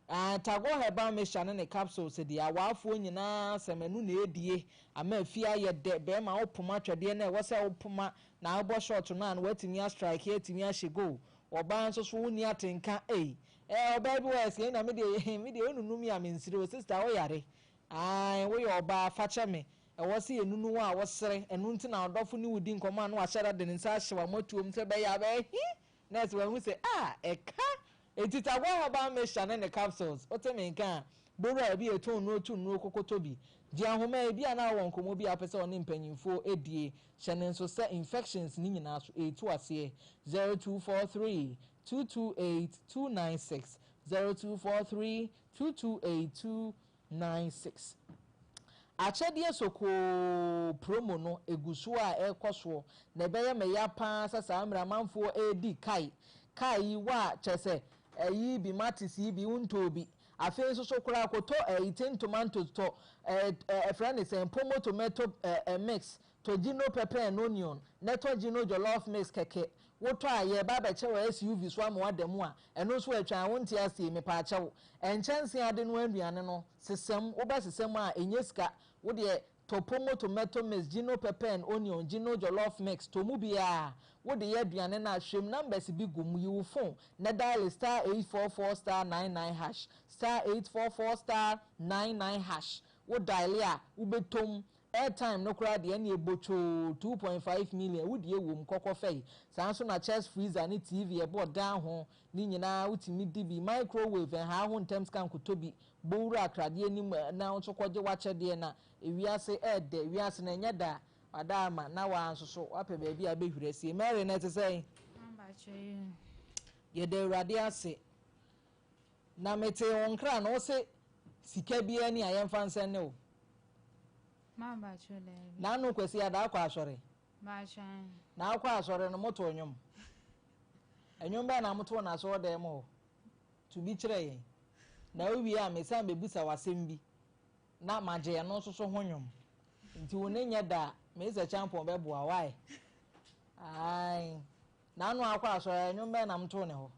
Aane, Tagore Herbal Mixture ne ne capsules deɛ awaafoɔ nyinaa asɛm ɛno na ɛdie ama afie ayɛ dɛ, bɛɛma wopoma twɛdeɛ no a ɛwɔ sɛ wopoma Na wobɔ shot no a na watumi a strike atumi ahyɛ goal. Ɔbaa nso so wonni atenka ei. Eh ɔbaa bi wɔ hɔ ɛsɛ na me deɛ me deɛ wonunu me a mensere o sister wo yare ae woyɛ ɔbaa fakyɛ me ɛwɔ sɛ yɛnunu wo a wosere ɛno nti na ɔdɔfo ne wo di nkɔmmɔ a na wahyɛ da de ne nsa ahyɛ w'amatuom sɛ ɛbɛyɛ a bɛyɛ he na ɛsɛ wahu sɛ ah ɛka Enti Tagua Herbal Mixture ne ne capsules, wote me nka a, bowura a ebi yɛ tɔn nnuro tu nnuro kɔkɔtɔ bi. Gye ahoma a ebia na wowɔ nkɔmmɔ bi a wopɛ sɛ ɔne mpanyimfoɔ die. Hyɛ no nso sɛ infections no nyinaa so ɛretu aseɛ. 0243 228 296, 0243 228 2. 96. Akyɛdeɛ sokoo promo no ɛgu so a ɛrekɔ soɔ na ɛbɛyɛ me ya paa sɛ saa mmerɛ amanfoɔ redi kae kae yi wa kyerɛ sɛ ɛyi bi mates yi bi wontɔɔ bi afei nso so koraa kɔtɔ ɛyi tin tomatoes tɔ ɛɛ ɛfrɛ ne sɛn pomo tomato ɛɛ mix Tɔ Gino pepper and onion na tɔ Gino jollof mix kɛkɛ wotɔ a yɛreba abɛkyɛ wɔ SUV so ama woada mu a ɛno nso atwa a wonte aseɛ mepaakyɛw nkyɛnse ade noa nnuane no sesam wobɛsesa mu a ɛnyɛ sika wodeɛ tɔ pomo tomato mix Gino pepper and onion Gino jollof mix tɔ mu biara wode yɛ aduane no a hwɛm numbers bi gu mu yi wo phone na dial star 844 star 99 hash star 844 star 99 hash wo dial a wobɛtɔ mu Airtime no koraa deɛ ɛneɛ botwoo 2.5 million wo deɛ wom kɔkɔ fɛi saa nso na chest freezer ne TV ɛbɔ dan ho ne nyinaa wotumi di bi microwave ɛnhaa ho ntɛm sika nkotɔ bi bɔ wura akradeɛ no mu na wo nso kɔgye wakyɛdeɛ na ewiase ɛɛdɛ wiase no ɛnyɛ da wada ama na waa nso so wapɛ baabi a wobɛhwiri asie Mary no ɛte sɛn? Yɛda Awurade ase Na metee wo nkra no wose sika biara ni a yɛmfa nsɛnne wo. Mabakyɛ daabi. Naano Kwasi Ada akɔ asɔre? Bakyɛ ae. Na akɔ asɔre no motoo nnwom? Nnwom bɛn na motoo no asɔɔdan mu hɔ? To bi kyerɛ yɛn. Na wowie a mesan bɛbusa wo asɛm bi na magye ɛno nso so ho nnwom. Nti wo ne nyɛ da a Mesa Kyampɔn bɛboa wo ae? Ae. Naano akɔ asɔre nnwom bɛn na motoo ne hɔ?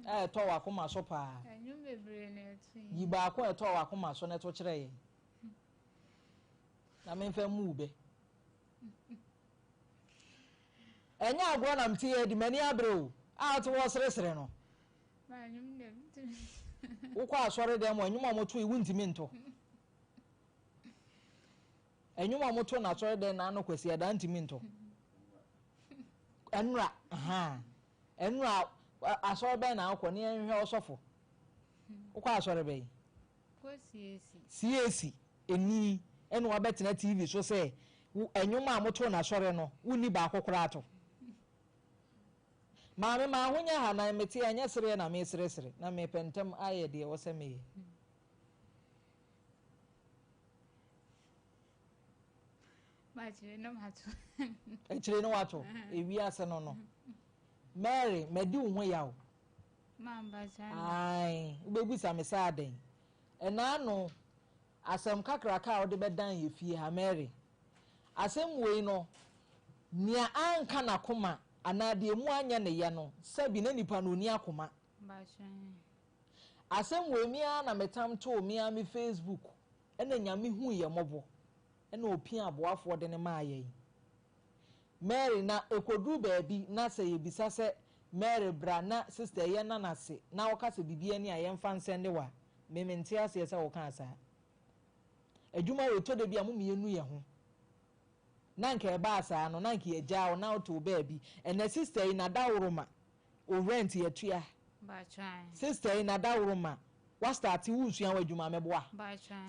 a ɛtɔ w'akoma so paa. Nnwom bebree na ɛto yi. Yi baako a ɛtɔ w'akoma so na ɛto kyerɛ yɛn. Na memfa mmu wo bɛ. Ɛnyɛ agorɔ na mete yɛ di m'ani abere o a wote hɔ seresere no. Wokɔ asɔre dɛm a nnwom a wɔto yi wontumi nto. Nnwom a wɔto no asɔre dɛm na ano kwasi adaa ntumi nto. Ɛnora, ahaa. Ɛnora asɔre bɛn na wokɔ ne yɛnhwɛ ɔsɔfo. Wokɔ asɔre bɛn? Kɔ CAC. CAC ɛni ɛna wabɛtena TV so sɛ nnwom a moto no asɔre no wonni baako koraa to. Maame ma ahonya ha na mete ɛnyɛ sereɛ na meseresere na mepɛ ntɛm ayɛ deɛ ɛwɔ sɛ meyɛ. Akyire no mato. Akyire no wato. Ewiase no no. Mary, madi wo ho yaw. Ae, wobɛbisa me sɛ adɛn? Ɛna ano, asɛm kakraka a wode bɛdan yɛ fie ha, Mary. Asɛm wei no, nea anka n'akoma anaa deɛ emu anyɛ ne yɛ no, sɛbi na nipa no ɔni akoma. Asɛm wei me ara na metam too me ara me Facebook ɛna Nyame huu yɛ mmɔbɔ ɛna ɔpia aboafoɔ de no maa yɛn. Mary na ɛkɔduru baabi na sɛ yɛbisa sɛ Mary bra na sister yɛ nna no ase na woka sɛ biribi ani a yɛmfa nsɛnde wo a, me mente aseɛ sɛ wokaa saa. Adwuma wei tɔ da bi a mo mmienu yɛ ho. Na nka ɛbaa saa no na nka yɛgyaa wo na wote wo baabi. Ɛnɛ sister yi n'adaworoma Wo rent yɛtua. Sister yi n'adaworoma wa starte wo resua w'adwuma meboa.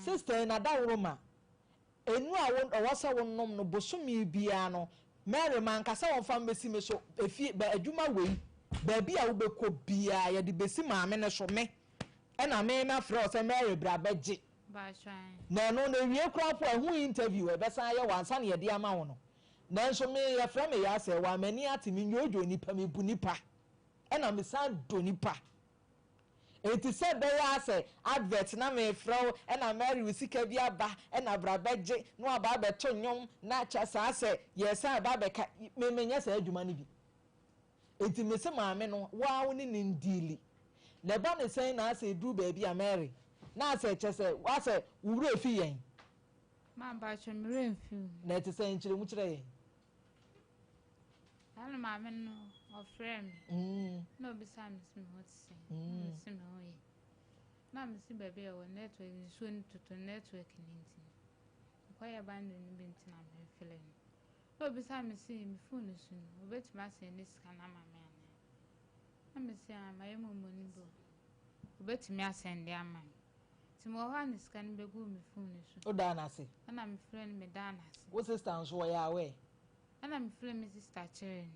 Sister yi n'adaworoma nnuru a wo ɛwɔ sɛ wo nom no bosome biara no Mary manka sɛ wɔnfa mmɛsi me so efie bɛ adwuma wei baabi a wobɛkɔ biara yɛde bɛsi maame no so me ɛna me mafrɛ wo sɛ Mary bra bɛgye na ɛno no ewie koraa po a ɛho interview ɛbɛsan ayɛ wɔ ansa na yɛde ama wo no Nanso me, yɛfrɛ me Yaa Sɛɛwaa, m'ani ate, menwoodwoo nnipa, mebu nnipa, ɛna mesan dɔ nnipa. Enti sɛ ɛbɛyɛ ara sɛ advert na mefrɛ wo, ɛna Mary wo sika bi aba, ɛna bra bɛgye, na waba abɛto nnwom, na kyɛ saa sɛ yɛresan reba abɛka, me menyɛ saa adwuma no bi. Enti mese maame no, wo ara wo ne no ndiili. Na ɛba no sɛn na asɛ ɛduru baabi a Mary, na asɛ kyɛ sɛ, asɛ wo werɛ fi yɛn. Ma mpakyɛ me werɛ mfi wo. Na ɛte sɛn? Kyerɛ mu kyerɛ yɛn. Saa na maame no ɔfrɛɛ me. Na ɔbisaa me sɛ me ho te sɛn. Na mese me ho yɛ. Na mese baabi a ɛwɔ network nsuo no toto network no nti no. Mekɔyɛ bundle no bi nti na memfrɛ no. Na ɔbisaa me se me phone so no ɔbɛtumi asɛnde sika no ama me anaa. Na mese ah mayɛ momo no bi ɔbɛtumi asɛnde ama me. Nti mewɔ hɔ a na sika no bɛguu me phone no so. Wodaa no ase? Ɛna mefrɛɛ no medaa no ase. Wo sister nso ɔyɛ aware? Ɛna mefrɛɛ me sister kyerɛɛ no.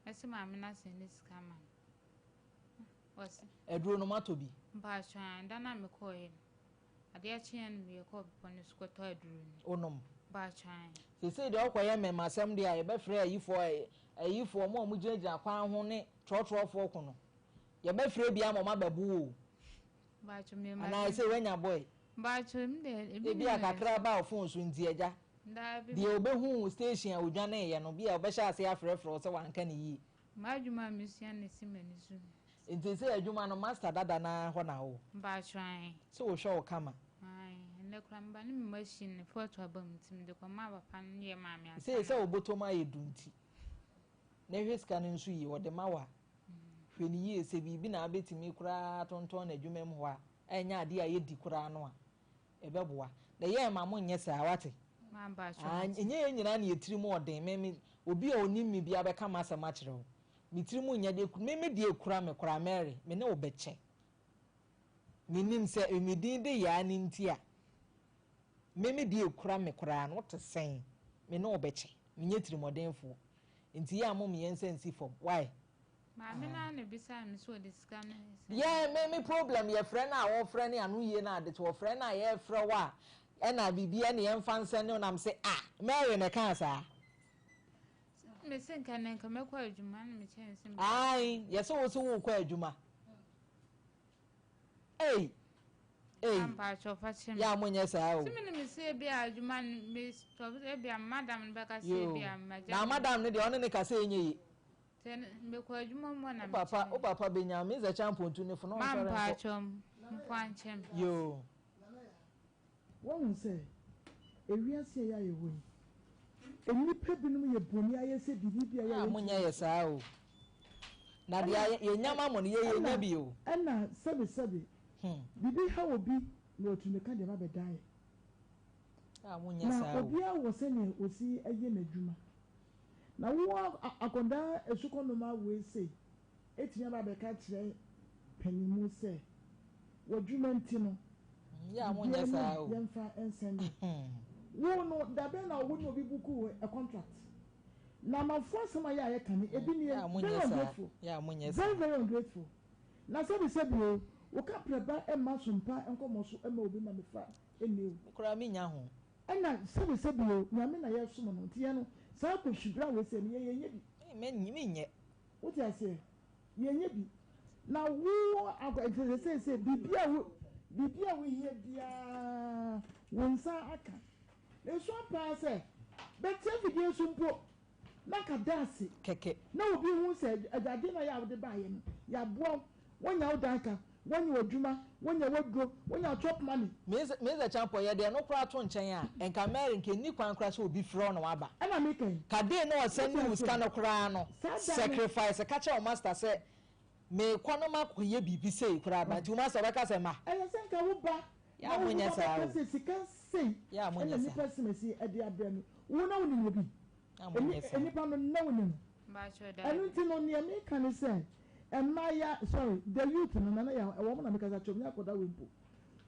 Mɛse maame no asɛnde sika ama me. Ɔse. Aduro no moatɔ bi? Mpaatwɔ aane, da no a mekɔɔeɛ no, adeɛ kyeeɛ no meyɛ kɔɔ bepɔ no so kɔtɔɔ aduro no. Wonom? Mpaatwɔ aane. Seesei deɛ wokɔyɛ mmɛmasɛm deɛ a yɛbɛfrɛ ayifoɔ, ayifoɔ, wɔn a wɔgyinagyina kwan ho ne trɔtrɔfoɔ ko no, yɛbɛfrɛ bi ama wɔabɛbo wo o. Anaa sɛ wanya boy. Ebi a kakra ba wo phone so nti agya. Deɛ ɔbɛhu wo station a ɔdwaneeɛ no, bi a ɔbɛhyɛ aseɛ afrɛfrɛ wo sɛ wanka no yie. M'adwuma a mesua na ɛsi m'ani so. Nti sɛ adwuma no master dada no ara hɔ na wowɔ? Mpakyɛw ae. Sɛ wɔhwɛ wo kama? Ae, ɛnnɛ koraa meba ne me machine no fɔɔto aba mu nti mede kɔmaa papa no ne yɛ maa me ansa na. Sei sɛ wo bɔtɔm ayɛ du nti, na hwɛ sika no nso yie, wɔde ma wo a. Hwɛ no yie, sɛ biribi na wobɛtumi koraa atontɔn no adwuma mu hɔ a, ɛnyɛ adeɛ a yɛdi koraa no a, ɛbɛboa. Na yɛn mma monyɛ saa, woate? Ah, ɛnyɛ yɛn nyinaa na yɛn tirim ɔden. Me, me, obi a ɔnim me biara bɛka m'asɛm akyerɛ wo. Me tirim nyɛ deɛ, me, me deɛ ɛkura me koraa, Mary, me ne wo bɛkyɛ. Menim sɛ me din de Yaa no nti a, me, me deɛ ɛkura me koraa no, wote sɛn? Me ne wo bɛkyɛ. Menyɛ tirimɔdenfoɔ. Nti yɛ a mom yɛn nsa nsi fam why? Maame no ara na ebisaa me sɛ ɔde sika no sɛn. Yɛ me me problem yɛ frɛ no a ɔfrɛ ne ano yie no ade to ɔfrɛ no a yɛfrɛ wo a ɛna biribi ɛna yɛmfa nsɛn ne wo na me se ah Mary na ɛkaa saa. Me se nka na nka mɛkɔ adwuma na me kyɛn se. Ae yɛse wo se wokɔ adwuma. Ei! Ei! Mpatsɔ fa kyɛ me. Yɛ a monyɛ saa o. Sɛ me nim sɛ ebi a adwuma no me stop ebi a madam no bɛka sɛ ebi a magya. Na madam no deɛ ɔne ne kasa ɛnyɛ yie. Sɛ mekɔ adwuma mu na me kyerɛ. Wo papa bɛnya me sɛ kyampontu ne fo na ɔnsɔre nkɔ. Ma mpatsɔ mfa nkyɛ me. Yoo. Woahu sɛ, ewiase a yɛayɛ wɔ yi, nnipa binom yɛ boniayɛ sɛ biribi bi a ɛyɛ a Ah, yɛntumi monyɛ yɛ nkyerɛ. saa o. Na deɛ Ɛna, yɛnya ma mo no, yɛ yɛnya ɛna, bi o. ɛna sɛbesɛbe, Hmm. biribi haw obi na watu ne ka de aba abɛdan yɛn. Ah, monyɛ Na saa o. obiara wɔ sɛnea osi yɛ n'adwuma. Na wo a, akwadaa asukɔnoma wei sei, atumi aba abɛka akyerɛ panin sɛ, w'adwuma nti no, biribiara ni a yɛmfa nsɛnde. Wo no, da bɛn na wo ne obi bukuu a contract? Na amanfoɔ asɛm a yɛ a yɛka no, ebi nie, very ungrateful, very very ungrateful. Na sɛbi sɛbi o, wo kaprɛ ba mma so mpa nkɔmmɔ so mma obi ma mefa nni o. Me koraa mennya ho. Ɛna sɛbi sɛbi o, Nyame na yɛsom no, nti yɛn no, saa kɔhwibra wei sei no, yɛn yɛnyɛ bi. Me menyɛ. Wote aseɛ? Yɛnyɛ bi. Na wo akɔ, nti sɛ seesei biribi a wo, biribi a wohia biara, wo nsa aka. Mesua paa sɛ, bɛte afidie so mpo, na ka da ase. Kɛkɛ. Na obi hu sɛ adeɛ no a yɛ a wode baeɛ no, yɛaboa wo, woanya wo dan ka, woanya w'adwuma, woanya w'aduro, woanya chop money. Miss Acheampong, yɛde ɛno koraa to nkyɛn a, nka Mary nka ɛnni kwan koraa sɛ obi frɛ wo na waba. Ɛna meka yi. Ka day no a ɔsɛnde Wote wo aseɛ? sika no koraa no, Saa da no. sacrifice, ka kyerɛ wo master sɛ merekɔ na makɔyɛ biribi sei koraa ba, nti wo master bɛka sɛ ma. Ɛsɛ sɛ nka wo ba Yɛ na a wo monyɛ ba saa bɛka o. sɛ sika sei Yɛ a ɛna monyɛ saa. nipa simasi de abrɛ me. Wo na wonim obi? Na monyɛ saa. Nnipa no na wonim. Mpakyɛw Ɛno daabi. nti no nea meka ne sɛ mmaaya sorry the youth no nana yaw wɔn na mekasa kyerɛ wɔn nyɛ akɔda wei mpo.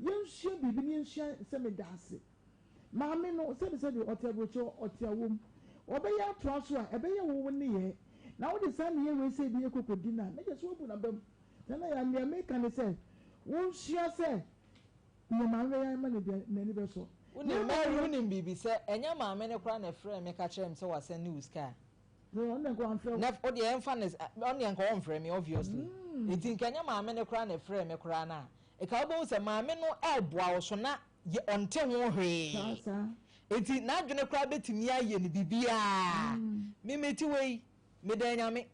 Yɛnsua biribi na yɛnsua sɛ meda ase. Maame no sɛbi sɛbi ɔte aburokyire ɔte awom. Ɔbɛyɛ atoa so a ɛbɛyɛ wo wo nneyɛɛ. Na wode saa nneyɛɛ wei sɛ bi ɛkɔ kɔdi no a na kyerɛ sɛ woabu n'abam. Nana yaw nea meka ne sɛ wonsua sɛ Nea maame bɛyɛ ama no deɛ, n'ani bɛsɔ. Wonim, Mary, wonim biribi? Sɛ ɛnyɛ maame no koraa na ɛfrɛɛ me ka kyerɛɛ me sɛ wasɛnde wo sika a, Na ɔno deɛ nka wamfrɛ wo. na wo deɛ ɛmfa no sɛ, ɔno deɛ nka ɔmfrɛ me obviously. Nti nka ɛnyɛ maame no koraa na ɛfrɛɛ me koraa no a, nka wobɛhu sɛ maame no reboa wo so na yɛ, ɔnte ho Saa, hwee. saa. Nti n'adwene koraa bɛtumi ayɛ no biribiara. Me mete hɔ yi, meda Nyame.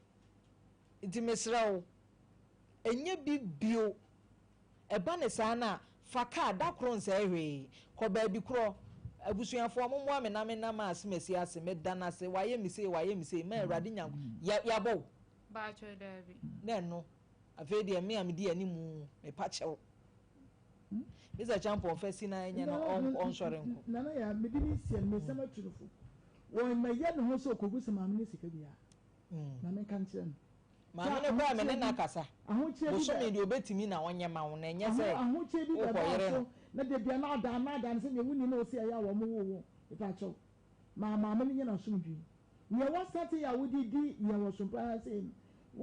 Nti mesrɛ wo, ɛnyɛ bi bio. Ɛba no saa no a, fa kaa, da koro nsɛe hwee. Kɔ baabi korɔ. Abusuafoɔ, mommoa me na menna m'asemasi ase. Meda no ase, wayɛ me sei, wayɛ me sei. Ma Awurade Nyank. Yɛ, yɛabɔ wo? Mpakyɛw, daabi. Na ɛno, afei deɛ me a medi animu, mepa kyɛw. Mister Champon, fa si na ɛnyɛ no, ɔn, ɔnsɔre nkɔ. Nana Yaa, mede ne nsia no, me nsam atu no fo. Wɔmmɛyɛ ne ho sɛ ɔkɔgu sɛ maame no sika biara. Ma menka nkyerɛ no. Maame no koraa me ne no akasa. Bosome deɛ ɔbɛtumi na ɔnyɛ ma wo na ɛnyɛ sɛ wokɔyere no. Na da bia na adaa na adaa no sɛdeɛ wonni na ɔsi ɛyɛ a wɔn wo wo mepakyɛw ma maame no nyɛ n'asomdwee nea wasate yɛ a wode di yɛn wɔ sompa ha sei no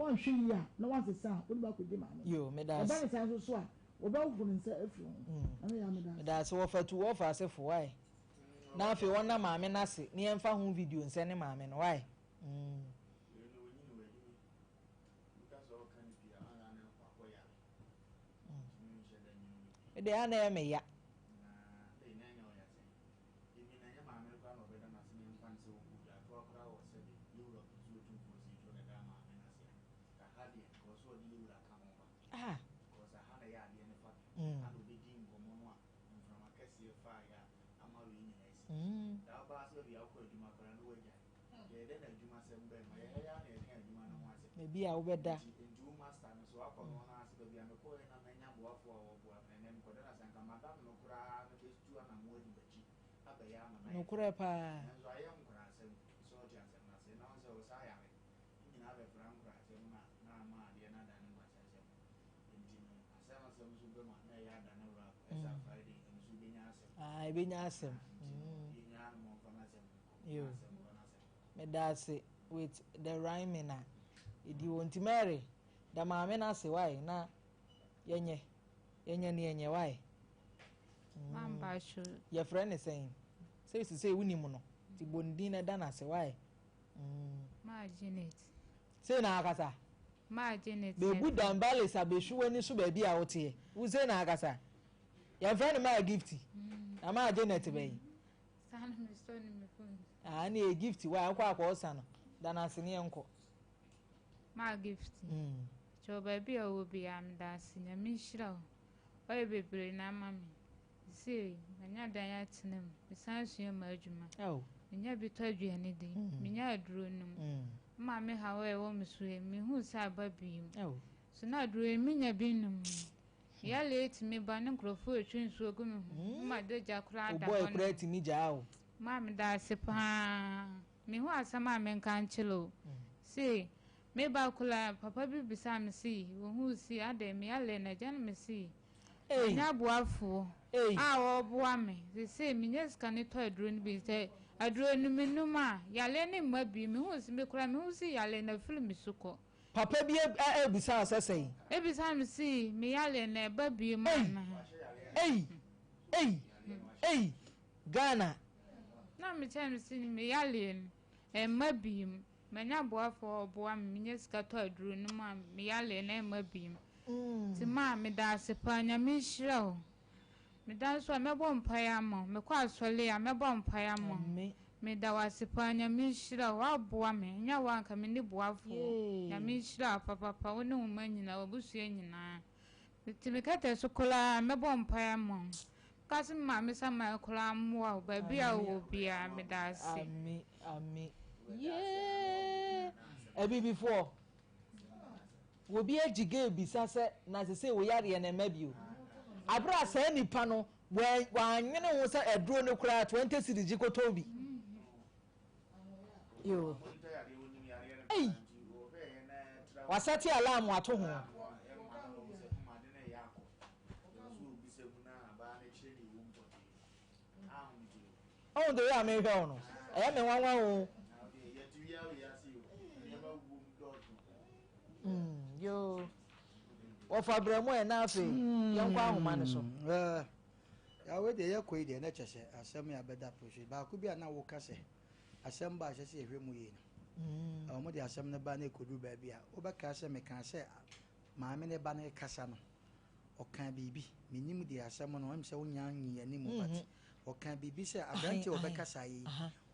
wɔnhwɛ yie a na wansesa a wode bakɔdi maame no Yoo meda ɛba ase. ne saa nso so a wɔbɛhohoro ne nsa afiri ho ɛno yɛ a meda ase. Meda ase wɔfa tu wɔfa ase fo wai na afei wɔnna maame no ase na yɛmfa ho video nsɛne maame no wai. Mm. Me deɛ ana ɛyɛ me ya. Ah. Mm. Mm. Baabi a wobɛda. Nokorɛ paa. Ah, ebenya asɛm. Yo. Meda ase with the rhyming a ɛdi hɔ nti Mary da maame no ase wai na yɛnyɛ yɛnyɛ ne yɛnyɛ wai mm. Yɛfrɛ ne sɛn sɛ sisei wonim no nti bɔ ne din na da no ase wai mm. Maa Janet. Sei na akasa. Maa Janet. Bebu dambalis abɛhwi w'ani so baabi a woteɛ wo sei na akasa yɛmfrɛ no maa Gifty mm. Na maa Janet bɛyi. Saa na me sɔ ne me phone. Ah ne yɛ gift wa akɔ akɔ ɔsa no da no ase ne yɛn kɔ. Maa gift. Mm. Kyɛw baabi a ɔwɔ biara meda ase nyame nhyira wo wayɛ bebree na ama me sesei manya dan atena mu mesan sua m'adwuma oh. menya bi tɔ aduane di mm. menya aduro nom mm. ma me haw a ɛwɔ me so yi mehu sɛ aba biem oh. so na aduro yi menya bi nom Yale tumi ba ne nkurɔfoɔ retwe nsuo gu me ho. Mo ma dagya koraa da Wo boy hɔ koraa nom. tumi gyaa wo. Maa meda ase paa. Mehu asɛm a menka nkyerɛ o. See, me ba koraa papa bi bisaa me se ohuu se adɛn me yale no agya no me se manya aboafoɔ a wɔboa me. Sesei menya sika no tɔ aduro no bi sɛ aduro no menom a yale no mma bio. Mehu se me koraa mehu se yale no afiri me so kɔ. Papa bi abisa wo sɛ sɛn? Ebisa me se me yale no ɛba bio mu anaa? Ei! Ei! Ei! Ghana! Na mekyerɛ no sɛ me yareɛ no ɛmma biem. Manya boafoɔ a ɔboa me menya sika tɔ aduro nom a me yareɛ no ɛmma biem. Nti maa meda ase paa Nyame nhyira wo. Meda nso a mɛbɔ mpaeɛ ama wo. Mekɔ asɔre a mɛbɔ mpaeɛ ama wo. Meda wo ase paa Nyame nhyira wo. Woaboa me. Ɛnyɛ wo a anka menni boafoɔ. Nyame nhyira wo papapa wo ne wo mma nyinaa w'abusua nyinaa. Mete me kɛtɛ so koraa a mɛbɔ mpaeɛ ama wo. Ka se me maame saman koraa mmoa wo baabi a wowɔ biara meda ase. Ami ami yee abibifoɔ wobi agyi gay bisa sɛ na sesei wo yareɛ no ɛma bio abere a saa nipa no wannwene ho sɛ aduro no koraa 20 cedis gye kɔtɔ bi yoo ei wasɛte alarm ato ho. Ɔhu the way a mehwɛ wo no, ɛyɛ me nwanwa o. Mm, yoo. Wɔfa brɛ mu ɛ na afei yɛnkɔ ahoma no so. Yàwé deɛ yɛkɔ yi deɛ na kyɛ sɛ asɛm yɛ abɛda po so baako bi a na woka sɛ asɛm ba a ɛsɛ sɛ yɛhwɛ mu yie no wɔn de asɛm no ba na ɛkɔduru baabi a wobɛka sɛ mekaa sɛ maame ne ba no rekasa no, ɔkaa biribi. Mennim deɛ asɛm no, ɛm sɛ wonya nyi anim but ɔkaa biribi sɛ aberanteɛ a ɔbɛkasa yi,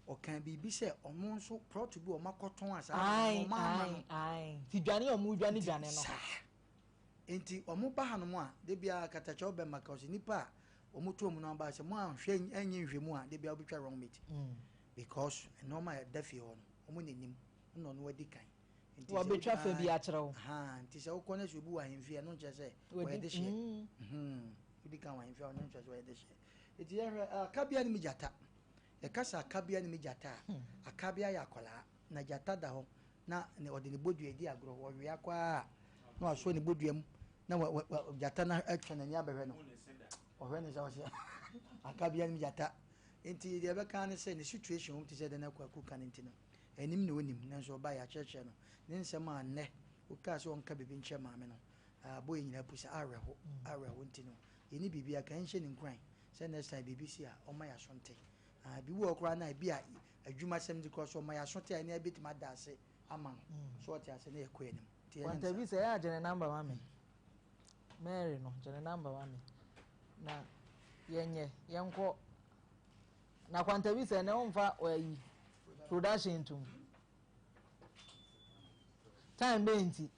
ɔkaa biribi sɛ ɔmo nso plot bi ɔmo akɔtɔn a saa no ɔmo ama no. Nti dwane a ɔmo dwane dwane no. Saa. Nti ɔmo ba hanom a, da biara katakyɛ ɔbɛma ka ɔsɛ nipa a ɔmo to ɔmo no aba sɛ mo anhwɛ anyi nhwɛmu a, da biara wobɛtwa wrong mate. Because nneɛma a ɛda fie hɔ no, ɔmo na nim, ɛna ɔno adi kan. Nti sɛ Wɔabɛtwa fa bi akyerɛ wo. Ahaa, nti sɛ wokɔ na sɛ obi wɔ ahemfie a, ɛno nkyerɛ sɛ Wadi, ɔyɛ dehyeɛ. mm. Wodi kan wɔ ahemfie a, ɔno nkyerɛ sɛ ɔyɛ dehyeɛ. Nti yɛhwɛ, akabea ne me gyata. Yɛka sɛ akabea ne me gyata a, akabea yɛ akwadaa, na gyata da hɔ na ne, ɔde ne bodua di agorɔ. Wɔwea kɔ ara a, na wasɔ ne bodua mu, na wa, wa, wa, gyata no atwa n'ani abɛhwɛ no. Ɔhwɛ no sɛ ɔsɛ akabea ne me gyata. Nti deɛ ɛbɛka ne sɛ ne situation wɔ mu te sɛ deɛ na Kwaku ka no nti no, Anim na onim, nanso ɔbae, yɛakyerɛkyerɛ no ne nsɛm a nnɛ wokaa sɛ ɔnka biribi nkyerɛ maame no, abɔ yɛn nyinaa pusa. Awerɛho, awerɛho nti no, yɛnni biribiara ka, yɛnhyɛ no nkuran sɛ next time biribi si a, ɔmma yɛn aso nte. Ah, biribi wɔ hɔ koraa no a, ebi a adwumasɛm nti koraa, so ɔma yɛn aso te a, ɛnneɛ yɛbɛtumi ada ase ama no. So ɔte ase na yɛkɔ yɛn anim. Nti yɛnyɛ no Kwanta saa. bi sɛ ɛyɛ a gye ne number ma me. Mary no, gye ne number ma me. Na yɛnyɛ, yɛnkɔ. Na kwanta bi sɛ ɛnɛ womfa ayi production ntom. Time bɛn nti.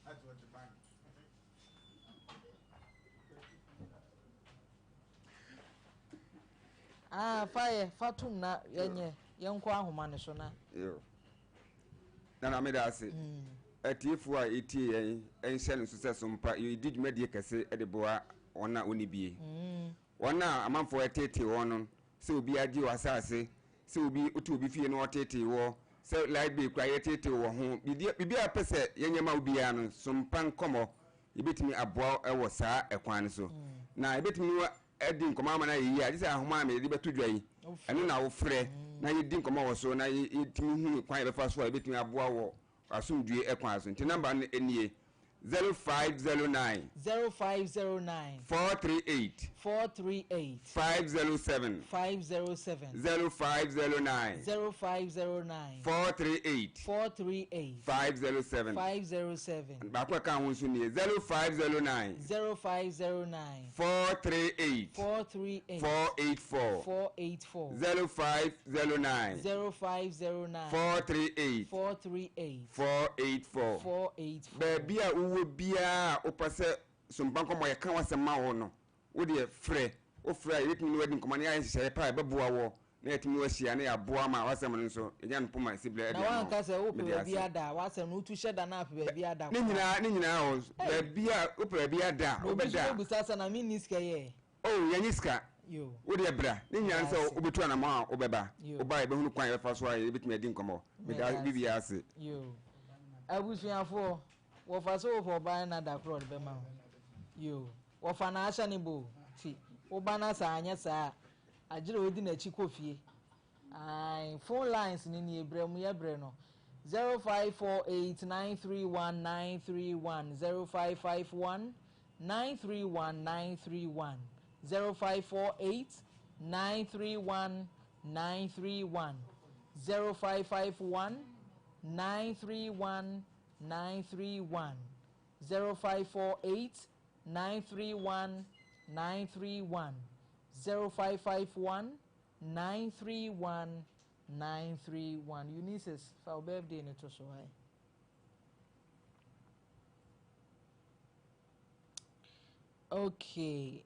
Ah, fa yɛ fa tom na yɛnyɛ yɛnkɔ ahoma no so na. Yo. Nana meda ase. Mm. Atiefoɔ a ɛtie yɛn nhyɛ no nso sɛ so mpa yɛdi dwumadie kɛse de boa wɔn a wɔnni bie. Mm. Wɔn a amanfoɔ reteetee wɔn no, sɛ obi agye w'asase, sɛ obi wote obi fie na ɔreteetee woɔ, sɛ light bill koraa yɛreteetee wo wɔ ho, biribi biribiara a wopɛ sɛ yɛnyɛ ma wo biara no, so mpa nkɔmmɔ. Yɛbɛtumi aboa wo wɔ saa ɛkwan no so. Na yɛbɛtumi ne wo adi nkɔmmɔ ama no ayɛ yie a, gye sɛ ahoma a mede bɛto dwa yi, ɛno na wofrɛ na yɛdi nkɔmmɔ wɔ so na yɛtumi hunu kwan a yɛbɛfa so a yɛbɛtumi aboa wo wɔ Asomdwoe kwan so. Nti number no nie, 0509. 0509. 438. 438. 507. 507. 0509. 0509. 438. 438. 507. 507. Baako a ɛka ho nso nie, 0509. 0509. 438. 438. 484. 484. 0509. 0509. 438. 438. 484. 484. Baabi a wowɔ biara a wopɛ sɛ Sompa Nkɔmmɔ yɛka w'asɛm ma wo no, wo deɛ frɛ. Wofrɛ a yɛbɛtumi ne wo adi nkɔmmɔ na yɛayɛ nhyehyɛeɛ pa a ɛbɛboa woɔ na yɛatumi ne wo ahyia na yɛaboa ma w'asɛm no nso yɛanya no poma siberɛ Na de ama wo. woanka sɛ wopɛ Mede baabi ase. ada a, w'asɛm no wotu hyɛ da na apɛ baabi ada Ne koraa. nyinaa ne nyinaa wɔ Ei! baabi a wopɛ baabi ada a Na obi nso wobɛda a. bɛbisa sɛ na menni sika yi ɛ? Oh, yɛnnye sika. Yo. Wo deɛ bra. Ne nyinaa ne Meda sɛ ase. wobɛtu anamɔn a wobɛba. Yo. Woba a yɛbɛhunu kwan a yɛbɛfa so a yɛbɛtumi adi nkɔmmɔ. Meda Meda ase. biribiara ase. Yo. Abusuafoɔ, wɔfa sɛ wopɛ ɔbaa no na da korɔ ɔde bɛma wo. Yo. Wɔfa na ahyɛ ne bɔ o. Nti woba na sɛ anyɛ saa a, agyerɛ wodi n'akyi kɔ fie. Ae, phone lines no nie, brɛ mu yɛbrɛ no. 0548 931 931, 0551 931 931, 0548 931. 931, 0551 931 931, 0548 931 931, 0551 931 931. Eunice, fa wo birthday no to so ɛ. Okay.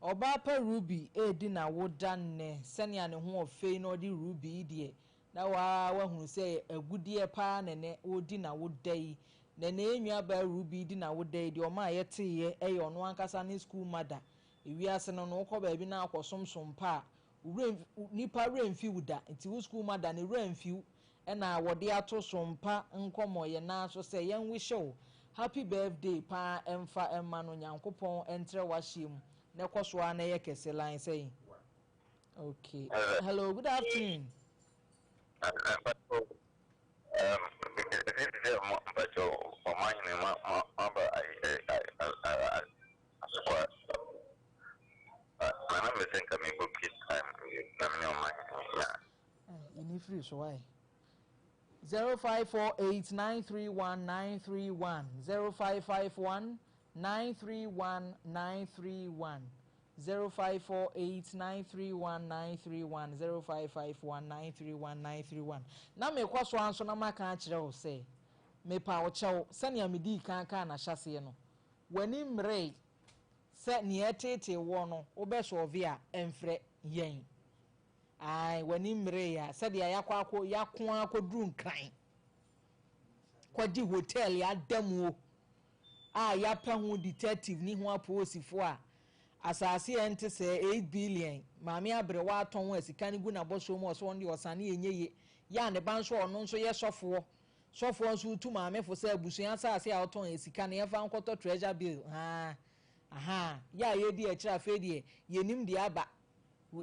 Ɔbaa pa Ruby redi n'awoda nnɛ. Sɛnea ne ho ɔfɛ yi na ɔde Ruby yi deɛ, na waa wahunu sɛ agudeɛ paa na ɛnɛ ɔredi n'awoda yi. Na ɛnɛ yɛn nuabaa Ruby di n'awoda yi deɛ, ɔma a yɛteeɛ yɛ ɔno ankasa ne school mother. Ewiase no no, wokɔ baabi na akɔsomsom pa a, wo werɛ nnipa werɛ mfi wo da. Nti wo school mother ne werɛ mfi wo. Ɛna wɔde ato so mpa nkɔmɔ yɛn nan so sɛ yɛn wish wo happy birthday paa ɛmfa ɛmma no. Nyankopɔn ɛntrɛ w'ahyɛ mu na ɛkɔ so ara na ɛyɛ kɛse. Line sɛn? Okay, hello, good afternoon. Mpakyɛw, mpakyɛw, ɔmanhene ma ma maba asokwa na na mepɛ sɛ nka me book time na me ne ɔmanhene nya. Yɛni firi so wae. 0548 931 931, 0551 931 931, 0548 931 931, 0551 931 931. Na mekɔ so ara nso na maka akyerɛ wo sɛ mepa wo kyɛw, sɛnea medii kan kaa n'ahyɛseɛ no, w'ani mmeree sɛ nea ɛtetee woɔ no wobɛsɔɔve a, ɛmfrɛ yɛn. Ae, w'ani mmeree a sɛdeɛ yɛakɔ akɔ yɛako akɔduru Nkran kɔgye hotel yɛada mu o, a yɛapɛ ho detective ne ho apolisifoɔ a asase a ɛnte sɛ 8 billion maame aberewa atɔn a sika no gu n'abɔsoɔ mu, ɔsɛ ɔno deɛ ɔsane ɛnyɛ ye yɛ a ne ba nso, ɔno nso yɛ sɔfoɔ. Sɔfoɔ nso tu maame fo sɛ abusua asase a ɔtɔn yɛ sika no yɛmfa nkɔtɔ treasure bill haa aha yɛ a yɛdi akyire. Afei deɛ yɛnim deɛ aba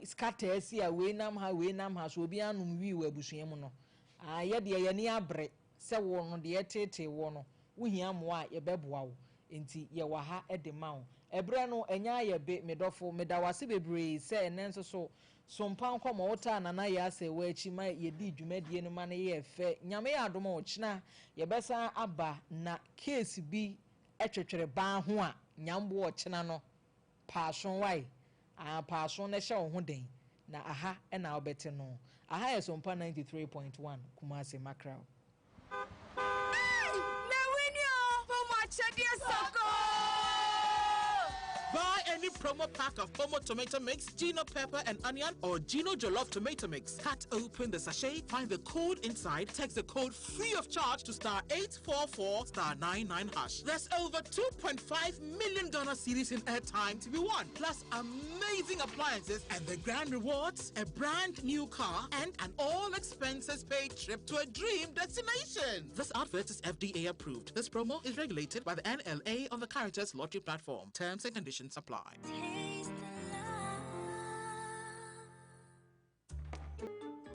scatter asi a wei nam ha, wei nam ha so, obi anom wii wɔ abusua mu no. Ah, yɛ deɛ yɛni abere sɛ wo no deɛ ɛtetee wo no, wohia mmoa a yɛbɛboa wo, nti yɛwɔ ha de ma wo. Ɛberɛ no ɛnyɛ ayɛ be. Me dɔfo, meda wo ase bebree sɛ ɛnɛ nso so sompa nkɔmmɔ wotaa Nana yɛ asɛ wɔ akyi ma yɛdi dwumadie no ma no yɛ fɛ. Nyame yɛ adom a, ɔkyena yɛbɛsan aba na case bi twetwere ban ho a nyamboɔ ɔkyena no paaso wae ah, paaso na ɛhyɛ wo ho den na aha ɛna wobɛte no. Aha yɛ Sompa 93.1 Kumase Makraw. Hey! Mewini o! Pomo akyɛdeɛ sɔkɔ! Buy any promo pack of Pomo tomato mix, Gino pepper and onion, or Gino Jollof tomato mix. Cut open the sachet, find the code inside, text the code free of charge to *844 *99 hash. There's over 2.5 million Ghana cedis in airtime to be won, plus amazing appliances and the grand rewards, a brand new car and an all expenses paid trip to a dream destination. This advert is FDA approved. This promo is regulated by the NLA on the Caritas Lottery Platform. Terms and conditions apply. Taste the love.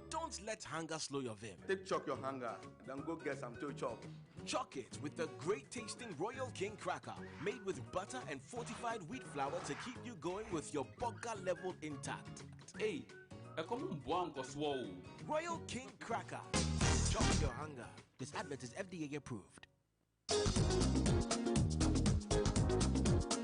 Don't let hunger slow your vim. Take chalk your hunger, then go get some to chop. Chalk it with the great tasting Royal King cracker, made with butter and fortified wheat flour to keep you going with your burger level intact. Hey, ɛkɔm mboa nkɔsoɔ o. Royal King cracker. Chalk your hunger. This advert is FDA approved.